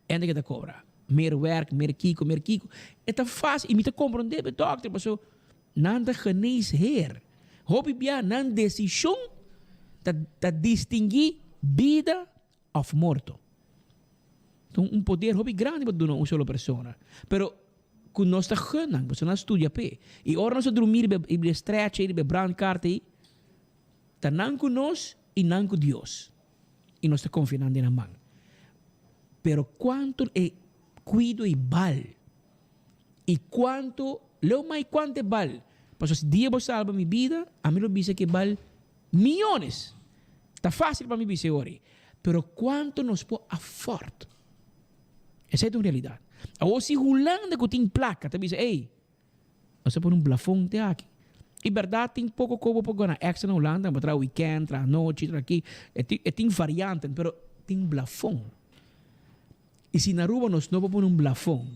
en ta keda kobra. Meer wèrk, meer kiko, meer kiko. E ta fásil i mi ta komprondé bo dòkter pasobra nan ta geneesheer. Hopi bia nan desishon ta ta distinguí bida òf morto. Ta un poder hopi grandi pa duna un solo persona. Pero ku nos ta gun nan, pasobra nan a studia p'e. I ora nos a drumi riba e stretcher ei, riba e brandkart ei, ta nan ku nos i nan ku Dios. I nos ta konfia nan den nan man. Pero kuantu e kuido ei bal? I kuantu, leu mai kuantu e bal? Pasobra si dia bo salba mi bida, ami lo bisa ku e bal Miyones! Ta fácil pa mi bisa e ora ei. Pero cuanto nos por afford? Esei ta un realidad. Awor si Hulanda cu tin placa ta bisa, ey, nos ta pone un blafon te aki. Y berdad tin poco kobo por gana extra na Hulanda, bo traha weekend, traha nochi, traha aki. E tin, e tin varianten, pero tin blafon. Y si na Aruba nos no por pone un blafon,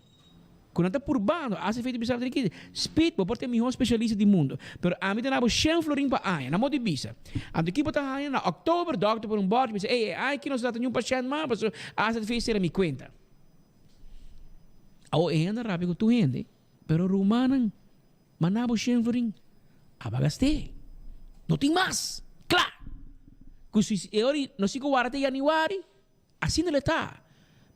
cu nan ta purbando, haci efecto bisa di ki, Speed, bo por ta e miho specialista di mundo, pero ami ta na bo shen florin pa aña, nan modo di bisa. Anto ki bo ta haña na october, dokter pone un bordje bisa, ey, e aña aki nos no ta ni un pashent mas, pasobra AZV sera mi cuenta. Awor e hende a rabia cu tur hende, pero rumannan, manda bo shen florin, aba gast'é. No tin mas! Cla! Cu si e ora nos tin cu warda te januari, Asina lo ta.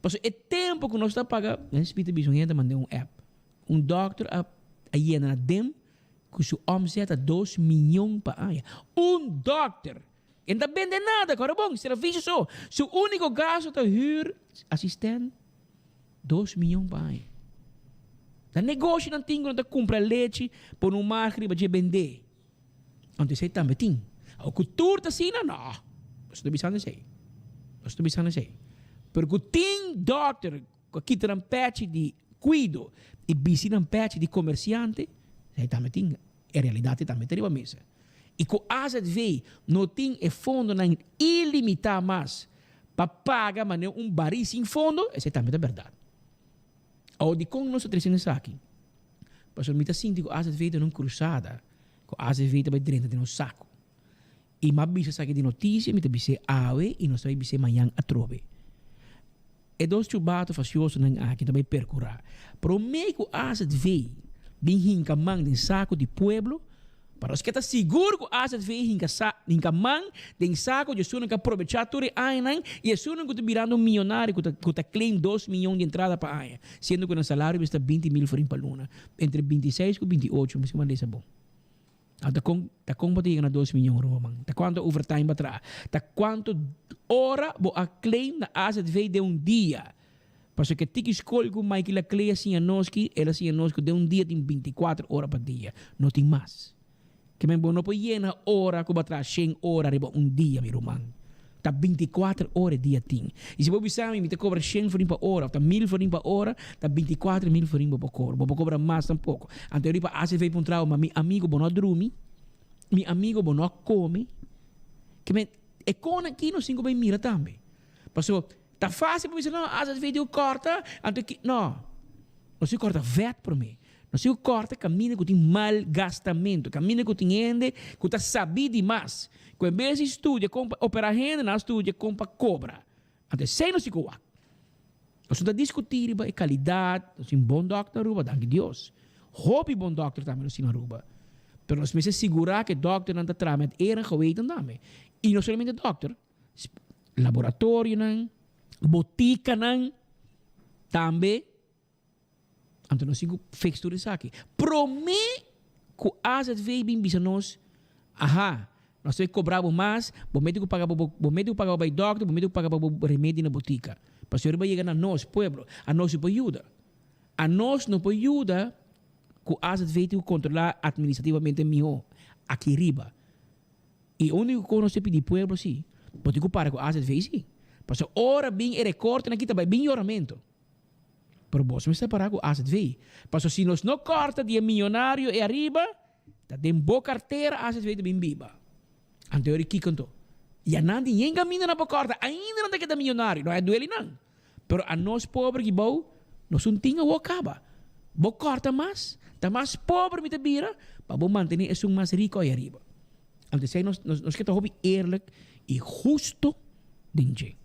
Pasobra e tempo ku nos ta paga, den spita bisa un hende a manda un app. Un dokter a a yena na dem ku su omzet ta dos miyon pa aña. Un dokter! E no ta bende nada, kòrda bon, servisio so. Su úniko gasto ta hür asistent, dos miyon pa aña. Na negoshonan tin ku nan ta kumpra lechi, pone un marga riba dje bend'é. Anto esei tambe tin. Awor ku tur ta asina? No. Nos no ta bisando esei. Nos no ta bisando esei. Pero ku tin dòkter ku a kita nan pèchi di kuido i bisti nan pèchi di komersiante, esei tambe tin. E realidat ei tambe ta riba mesa. I ku AZV no tin e fondonan ilimitá mas pa paga manera un barí sin fondo, esei tambe ta bèrdat. Awor dikon nos ta trese esaki? Pasobra mi ta sinti ku azv ta den un krusada, ku azv ta bai drenta den nos saku. I m'a bisa esaki di notisia, mi ta bis'é awe i nos ta bai bis'é mañan atrobe. E dos chubato fasiosonan aki ta bai perkurá. Promé ku azv bin hinka man den saku di pueblo, Pa nos ke ta sigur ku azv hinka sa hinka man den sako di esunnan ku a probechá tur e añanan i esunnan ku ta birando miyonario ku ta ku ta claim dos miyon di entrada pa aña, siendo ku nan salario mester ta 20 mil florin pa luna, entre 26 ku 28, mi manda esa bon. Al ta kon ta kon bo ta yega na dos miyon ruman? Ta kuantu overtime bo a traha? Ta kuantu ora bo a claim na azv den un dia? Pasobra ke tiki skol ku Maiky Laclay a siña nos ki, el a siña nos ku den un dia tin 24 ora pa dia, no tin mas. Ke men bo no por yena ora ku bo a traha shen ora riba un dia, mi ruman. Ta 24 ora e dia tin. I si bo bisa mi, mi ta kobra shen florin pa ora òf ta mil florin pa ora, ta 24 mil florin bo por kobra. Bo por kobra mas tampoko. Anto riba ACV pa un trabou, ma mi amigo bo no a drumi, mi amigo bo no a kome. Ke men e kon aki nos tin ku bai mira tambe. Pasobra Ta fácil pa bisa, no, azv di ku kòrta, anto ki, no. Nos tin ku kòrta vèt promé. Nos tin ku kòrta kaminda ku tin malgastamentu, kaminda ku tin hende ku ta sabí di mas, ku en bes di studia kon pa operá hende, nan a studia kon pa kobra. Anto esei nos tin ku wak. Nos no ta diskutí riba e kalidat, nos tin bon dòkter na Aruba, danki Dios. Hopi bon dòkter tambe nos tin na Aruba. Pero nos mester sigurá ku e dòkternan ta traha met eer en geweten tambe. I no solamente dòkter. Laboratorionan, botikanan tambe. Anto nos tin ku fix tur esaki. Promé ku AZV bin bisa nos, aha, nos ta bai kobra bo mas, bo mete ku paga bo bo mete ku paga bo bai dòkter, bo mete ku paga bo remedi na botika. Pasobra riba yega na nos, pueblo, anos no por yuda. Anos no por yuda. Ku AZV tin ku kontrolá administrativamente mihó aki riba. E úniko kos nos ta pidi pueblo si, bo tin ku para ku AZV si. Pasobra ora bin e rekortenan aki ta bai bin yoramentu. Pero boso mester para ku AZV. Pasobra si nos no kòrta di e miyonario e ariba, ta den bo kartera AZV ta bin biba. Anto yori kiko anto? Ya nan tin yen kaminda nan por kòrta, ainda nan ta keda miyonario. No a dueli nan. Pero anos pober ki bou, nos un tin awor kaba. Bo kòrta mas, ta mas pober mi ta bira pa bo mantené esun mas riko ei ariba. Anto esei nos nos ke ta hopi eerlijk i husto den dje.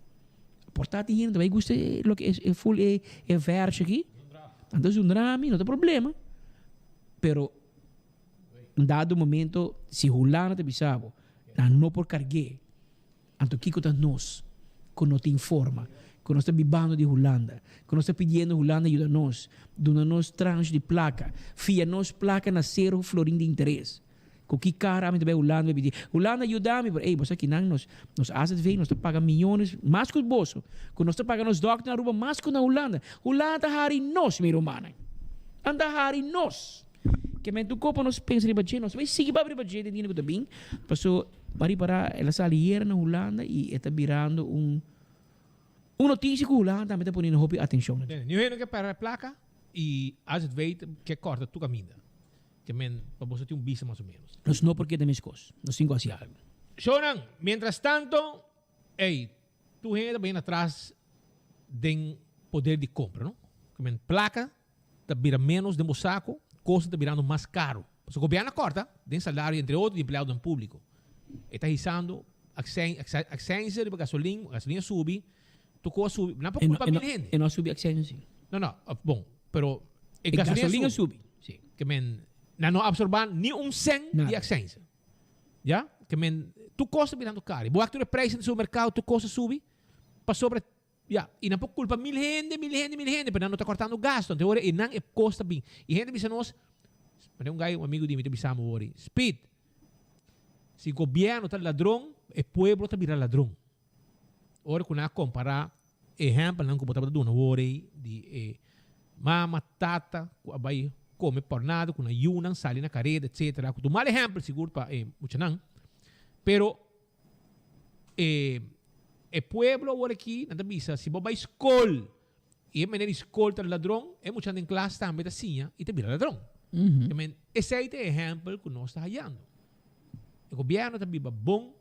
Por ta tin hende ta bai gusta e loke e ful e e vèrsio aki, anto zundra mi no ta problema, pero un dado momento si Hulanda ta bisa bo nan no por karg'é. Anto kiko ta nos ku no tin forma, ku nos ta bibando di Hulanda, ku nos ta pidiendo Hulanda yuda nos, duna nos transh di plaka, fia nos plaka na sero florin di interes? Ku ki kara ami ta bai Hulanda bai pidi, Hulanda yuda mi? Pero ey, bo sa kinan nos, nos azv nos ta paga miyones mas ku boso, ku nos ta paga nos dòkter na Aruba mas ku na Hulanda. Hulanda ta hari nos, mi rumannan. Nan ta hari nos. Ke men tur kopa nos pensa riba dje, nos bai sigui papia riba dje den dia ku ta bin, paso bo a ripará el a sali yera na Hulanda i e ta birando un un notisia ku Hulanda tambe ta poniendo hopi atenshon na dje. Niun hende ke pèrdè plaka i azv ke kòrta tur kaminda. Ke men pa boso tin un bista mas o ménos. Nos no por keda meskos. Nos tin ku hasi algu. Shownan, mientras tanto, ey, tur hende ta bini atras den poder di kompra, no? Ke men plaka ta bira ménos den bo saku, kosnan ta birando mas karu. Pasobra gobièrnu a kòrta den salario entre otro di empleadonan públiko. E ta hisando aksensia riba gasolin, gasolin a subi, tur kos a subi. Nan por kulpa mil hende. E no a subi aksensia si. No, no, bon, pero e gasolin a subi. Si. Ke men nan no a absorbá ni un sèn di aksensia. Ya? Ke men tur kos ta birando karu. Bo wak tur e preis den supermerkado, tur kos a subi pasobra Ya, i nan por kulpa mil hende, mil hende, mil hende, pero nan no ta kòrtando gasto. Anto e ora ei nan e kos ta bin. I hende bisa nos, manera un gai, un amigu di mi ta bisa mi wor ei, Speed, si gobièrnu ta ladron, e pueblo ta bira ladron. Ora ku nan a kompará ehèmpelnan ku bo tabata duna wor ei di e mama, tata ku a bai kome pòrnada ku nan yunan sali na kareda, etsetera, ku ta un mal ehèmpel sigur pa e muchanan, pero E e pueblo awor aki nan ta bisa si bo bai skol i e meneer di skol ta ladron e muchanan den klas tambe ta siña i ta bira ladron. I men esei ta e ehempel ku nos ta hayando. E gobierno ta biba bon,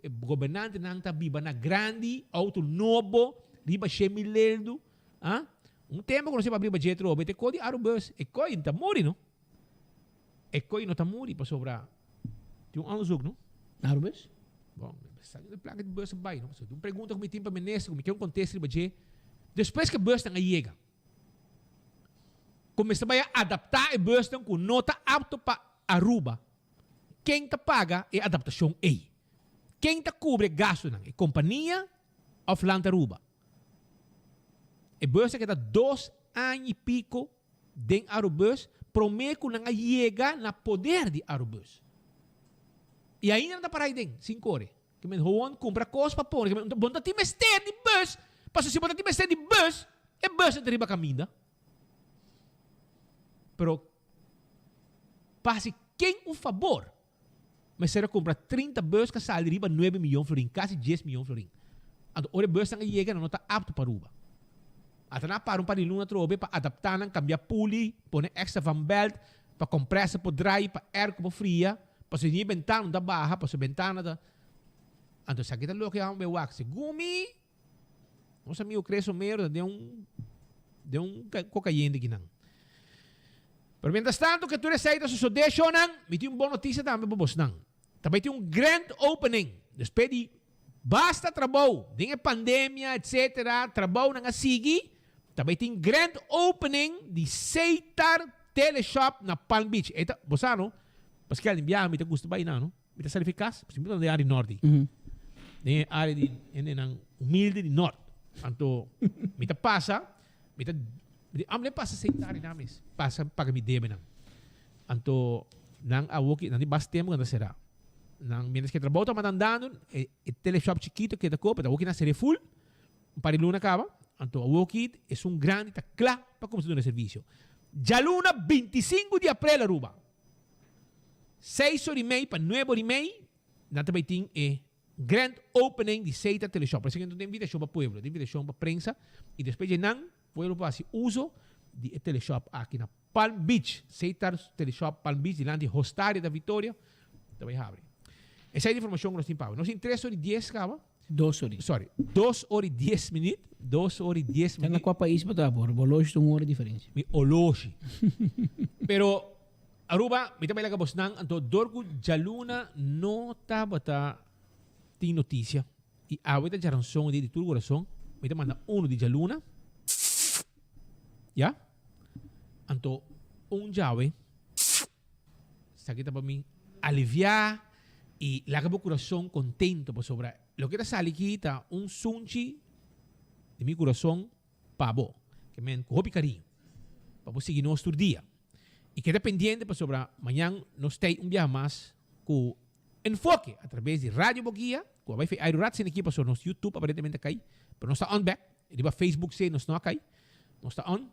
e gobernantenan ta biba na grandi, auto nobo, riba shemi leldu, ah. Un tempo ku nos a biba dje trobe te ko di Arubus e koi ta muri no. E koe no ta muri pasobra tin un onderzoek no. Arubus? Bon, sa di plaka di bus a bai no. So, un pregunta ku mi tin pa minister ku mi ke un kontesta riba dje. Despues ku e busnan a yega, ku mester bai a adaptá e busnan ku no ta apto pa Aruba, ken ta paga e adaptashon ei? Ken ta kubri e gastunan? E kompania òf Land Aruba? E bus a keda dos aña i piko den Arubus prome ku nan a yega na poder di Arubus. I ainda nan ta para aiden, sin kore. Ke men howon kumpra kos pa pone. Ke men, bo no ta tin mester di bus, pasobra si bo ta tin mester di bus, e bus no ta riba kaminda. Pero pa hasi ken un fabor, mester a kumpra 30 bus ku a sali riba nuebe miyon florin, kasi dies miyon florin. Anto ora e busnan a yega nan no ta apto pa Aruba. Ata nan a para un par di luna atrobe pa adaptá nan, kambia puli, pone extra van belt, pa komprèsor por drai, pa airco por fria, pasobra ni e bentana no ta baha, pasobra e bentana ta. Anto esaki ta loke amo bai wak. Segun mi, nos amigo Chris Romero ta den un den un kokayente kinan. Pero mientras tanto ke tur esei ta sosodé shownan, mi tin un bon notisia tambe pa bosnan. Ta bai tin un grand opening despues di basta trabou den e pandemia etcetera, trabounan a sigui, ta bai tin grand opening di Seitar Teleshop na Palm Beach. E ta, bo sa no, paske algin biaha mi ta gusta bai nan no. Mi ta sali fi kas, pasobra mi ta den área di nort ei. Den e área di hendenan humilde di nort. Anto mi ta pasa, mi ta, mi di, amo den pasa senta área nan mes, pasa paga mi debenan. Anto nan awoki, nan tin bas tempu ku nan ta será. Nan, mientras ku e trabou tabata andando, e e teleshop chikito keda koop, awoki nan ser'é ful, un par di luna kaba. Anto awoki esun grandi ta kla pa kuminsá duna servisio. Djaluna 25 di aprel Aruba. Seis ora i mei pa nuebe ora i mei nan ta bai tin e grand opening di Seita Teleshop. Esaki no ta invitashon pa pueblo, ta invitashon pa prensa i despues dje nan pueblo por hasi uso di e teleshop aki na Palm Beach. Seita Teleshop Palm Beach dilanti Hostaria da Victoria ta bai habri. Esei ta informashon ku nos tin pa awe. Nos tin tres ora i dies kaba. Dos ora. Sorry, dos ora i dies minuut. Dos ora i dies Ta na minuut. kua pais bo ta por? Bo oloshi ta un ora diferensia. Mi oloshi. Pero Aruba, mi ta bai laga bosnan, anto dor ku djaluna no tabata tin notisia i awe ta djaranson di di tur kurason, mi ta manda unu di djaluna, ya, anto un djawe. Esaki ta pa mi aliviá i laga bo kurason kontento pasobra loke ta sali aki ta un sunchi di mi kurason pa bo, ke men ku hopi kariño, pa bo sigui nos tur dia. I keda pendiente pasobra mañan nos tei un biaha mas ku Enfoke a traves di Radio Boguia ku a bai fe airu rat sin aki pasobra nos YouTube aparentemente a kai, pero nos ta on bek, riba Facebook si nos no a kai, nos ta on.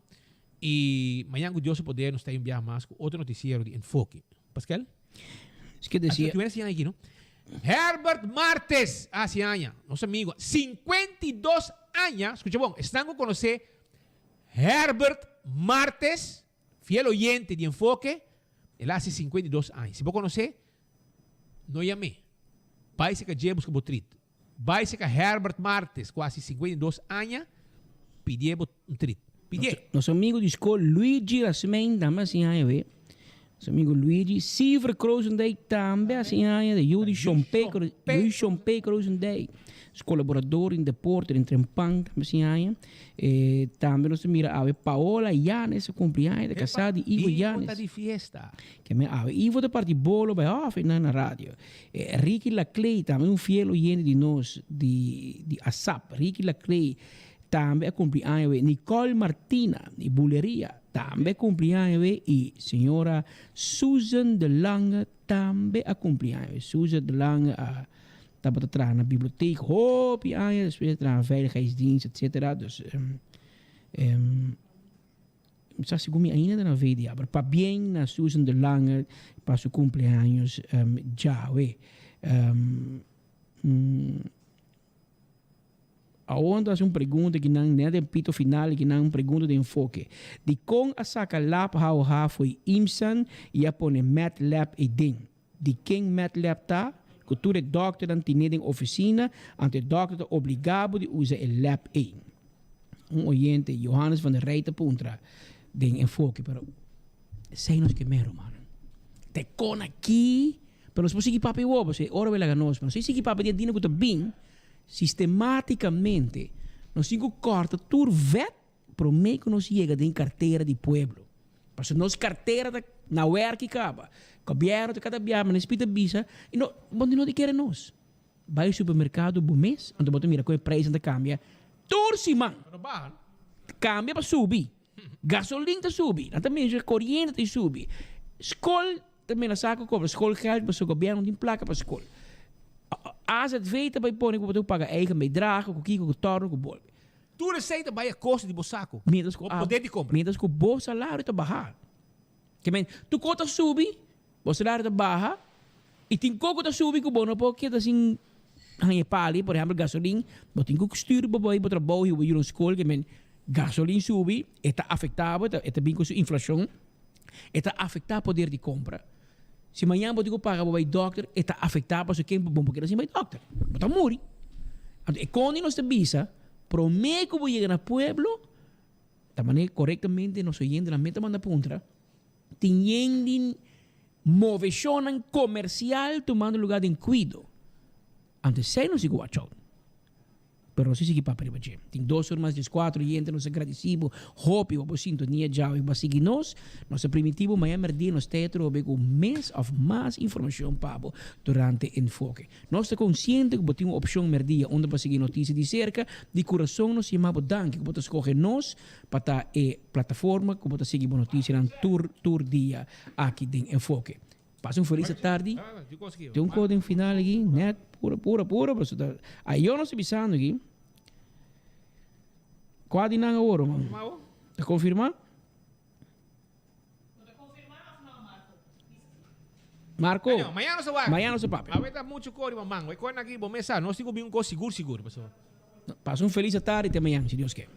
I mañan ku Dios su poder nos ta un biaha mas ku otro notisiero di Enfoke. Paskel? Es ke desia. Aki wena aki no? Herbert Martes, a hasi aña, nos amigo, 52 aña, skucha bon, esnan ku konosé Herbert Martes, fiel oyente di Enfoke, el a hasi 52 aña. Si bo konosé, no yam'é. Bai seka dje buska bo trit. Bai seka Herbert Martes ku hasi 52 aña, pidié bo un trit. Pidié. Nos amigo di skol Luigi Rasmijn tambe hasi aña we. Nos amigo Luigi Siever Krozendijk tambe hasi aña de yu di Shompe Yu Shompe Krozendijk. Nos kolaborador den deporte den Trempan tambe hasi aña. E tambe nos ta mira awe Paola Yanes a kumpli aña, ta kasá di Ivo Ivo Yanes. ta di fiesta. Ke men awe Ivo ta parti bolo bai òf e nan na radio. E Ricky Laclay tambe un fiel oyente di nos di di ASAP. Ricky Laclay tambe a kumpli aña we. Nicole Martina di Buleria tambe a kumpli aña we i señora Susan de Lange tambe a kumpli aña we. Susan de Lange a tabata traha na biblioteek hopi aña despues a traha na veiligheidsdienst etcetera. Dus Mi sa si ku mi ainda ta na VDA, pero pabien na Susan de Lange pa su cumpleaños djawe. Awor ta hasi un pregunta ki nan net den pito final ki nan pregunta den enfoke. Dikon a saka lab HOH fo'i IMSAN i a pone MedLab eiden? Di ken MedLab ta? Ku tur e dòkternan tine den ofisina, anto e dòkter ta obligá bo di usa e lab ei. Un oyente, Johannes van der Rij ta puntra den enfoke, pero esei nos ke men, rumannan. Ta e kon aki, pero nos por sigui papia awor, pasobra e ora bo laga nos, pero nos tin sigui papia di e dina ku ta bin sistematicamente. Nos tin ku kòrta tur wet Prome ku nos yega den kartera di pueblo. Pasobra nos kartera ta na wèrki kaba. Gobièrnu ta kada biaha manera Spit a bisa i no bo no ta kere nos. Bai supermerkado bo mes anto bo ta mira kon e preisnan ta kambia tur siman. Kambia pa subi. Gasolin ta subi. Nan ta mensha koriente ta subi. Skol ta menasá ku kobra skolgeld pasobra gobièrnu no tin plaka pa skol. AZV ta bai pone ku bo ta paga eigen bijdrage ku kiko ku tòrno ku bolbe. Tur esei ta bai a kosto di bo sako, Mientras ku bo poder di kompra. Mientras ku bo salario ta baha. Ke men, tur kos ta subi, bo salario ta baha, i tin kos ku ta subi ku bo no por keda sin haña e pali, por ehèmpel gasolin, bo tin ku stuur bo bai bo trabou i bo yu na skol, ke men, gasolin subi, e ta afektá bo, e ta bin ku su inflashon, e ta afektá poder di kompra. Si mañan bo tin ku paga bo bai dòkter, e ta afektá pasobra ken bo por keda sin bai dòkter. Bo ta muri. Anto e kondi nos ta bisa, promé ku bo yega na pueblo, ta manera korektamente nos oyentenan mester manda puntra, tin yen di moveshonnan komersial tumando lugá den kuido. Anto esei nos tin ku watch out. Pero nos a sigui papia riba dje. Tin dos or mas dieskuatro yente nos a gradisí bo hopi pa bo sintonia djawe i bo a sigui nos. Nos a primintí bo maña mèrdia nos ta atrobe ku mes òf mas informashon pa bo durante Enfoke. Nos ta konsiente ku bo tin un opshon mèrdia unda bo a sigui notisia di serka. Di kurason nos yama bo danki ku bo ta skohe nos pa ta e plataforma ku bo ta sigui bo notisianan tur tur dia aki den Enfoke. Pasa un feliz tardi. Tin un kos den final aki, net pura pura pura, pero ta ayo nos ta bisando aki. Kua di nan awor, man? Ta konfirmá? Marco. Anyway, mañana nos ta wak. Mañana nos ta papia. Awe ta mucho cori pa mango. E cor aki bo mesa. Nos tin cu bin un cos sigur sigur. Paso. Pasa un feliz atardi te mañana si Dios ke.